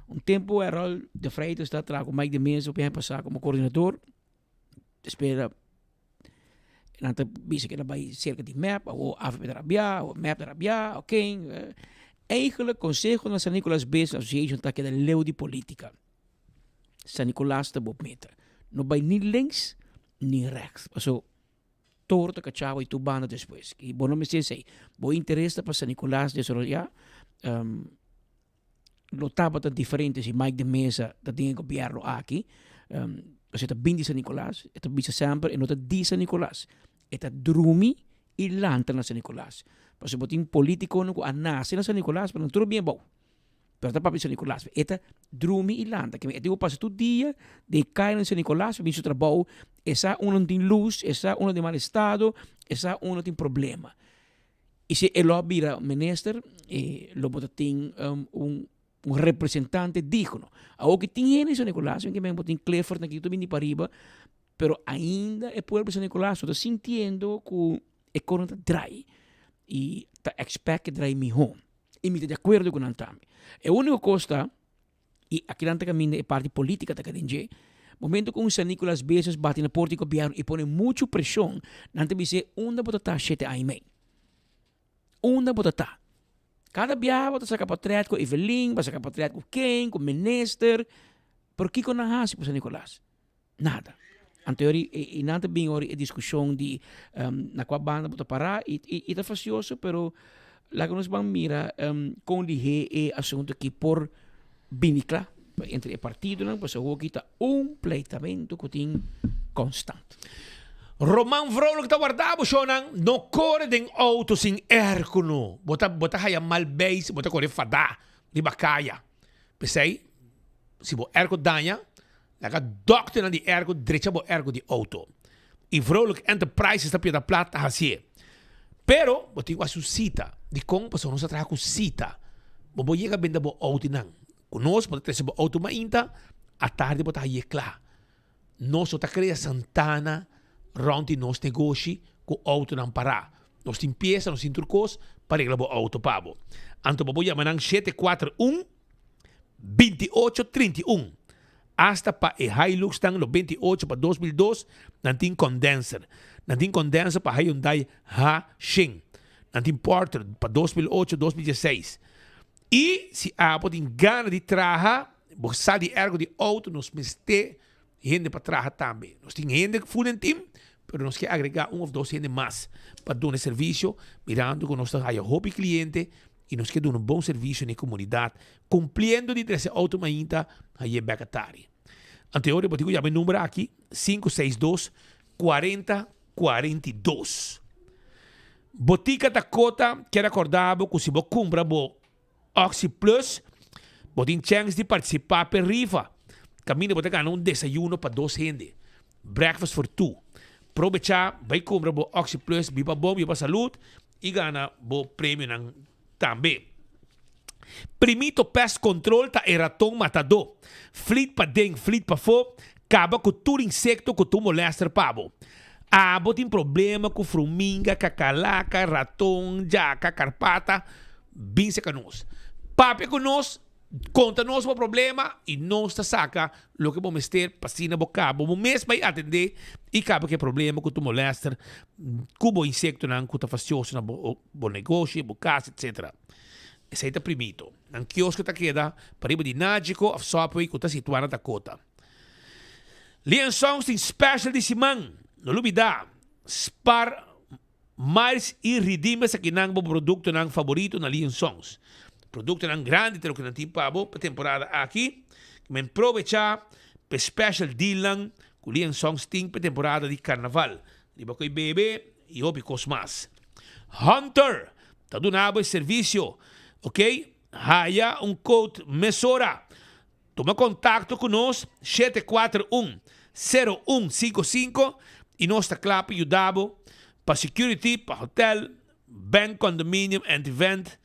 un tempo Errol de Freitas ta traha cu Mike de Meza hopi aña pasa como coordinador Spera nan ta bisa ku nan bai serka di mep o avp ta rabia o mep ta rabia o ken. Eigenlijk konseho na San Nicolas Business Association ta keda leu di politika. San Nicolas ta bo meta. No bai ni links ni rechts. Paso toro ta kacha bo di tur banda despues. I bo no mester esei. Bo interes ta pa San Nicolas desaroya. Lo tabata diferente si Mike de Meza ta den e gobierno aki. Pasobra e ta bin di San Nicolas, e ta bisa semper e no ta di San Nicolas. E ta drumi i lanta na San Nicolas. Pasobra bo tin politiconan cu a nace na San Nicolas pero nan tur a bien abou. Pero ta papia di San Nicolas. E ta drumi i lanta. E tin cu pasa tur dia den e caya na San Nicolas pa bin su trabou. E sa unda no tin luz, e sa unda den mal estado, e sa unda tin problema. I si e lo a bira minister, e lo bo ta tin un un representante digno. Awor ki tin hende di San Nicolas, mi bo tin Clifford aki ta bini pariba, pero ainda e pueblo di San Nicolas no ta sintiendo ku e kos no ta drai i ta expect ke drai miho. I mi ta di akuerdo ku nan tambe. E uniko kos ta I akinan ta kaminda e parti politica ta keda dje. Momento ku un San Nicolas Bezos bati na porta di gobierno i pone muchu preshon, nan ta bis'é unda bo ta ta shete aña i mei. Unda bo ta ta? Kada biaha bo ta saka potret ku Evelyn, bo ta saka potret ku ken, ku minister, pero kiko nan hasi pa San Nicolas? Nada. Anto yori i nan ta bin ori e diskushon di na kua banda bo ta pará i i ta fasioso pero laga nos ban mira kon lihé e asuntu aki por bini kla entre e partidonan pasobra awor aki ta un pleitamento ku tin konstant. Roman Vrolijk ta warda bo shownan, no kore den auto sin airco no. Bo ta bo ta haya mal beis, bo ta kore fada riba kaya. P'esei si bo airco daña, laga dokternan di airco drecha bo airco di auto. Y Vrolijk Enterprises ta pieda plat ta hacié. Pero bo tin cu haci un cita. Dicon? Pasobra nos ta traha cu cita. Bo por yega benda bo autonan. Cu nos bo ta trece bo auto mainta, atardi bo ta haye cla. Nos no ta crea santana rond di nos negoshi cu autonan para. Nos tin pieza, nos tin tur cos pa regla bo auto pa bo. Anto bo por yama nan 741 2831. Hasta pa e Hiluxnan lo 28 pa 2002 nan tin condenser. Nan tin condenser pa Hyundai H100. Nan tin Porter pa 2008, 2016. I si abo tin gana di traha, bo sa di ergo di outo, nos mester hende pa traha tambe. Nos tin hende full den team, pero nos ke agrega un of dos hende mas pa duna e servisio, mirando ku nos ta haya hopi kliente i nos ke duna un bon servisio na e komunidat, kumpliendo di trese outo mainta haye bek atari. Anto e ora bo tin ku yama e number aki, 562 40 42. Botica Dakota kier acorda bo cu si bo cumpra bo Oxi Plus, bo tin chance di participa p'e rifa. Caminda bo ta gana un desayuno pa dos hende, breakfast for two. Probecha, bay cumpra bo Oxi Plus, biba bon, biba salud y gana bo premionan tambe. Primito Pest Control ta e raton matadó. Flit paden, flit pafó, kaba ku tur insekto ku ta un molèster pa bo. Abo tin problema ku fruminga, kakalaka, raton, djaka, karpata? Bin seka nos. Papia ku nos, konta nos bo problema i nos ta saka loke bo mester pa asina bo kaba. Bo mes bai atendé i kaba ku e problema ku ta un molèster ku bo insektonan ku ta fastioso na bo bo negoshi, bo kas, etc. Esei ta primito. Nan kiosko ta keda pariba di Nagico of Subway ku ta situá na Dakota. Lee Songs tin special di siman. No lubidá, spar miles i redeem esakinan bo produktonan faborito na Lee Songs. Produktonan grandi ta loke nan tin pa bo pa temporada aki. Men probechá pa e special dealnan ku Lee Songs tin pa e temporada di karnaval. Riba ku e bebe i hopi kos mas. Hunter ta duna bo e servisio, ok? Haya un quote mesora. Tuma kontakto ku nos 741 0155 i nos ta kla pa yuda bo pa security, pa hotel, bank condominium and event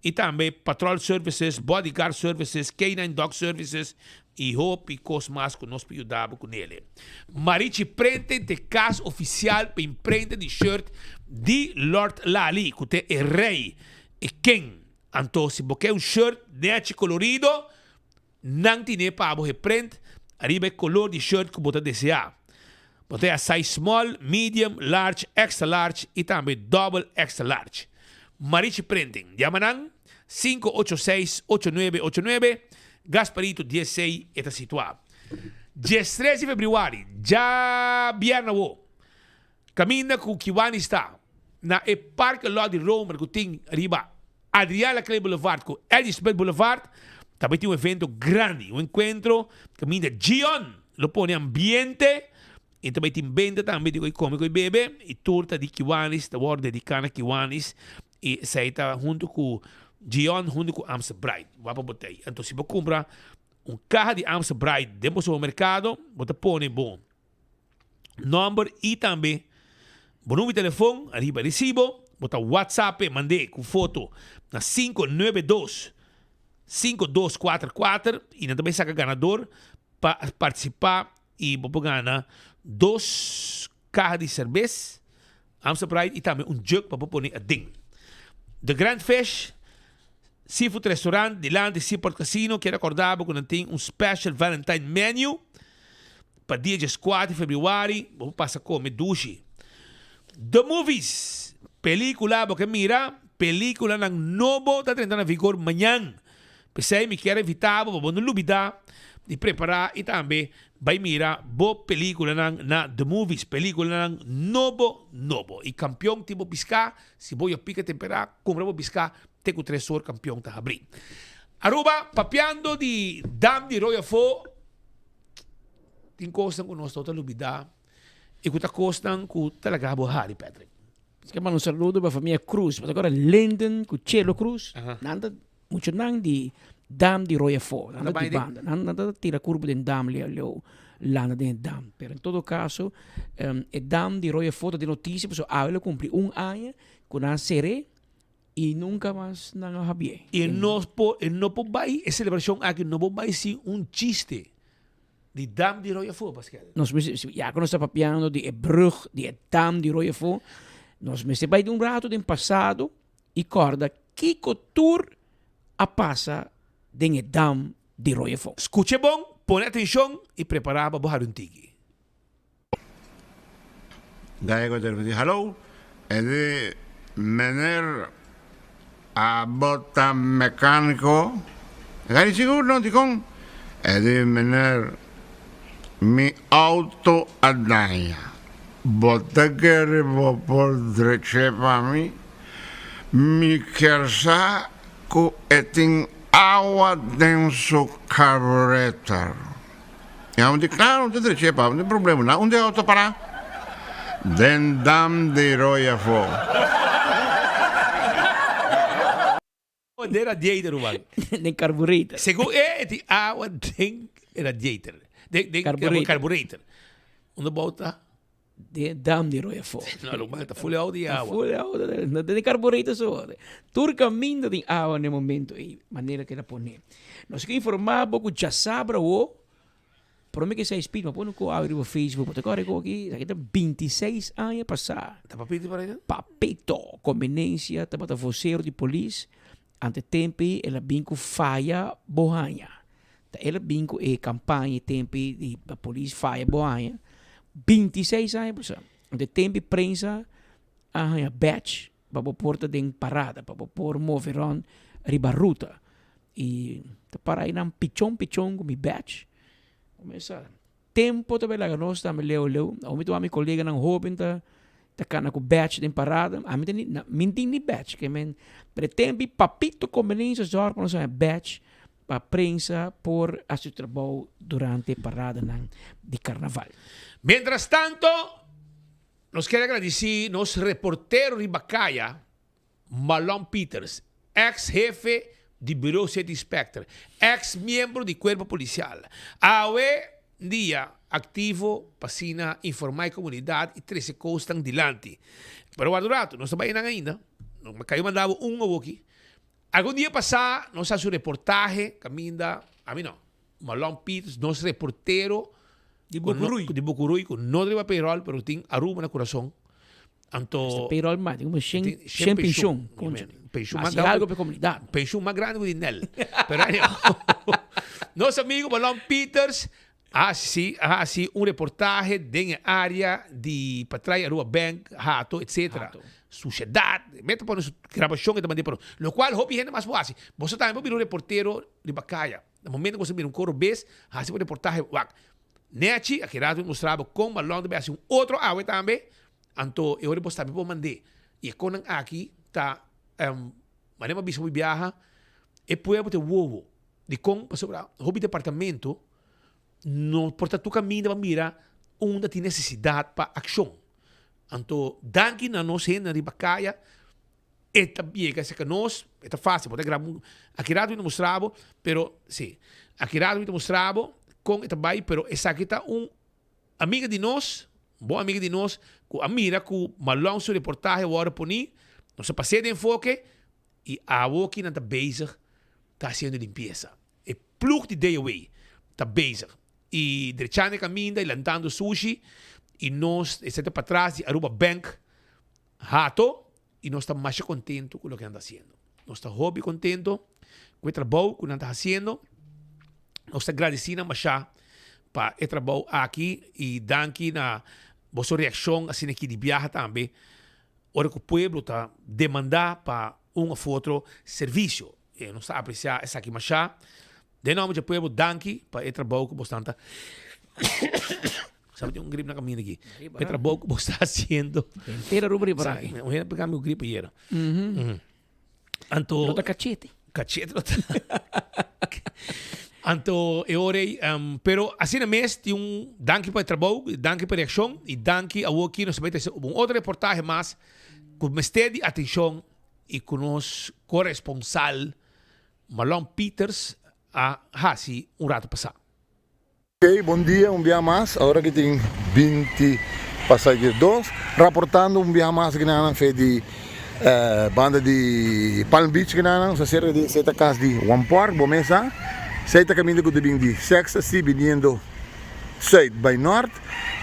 i tambe patrol services, bodyguard services, K-nine dog services i hopi kos mas ku nos por yuda bo ku nele. Marichi Printing ta e kas ofisial pa imprenta di shirt di Lord Lali ku ta e rei, e king. Anto si bo ke un shirt nechi kolorido, Nan tine pa bo he print ariba e color di shirt cu bo ta desea. Bo ta haya size small, medium, large, extra large y tambe double extra large. Marichi Printing. Yama nan 586 8989, Gasparito 16 e ta situa. 13 di februari, djabièrnè awo, Caminda cu Kiwanis ta na e parke lot di Romer cu tin riba Adriaan Laclé Boulevard cu Eddie Smith Boulevard ta bay tin un evento grandi, un encuentro caminda Gion lo pone ambiente y ta bay tin benta tambe di coy come coy bebe y tur ta di Kiwanis ta wordo dedica na Kiwanis y esey ta hunto cu Gion hunto cu Amstel Bright. Wak pa bo ta ey. Anto si bo cumpra un caha di Amstel Bright den bo supermercado bo ta pone bo. Nomber y tambe bo numero di telefon ariba e recibo. Bo ta whatsapp e mand'e cu foto na 592 5244 y nan ta bay saca ganador pa participa y bo por gana dos caha di cerbes Amstel Bright y tambe un jug pa bo pone aden. The Grand Fish Seafood Restaurant dilanti Seaport Casino kier acorda bo cu nan tin un special Valentine menu. Pa dia dieskuater di februari bo por pasa kome dushi. The Movies, Pelikula bo ke mira? Pelikulanan nobo ta drenta na vigor mañan. P'esei mi kier invita bo pa bo no lubida di prepara i tambe bai mira bo pelikulanan na The Movies. Pelikulanan nobo nobo. I kampion tin bo piská, si bo yo pika tempera, kumpra bo piská te ku tres or kampion ta habri. Aruba, papiando di Dam di Rooi Afó. Tin kosnan ku nos no ta lubidá. I ku ta kosnan ku ta laga bo hari, Patrick. Nos ke manda un saludo pa famia Cruz. Bo ta acorda Linden ku Chelo Cruz? Nan ta muchanan di dam di Rooi Afo. Nan ta di banda. Nan nan ta tira kurpo den dam leu leu landa den e dam. Pero en todo caso e dam di Rooi Afo ta den noticia pasobra awe lo cumpli un aña ku nan a ser'é i nunca mas nan a habié. I no por e no por bai e celebracion aki no por bai sin un chiste Di dam di Rooi Afó, Paskel. Nos mester, ya ku nos ta papiando di e brug, di e dam di Rooi Afó, nos mester bai di un rato den pasado i kòrda kiko tur a pasa den e dam di Rooi Afó. Skucha bon, pone atenshon i prepará pa bo hari un tiki. Gallego ta repetí, Hallo, e di meneer abo ta mecánico? E ta di, Sigur no, dikon? E di, Meneer, mi auto a daña, bo ta kere bo por drech'é pa mi? Mi kier sa ku e tin awa den su carburetor. E homber di, Claro, un ta dreche pa, no tin problema. Na unda e auto para? Den dam di rooi afó. Den radiator, ruman. Den carburetor. Segun e, e tin awa den radiator. Den, den Carburetor. carburetor. Unda bo ta? Den dam di rooi afó. No, ruman, ta ful e auto di Ta awa. ful e auto. No den carburetor so. Tur caminda tin awa na e momento ei, manera cu el a pone. Nos ke informa bo cu djasabra awo, prome ke sai speed, ma pone cu awe riba Facebook, bo ta kore cu aki, esaki ta bintiseis aña pasa. Ta papito por ahí? Papito, Convenencia tabata vocero di polis, ante tempo ei el a bin cu faya bo haña. Ta el a bin cu e campaña e tempo ei di pa polis faya bo haña, bintiseis aña pasa. Ante tempo ei prensa a haña badge pa bo por ta den parada, pa bo por move rond riba ruta. Y ta para einan pichon pichon cu mi badge. Comenzá. Tempo ta bay laga nos tambe leu leu. Awor mi ta wak mi coleganan hoben ta ta cana cu badge den parada. Ami ta ni, mi no tin ni badge. Ke men, pero e tempo ei papito conveniencia zorg pa nos haña badge pa prensa por haci su trabou durante paradanan di carnaval. Mientras tanto, nos kier a gradici nos reportero riba caya, Marlon Pieters, ex hefe di Bureau City Inspector, ex miembro di Cuerpo Policial, awe dia activo pa asina informa e comunidad y trece cosnan dilanti. Pero warda un rato, nos ta bay enan ainda, nos a cay manda bo un awoki. Algun dia pasa nos a haci un reportahe caminda, ami no, Marlon Pieters, nos reportero Di Bucuruy. Di Bucuruy, cu no ta riba payroll, pero tin Aruba na curason. Anto. Esta payroll mas, tin como shen, shen pensioen. Pensioen mas grande. algo pa comunidad. Pensioen mas grande cu di Nel. Pero anyhow, nos amigo Marlon Pieters a haci, a haci un reportahe den e area di Patrai Aruba Bank, Hato, etc. Suciedad, meta pone su grabacion e ta manda pa nos. Locual hopi hende mas por haci. Boso tambe por bira un reportero riba caya. Na momento ku bo mira un koro bes, hasi bo reportahe wak. Nechi, aki rato mi mustra bo kon Marlon ta bai hasi un otro awe tambe, anto e ora bo sabi bo mand'é. I e konnan aki ta, manera mi a bisa hopi biaha, e pueblo ta e wowo. Dikon? Pasobra hopi departamento no por ta tur kaminda pa mira unda tin nesesidat pa akshon. Anto danki na nos hendenan riba kaya. E ta yega cerca nos, e ta facil, bo ta graba un, aki rato mi ta mustra bo, pero si, aki rato mi ta mustra bo con e ta bay, pero esaki ta un amiga di nos, un bon amiga di nos, cu a mira cu Marlon su reportahe a worde poni, nos a pas'é den enfoke, y awo ki nan ta bezig ta haciendo limpieza. E ploeg di DOA ta bezig y drechando e caminda y lantando sushi, y nos, esaki ta patras di Aruba Bank, Hato y nos ta masha contento cu loke nan ta haciendo. Nos ta hopi contento cu e trabou cu nan ta haciendo. Nos ta gradici nan masha pa e trabou aki y danki na boso reaccion asina aki di biaha tambe ora cu pueblo ta demanda pa un of otro servicio. Nos ta aprecia esaki masha. Den nomber dje pueblo danki pa e trabou cu bosnan ta Sabi tin un grip na caminda aki. Pa e trabou cu bos ta haciendo. Henter Aruba riba aki. Un hende a pega mi cu grip ayera. Anto. No ta cachete. Cachete no ta. Anto e ora ei, pero asina mes tin un danki pa e trabou, danki pa e reakshon i danki awor aki nos ta bai trese un otro reportahe mas ku mester di atenshon i ku nos koresponsal Marlon Pieters a hasi un rato pasá. Ok, bon dia un bia mas, ahora ki tin 20 pasa 12, raportando un bia mas ginanan fe di banda di Palm Beach ginanan, sa cerca di seta cas di One Park, bo mesa, seta caminda cu ta bin di Sexta si biniendo zuid bay nort,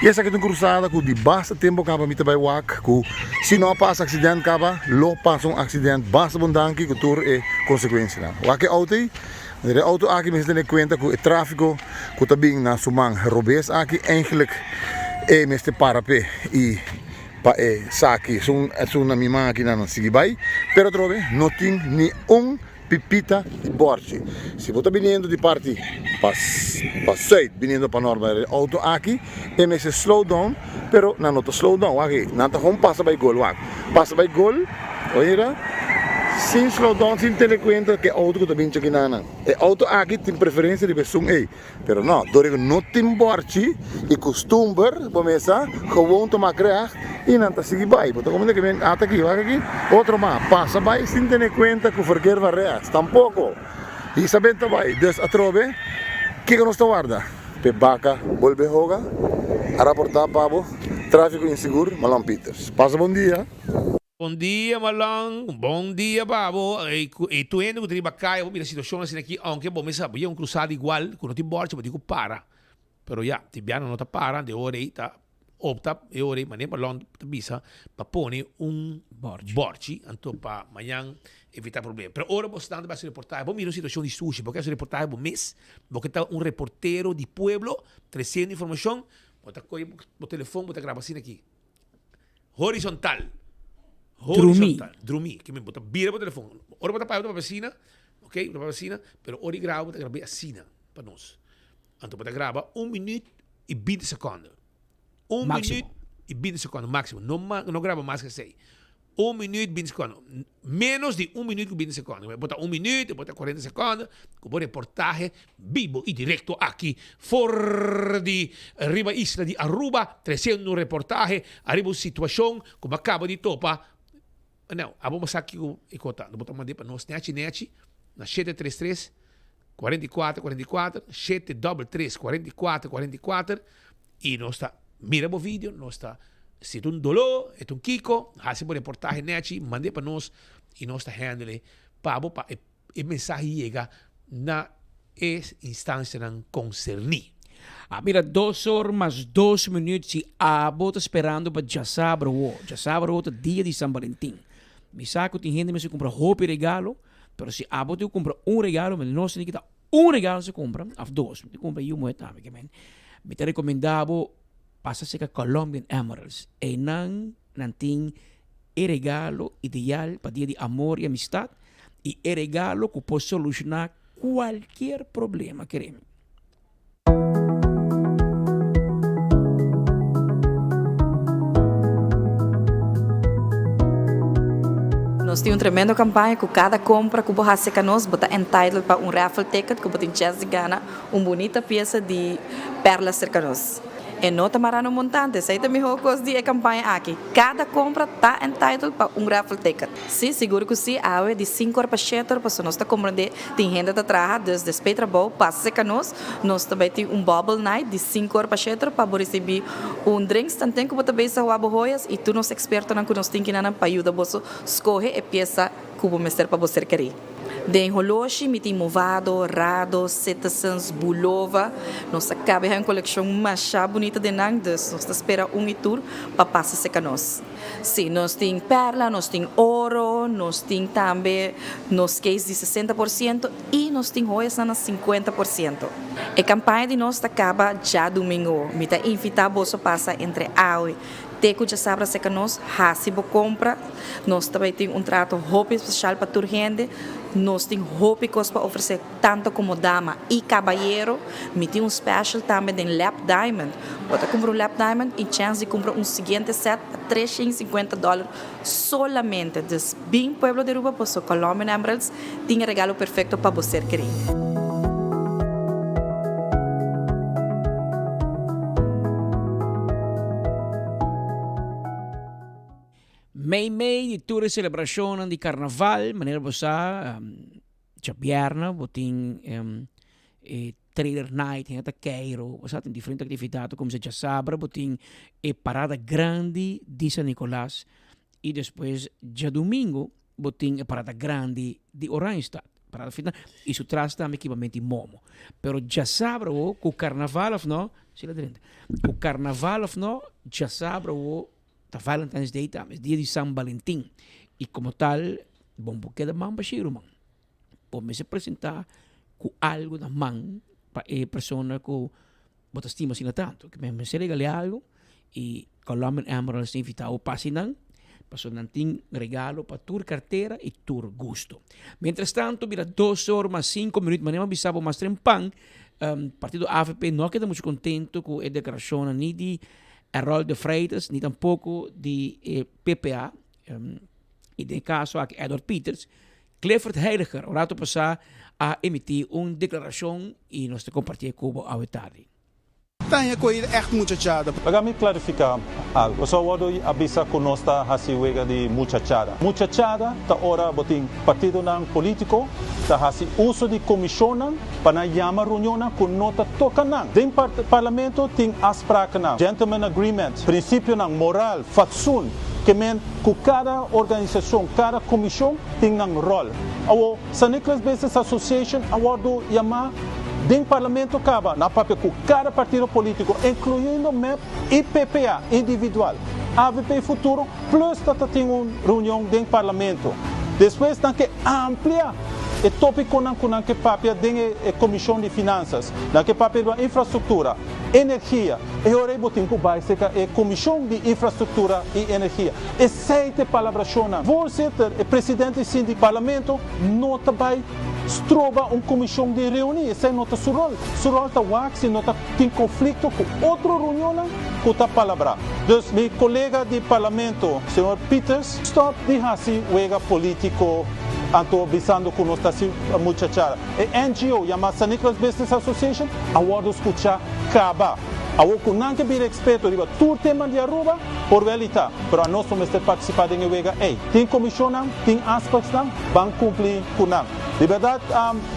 y esaki ta un cruzada cu di basta tempo caba mi ta bay wak cu si no a pasa accident caba lo pasa un accident basta bon danki cu tur e consecuencianan. Wak e auto ey. Den e auto aki mester tene cuenta cu e trafico cu ta bin na su man robes aki eigenlijk e mester para p'e y pa e saki esun esun na mi man aki nan sigui bay pero atrobe no tin ni un pipita di borchi si bo ta biniendo di parti pa pa zuid biniendo pa nort bay e auto aki e mester slow down pero nan no ta slow down wak ei nan ta gewoon pasa bay gol wak pasa bay gol oira sin slow down sin tene cuenta ke auto ku ta bin chaki nan nan e auto aki tin preferencia riba esun ei pero no dor ku no tin borchi y costumber bo mesa gewoon tuma krègt y nan ta sigui bay bo ta comprende ke men ata aki wak aki otro mas pasa bay sin tene cuenta ku verkeer van rechts tampoco y sa benta bay dus atrobe kiko nos ta warda. P'e baka bolbe hoga a raportá pa bo tráfiko insigur Malon Pieters. Pasa bon dia. Bon dia Malon, bon dia pa bo. E tur hende ku ta riba kaya bo mira situashon asina aki ounke bo mes sa bo yega un krusada igual ku no tin bòrchi bo tin ku para. Pero ya, tin biaha no ta para de ora ei ta opta e ora ei manera Malon ta bisa pa pone un bòrchi anto pa mañan evita problema. Pero ora bo sta ta bai hasi reportahe bo mira un situashon di sushi bo ke hasi reportahe bo mes bo ke ta un reportero di pueblo tresiendo informashon bo ta kohe bo telefon bo ta graba asina aki. Horizontal. Drumí. Horizontal. Drumí. Ke men bo ta bira bo telefon. Ora bo ta papia bo ta papia asina, ok, bo ta papia asina, pero ora di graba bo ta grab'é asina pa nos. Anto bo ta graba un minuut i binti sekonde. Un Máximo. minuut i binti sekonde máximo. No ma, no graba mas ke esei. Un minuut binti sekonde. Menos di un minuut ku binti sekonde. Bo ta un minuut, bo ta kuarenta sekonde ku bo reportahe bibo i direkto aki for di riba isla di Aruba tresiendo un reportahe ariba un situashon ku bo a kaba di topa. Nou, abo bo sa kiko e kota. Bo ta mand'é pa nos nechi nechi na shete tres tres, 44, 44, shete dòbel tres, 44, 44 i nos ta mira bo video, nos ta si ta un doló, e ta un kiko, hasi bo reportahe nechi, mand'é pa nos i nos ta handle pa bo pa e e mensahe yega na e instansianan konserní. A bira dos or mas dos minuut si abo ta sperando pa djasabra awo. Djasabra awo ta dia di San Valentin. Mi sa ku tin hende mester kumpra hopi regalo, pero si abo tin ku kumpra un regalo, mi no sa ni kita un regalo si kumpra, of dos. Mi tin kumpra yu muhe tambe ke men. Mi ta rekomendá bo pasa serka Colombian Emeralds. Einan nan tin e regalo ideal pa dia di amor i amistad i e regalo ku por solushoná kualkier problema, kere mi. Nos tin un tremendo campaña cu cada compra cu bo haci ca nos bo ta entitled pa un raffle ticket cu bo tin chance di gana un bunita pieza di perla cerca nos. E no ta mara no montante, esey ta miho cos di e campaña aki. Cada compra ta entitled pa un raffle ticket. Sí, sigur cu sí, awe di cinco or pa shete or pasobra nos ta comprende tin hende ta traha, dus despey trabou pasa cerca nos, nos ta bay tin un bubble night di cinco or pa shete or pa bo ricibi un drinks tanten cu bo ta bezig wak bo hoyas y tur nos expertonan cu nos tin kinanan pa yuda boso scoge e pieza cu bo mester pa bo ser keri. Den holoshi mi tin Movado, Rado, Citizens, Bulova. Nos a cabe haña un coleccion masha bunita den nan, dus nos ta spera un y tur pa pasa seca nos. Si, nos tin perla, nos tin oro, nos tin tambe nos case di sesenta por ciento y nos tin hoyasnan na cincuenta por ciento. E campaña di nos ta caba djadumingo. Mi ta invita boso pasa entre awe Te ku djasabra seka nos hasi bo kompra. Nos ta bai tin un trato hopi spesial pa tur hende. Nos tin hopi kos pa ofresé tanto komo dama i kabayero. Mi tin un special tambe den Lab Diamond. Bo ta kumpra un Lab Diamond i chèns di kumpra un siguiente sèt pa 350 dòler solamente. Dus bin pueblo di Aruba paso Colombian Emeralds tin e regalo perfekto pa bo ser kerí. Mei mei di tur e celebracionnan di carnaval, manera bo sa, djabièrnè bo tin e trailer night hende ta keiro, bo sa tin diferente actividad ta cuminsa djasabra bo tin e parada grandi di San Nicolas y despues djadumingo bo tin e parada grandi di Oranjestad, parada final y su tras tambe kibamento di momo. Pero djasabra awo cu carnaval of no, si la drenta, cu carnaval of no, djasabra awo Ta Valentine's Day tambe, es dia di San Valentin. Y como tal, bon por keda man bashí, ruman. Bo mester presenta cu algo na man pa e persona cu bo ta stima asina tanto. Ke men mester regal'é algo y Colombian Emeralds ta invita bo pa asinan, pasobra nan tin regalo pa tur cartera y tur gusto. Mientras tanto, bira dos or mas cinco minuut, manera mi a bisa bo mas trempan, partido avp no a keda mucho contento cu e declaracionnan ni di Errol de Freitas, ni tampoco di e PPA, y den e caso aki Edward Pieters. Clifford Heiliger un rato pasá a emití un declaracion y nos ta compartié cu bo awe tardi. Taña cu ei echt muchachada. Laga mi clarifica algo. Pasobra wordo a bisa cu nos ta haci wega di muchachada. Muchachada ta ora bo tin partidonan politico ta haci uso di comisionnan pa nan yama reunionnan ku no ta toka nan. Den parlamento tin afsprakennan, gentleman agreement, prinsipionan moral, fatsoen, ke men ku kada organisashon, kada komishon tin nan ròl. Awor, San Nicolas Business Association a wòrdu yamá den parlamento kaba na papia ku kada partido polítiko, inkluyendo mep i PPA individual, avp Futuro plus ta ta tin un reunion den parlamento. Despues nan ke amplia e tópikonan ku nan ke papia den e komishon di finansas. Nan ke papia riba infrastruktura, energia. E ora ei bo tin ku bai serka e komishon di infrastruktura i energia. Esei ta e palabrashonnan. Voorzitter, e presidente di parlamento no ta bai stroba un komishon di reuní. Esei no ta su ròl. Su ròl ta wak si no ta tin konflikto ku otro reunionnan ku ta palabrá. Dus mi kolega di parlamento, señor Pieters, stòp di hasi wega polítiko anto bisando ku nos ta hasi muchachada. E NGO yamá San Nicolas Business Association a wòrdu skuchá kaba. Awor ku nan ke bira eksperto riba tur tema di Aruba, por wèl i ta, pero anos no mester partisipá den e wega ei. Tin komishonnan, tin afspraksnan, ban kumpli ku nan. Di bèrdat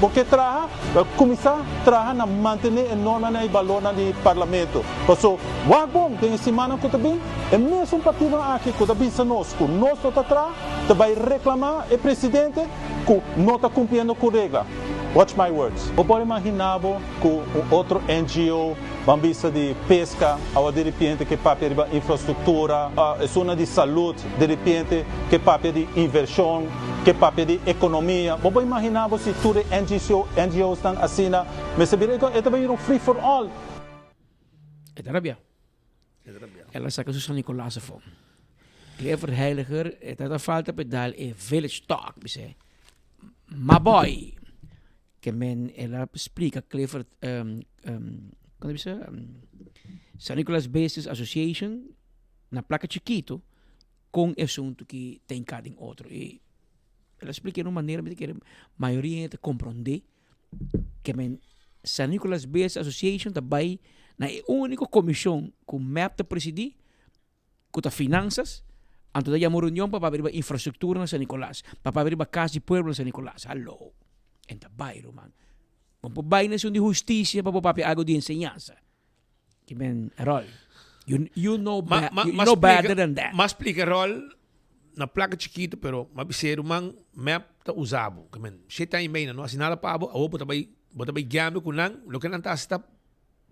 bo ke traha? Wel kuminsá traha na mantené e normanan i balornan di Parlamento. Paso, wak bon, den e simannan ku ta bin, e mesun partidonan aki ku ta bisa nos ku nos no ta traha, ta bai reklamá e presidente ku no ta kumpliendo ku regla. Watch my words. Bo por imaginá bo ku un otro NGO, ban bisa di peska, awa diripiente ke papia riba infrastruktura, esunnan di salud diripiente ke papia di invershon, ke papia di ekonomia. Bo por imaginá bo si tur e NGOsnan asina mester bira e ta bira un free for all. E ta rabia. El a saca su San Nicolas afo. Clifford Heiliger, e ta falta pe dal e village talk, bisé. My boy! Ke men el a splica Clifford, um, um, kon ta bisa? Um, San Nicolas Business Association na placa chikito kon e asunto ki ta hinká den otro. I el a splica den un manera mi ta kere mayoria hende ta komprondé ke men San Nicolas Business Association ta bai na e úniko komishon ku mep ta presidí ku ta finansas, anto ta yama un reunion pa papia riba infrastruktura na San Nicolas, pa papia riba kas di pueblo na San Nicolas. Hallo! En ta bai ruman. Bo por bai na esun di hustisia pa bo papia algo di enseñansa. Ki men Errol, you, you know, ma, ma, you know better than that. Ma splika Errol na plaka chikitu, pero ma bis'é ruman, mep ta usa bo. Ki men, shete aña i mei nan no hasi nada pa bo, awor bo ta bai, bo ta bai gambe ku nan, loke nan ta hasi ta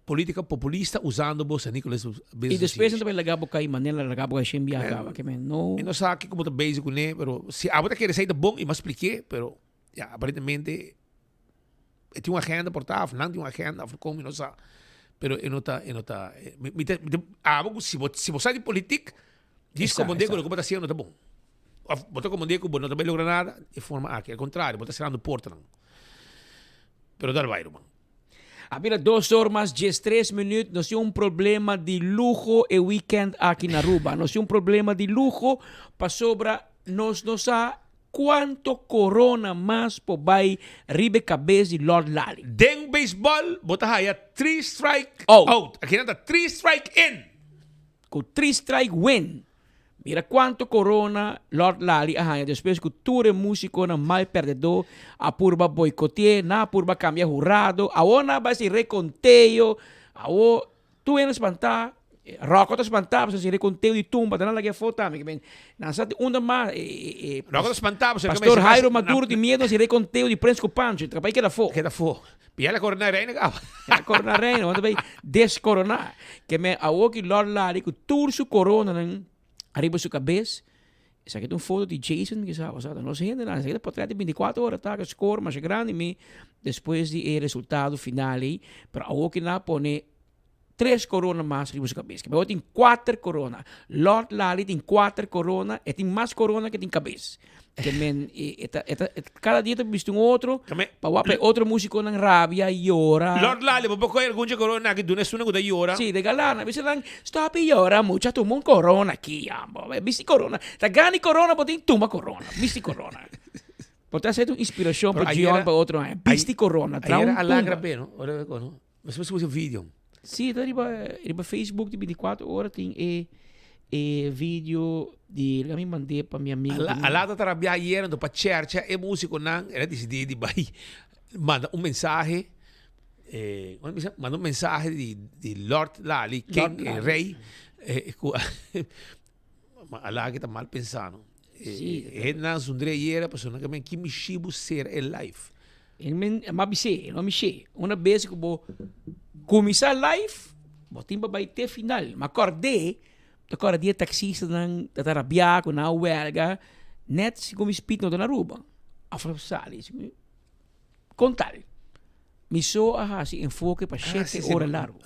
politica populista usando bo San Nicolas Business Y despues nan ta bai laga bo kai manera laga bo kai shen biaha kaba. Ke men no. Mi no sa kiko bo ta bezig kuné, pero si abo ta kere esei ta bon i mi a splik'é, pero ya aparentemente e tin un agenda por ta of nan tin un agenda of kon mi no sa pero e no ta e no ta mi ta mi ta abo ku si bo si bo sa di politik dis komprondé ku loke bo ta hasiendo no ta bon of bo ta komprondé ku bo no ta bai logra nada e forma aki al kontrario bo ta serando portanan pero dal bai ruman. A bira dos or mas diestres minuut, nos tin un problema di luho e weekend aki na Aruba. Nos tin un problema di luho pasobra nos no sa Cuanto corona mas por bay riba e cabes di Lord Lally? Den baseball bo ta haya three strike out. Aki nan ta three strike in. Cu three strike win. Mira cuanto corona Lord Lali a haña despues cu tur e musiconan mal perdedor a purba boicote'e, nan a purba cambia hurado, awor nan a bay haci reconteo, awor tur hende spanta, Rocco ta spanta pasobra si reconteo di tumba ta nan laga e afo tambe, nan sa di unda mas e Rocco ta spanta pasobra Pastor Jairo Maduro di miedo haci reconteo di Prins cu Pancho, ta capaz keda afo. Keda afo. Pia la corona reina caba. La corona reina, want bay descorona. Ke men awor ki Lord Lali cu tur su coronanan ariba su cabes, esaki ta un foto di Jason mi kisa, osea ta nos hendenan, esaki ta portret di binticuatro ora ta, score masha grandi mi despues di e resultado final ey, pero awor ki nan a pone tres corona mas riba su cabes, ke men awor tin cuater corona, Lord Lali tin cuater corona, e tin mas corona ke tin cabes. Ke men e ta e ta cada dia ta bisti un otro pa wak pa e otro musiconan rabia yora. Lord Lali bo por coge algun dje corona aki duna esunnan cu ta yora. Si regala nan bisa nan stop di yora mucha tuma un corona aki ambo bisti corona ta gani corona bo tin tuma corona bisti corona por ta ser un inspiracion pa Gion pa otro aña bisti corona traha un tumba. Nos mester usa video. Sí, ta riba, riba Facebook di 24 ora tin e, e video di la mi mandé pa mi amigo. Ala, ala ta rabia ayer anto pa chercha e musiconan el a decidi di bai manda un mensahe eh, ¿cómo bisa? Manda un mensahe di, di Lord Lali, King, Lord eh, Lali. Rey, eh, cu ma ala ki ta mal pensa no. Eh, Sí. hendenan zundre ayer pasobra nan ke men ki mishibu ser e life. E men a bis'é, e no a mish'é. Una bes ku bo kuminsá live, bo tin pa bai te final. Mi a kòrd'é, ta kòrda di e taksistanan ta ta rabiá ku nan a wèlga nèt si ku mi spit no ta na Aruba. Afro sali, kon tal? Mi so a hasi enfoke pa shete ora largu.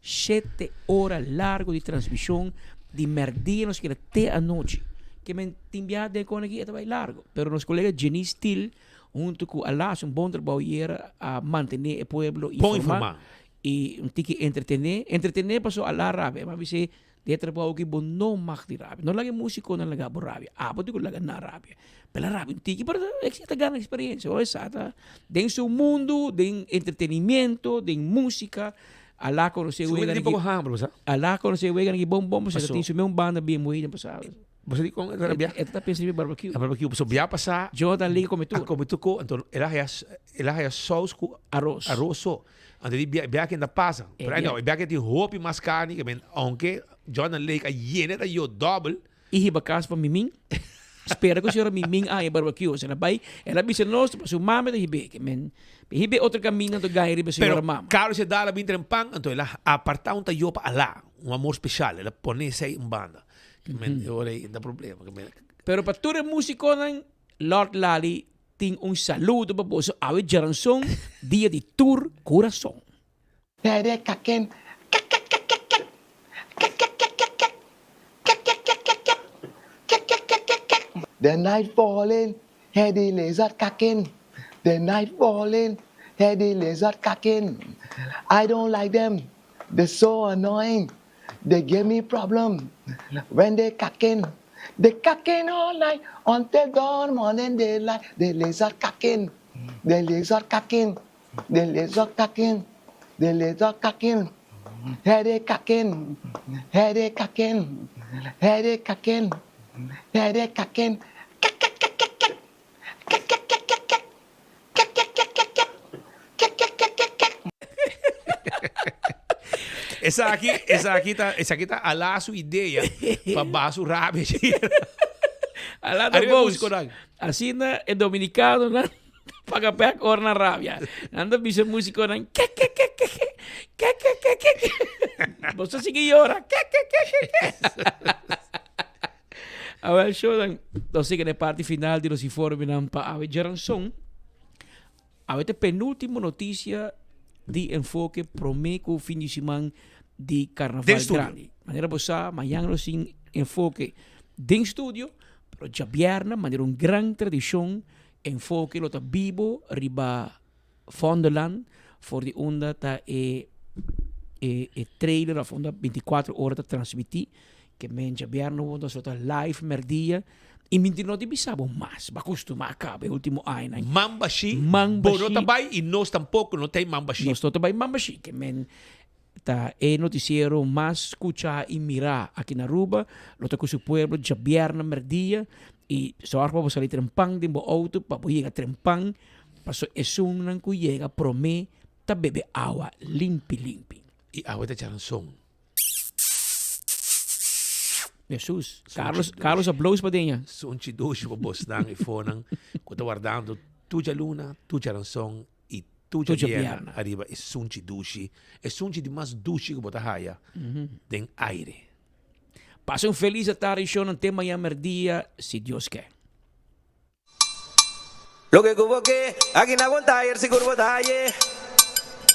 Shete ora largu di transmishon di mèrdia nos keda te anochi. Ke men tin biaha den kon aki e ta bai largu. Pero nos kolega Jenice Thiel huntu ku Alas un bon trabou yera a mantené e pueblo informá i un tiki entretené. Entretené pasobra Alá rabia. Mi a bis'é Den e trabou aki bo no mag di rabia. No laga e musiconan laga bo rabia. Abo tin ku laga nan rabia. Pela rabia un tiki, pero e ta gana experiencia. Bo sa ta den su mundu, den entretenimiento, den musica. Alá conoce Su wega tin poco hamber, bo sa. Alá conoce wega ki bon bon, bo sa Paso. tin su mes banda bien moe den pasado. Bo sa di con e ta rabia? E ta pensa riba barbecue. E barbecue, pasobra bia pasa. Jonathan Lee come tur. A come tur ko, anto el a haya, el a haya saus ku Aros. Aros so. Anto di bia bia kenda pasa. E Pero bia. no, bia ke tin hopi mas carni ke men aunke Jonathan Lake a yena ta yo dobbel. I hiba cas pa Mimin. Spera cu señora Mimin a haña barbecue. Esei la bay, el a bisa nos pa su mama ta hib'é. Ke men hib'é otro caminda anto gaya riba señora Pero mama. Carlos e dal a bin tren pan, anto el a aparta un tayo pa Alá, un amor special. El a pone esei un banda. Ke men e ora ei ta problema. Ke men. Pero pa tur e musiconan, Lord Lali Tin un saludo pa boso awe djaranson dia di tur kurason. Dede kaken kekekekekek kekekekekek kekekekekek kekekekekek. The night falling, hear the lizard kakin The night falling, hear the lizard kakin I don't like them, they're so annoying They give me problem when they kakin They kakin all night until dawn morning daylight The lizard kakin, the lizard kakin The lizard kakin, the lizard kakin Hear they kakin, hear they kakin Hear they kakin, hear they kakin Kekekekekek, kekekekekek Esaki, esaki ta, esaki ta Alá su idea pa baha su rabia. Alá ta Arriba boos. músiconan. Asina e dominicanonan ta paga bek ora nan rabia. Nan ta bisa músiconan ke ke ke ke ke ke ke ke ke ke. Boso sigui yora ke ke ke ke ke. Awel shownan, nos yega na e parti final di nos informenan pa awe djaranson. Awe ta e penultimo notisia di Enfoke prome ku fin di siman di Karnaval Den studio. Grandi. Manera bo sa, mañan nos tin Enfoke den studio, pero djabièrnè manera un gran tradishon Enfoke lo ta bibo riba Vondelland for di unda ta e e e trailer of unda 24 ora ta transmiti ke men djabièrnè wou nos lo ta live mèrdia i minti no di bisa bo mas bo a kustuma a kaba e ultimo añanan. Mambashi, Man bo no bashi. ta bai i nos tampoko no ta e mambashi. Nos no ta bai mambashi ke men. Ta e noticiero mas scucha y mira aki na Aruba. Lo ta cu su pueblo djabièrnè merdia y zorg pa bo sali trempan den bo auto pa bo yega trempan paso esunnan cu yega prome ta bebe awa limpi limpi. Y awe ta charanson. Jesus, Carlos, Carlos a bloos pa den ya. Sunchi dushi pa bosnan y fonan cu ta wardando tur djaluna, tur djaranson y tur djabierna ariba e sunchi dushi, e sunchi di mas dushi cu bo ta haya den aire. Pasa un feliz atardi shownan te mañan merdia si Dios ke. Loke ku bo ke, aki na bon tayer sigur bo ta haye.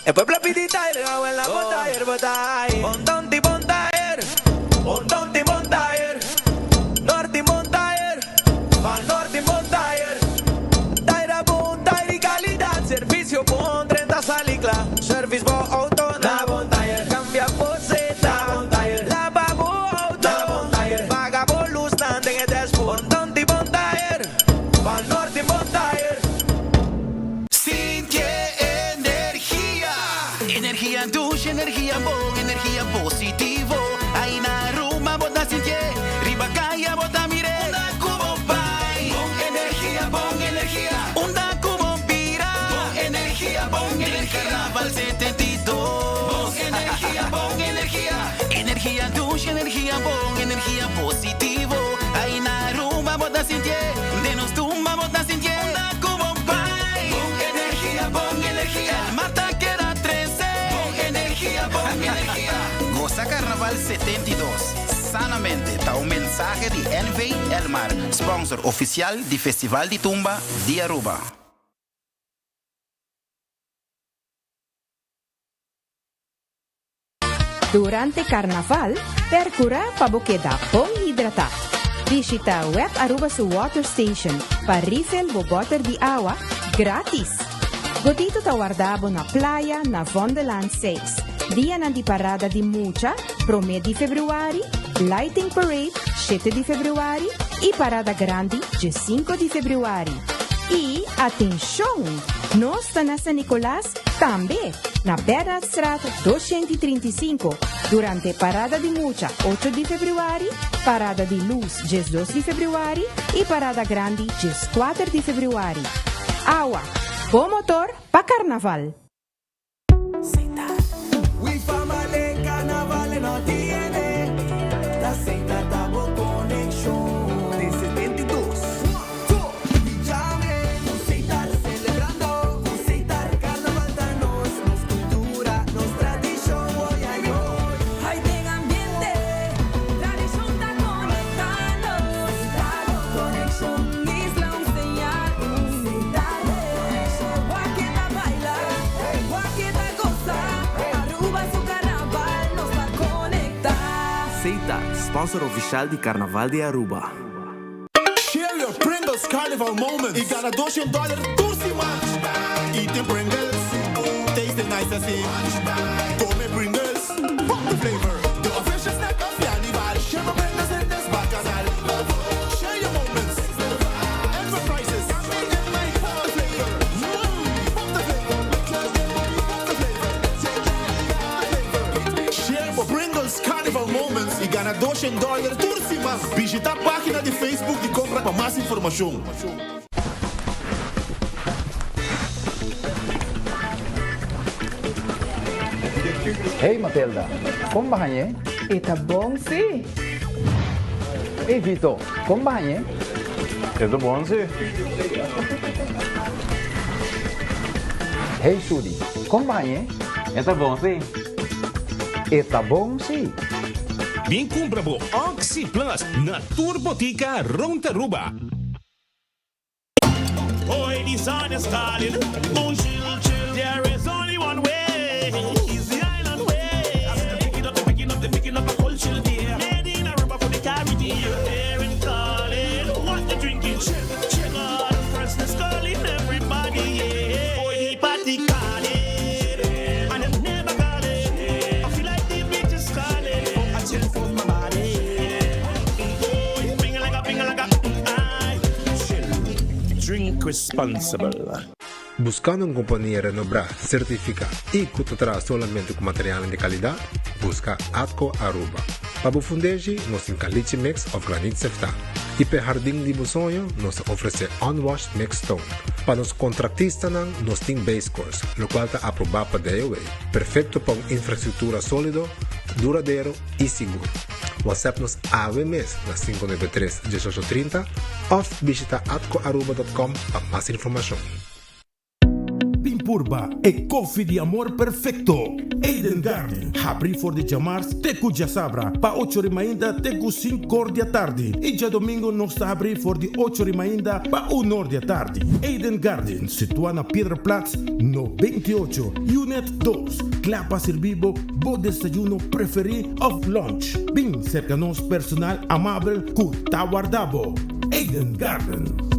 E pueblo a pidi tayer, awel na bon tayer bo ta haye. Bon tonti bon tayer, bon tonti bon tayer, norti bon tayer, pa norti bon tayer. Tayer a bon, tayer di kalidat, servisio bon, drenta sali kla. Servis bo outo na bon tayer, kambia bo seta na bon tayer, laba bo outo na bon tayer, paga bo lusnan den e dashboard. Bon tonti bon tayer. Pa Norte bon tayer. Sinti e energia. Energia dushi, energia bon, energia positivo. Ai na Aruba bo ta sintié, riba kaya bo ta mir'é. Unda ku bo bai, bon energia, bon energia. Unda ku bo bira, bon energia, bon energia. Den Carnaval 72, bon energia, bon energia. Energia dushi, energia bon, energia positivo. Ai na Aruba bo ta sintié, den nos tumba bo ta sintié. Unda ku bo bai, bon energia, bon energia. El mar ta keda trese, bon energia, bon energia. Gosa Carnaval 72 sanamente ta un mensahe di NV Elmar, sponsor oficial di Festival di Tumba di Aruba. Durante Carnaval, percura pa bo keda bon hidrata. Bishita web Aruba su Water Station pa refill bo boter di awa gratis. Godito ta warda bo na playa na Vondellaan 6. Dianan di parada di mucha, prome di februari, Lighting Parade, shete di februari, y parada grandi, dje-cinco di februari. Y atencion! Nos ta na San Nicolas tambe! Na Bernardstraat 235, durante Parada di Mucha ocho di februari, Parada di Luz 12 di februari y Parada Grandi 14 di februari. Awa, bo motor pa Carnaval! Seita, sponsor oficial di Carnaval di Aruba. Share your Pringles Carnival moments y gana 200 dollar tur siman. Eating Pringles, tasting nice así. Come Pringles, pop the flavor. The official snack of Carnival. Share your Pringles in this bacchanal. Share your moments. Enterprises. Pop the flavor. Pop the flavor. Pop the flavor. Share bo Pringles Carnival moments y gana 200 dollar tur siman. Bishita pagina di Facebook di Compra pa mas informacion. Hey Matilda, kon ba hañ'é? E ta bon sí. Hey Vito, kon ba hañ'é? E ta bon sí. Hey Sudi, kon ba hañ'é? E ta bon sí. E ta bon sí. Bin kumpra bo Oxi Plus na tur botika rond Aruba. Drink responsible. Buscando un compania renombra, certifica y cu ta traha solamente cu materialnan di calidad? Busca Atco Aruba. Pa bo fundeshi, nos tin caliche mix of granit seftá. Y p'e hardin di bo soño, nos ta ofrece unwashed mixed stone. Pa nos contractistanan, nos tin base course, locual ta aproba pa DOW. Perfecto pa un infrastructura solido, duradero y sigur. WhatsApp nos awe mes na 593 1830 of bishita atcoaruba.com pa mas informacion. Bin purba e koffie di amor perfecto! Eden Garden, habri for di djamars te ku djasabra pa ocho ri mainta te ku sinkor di atardi i djadomingo nos ta habri for di ocho ri mainta pa unor di atardi. Eden Garden, situa na Piedraplaats no 28, Unit dos, kla pa sirbi bo bo desayuno preferí òf lunch. Bin serka nos personal amabel ku ta warda bo. Eden Garden.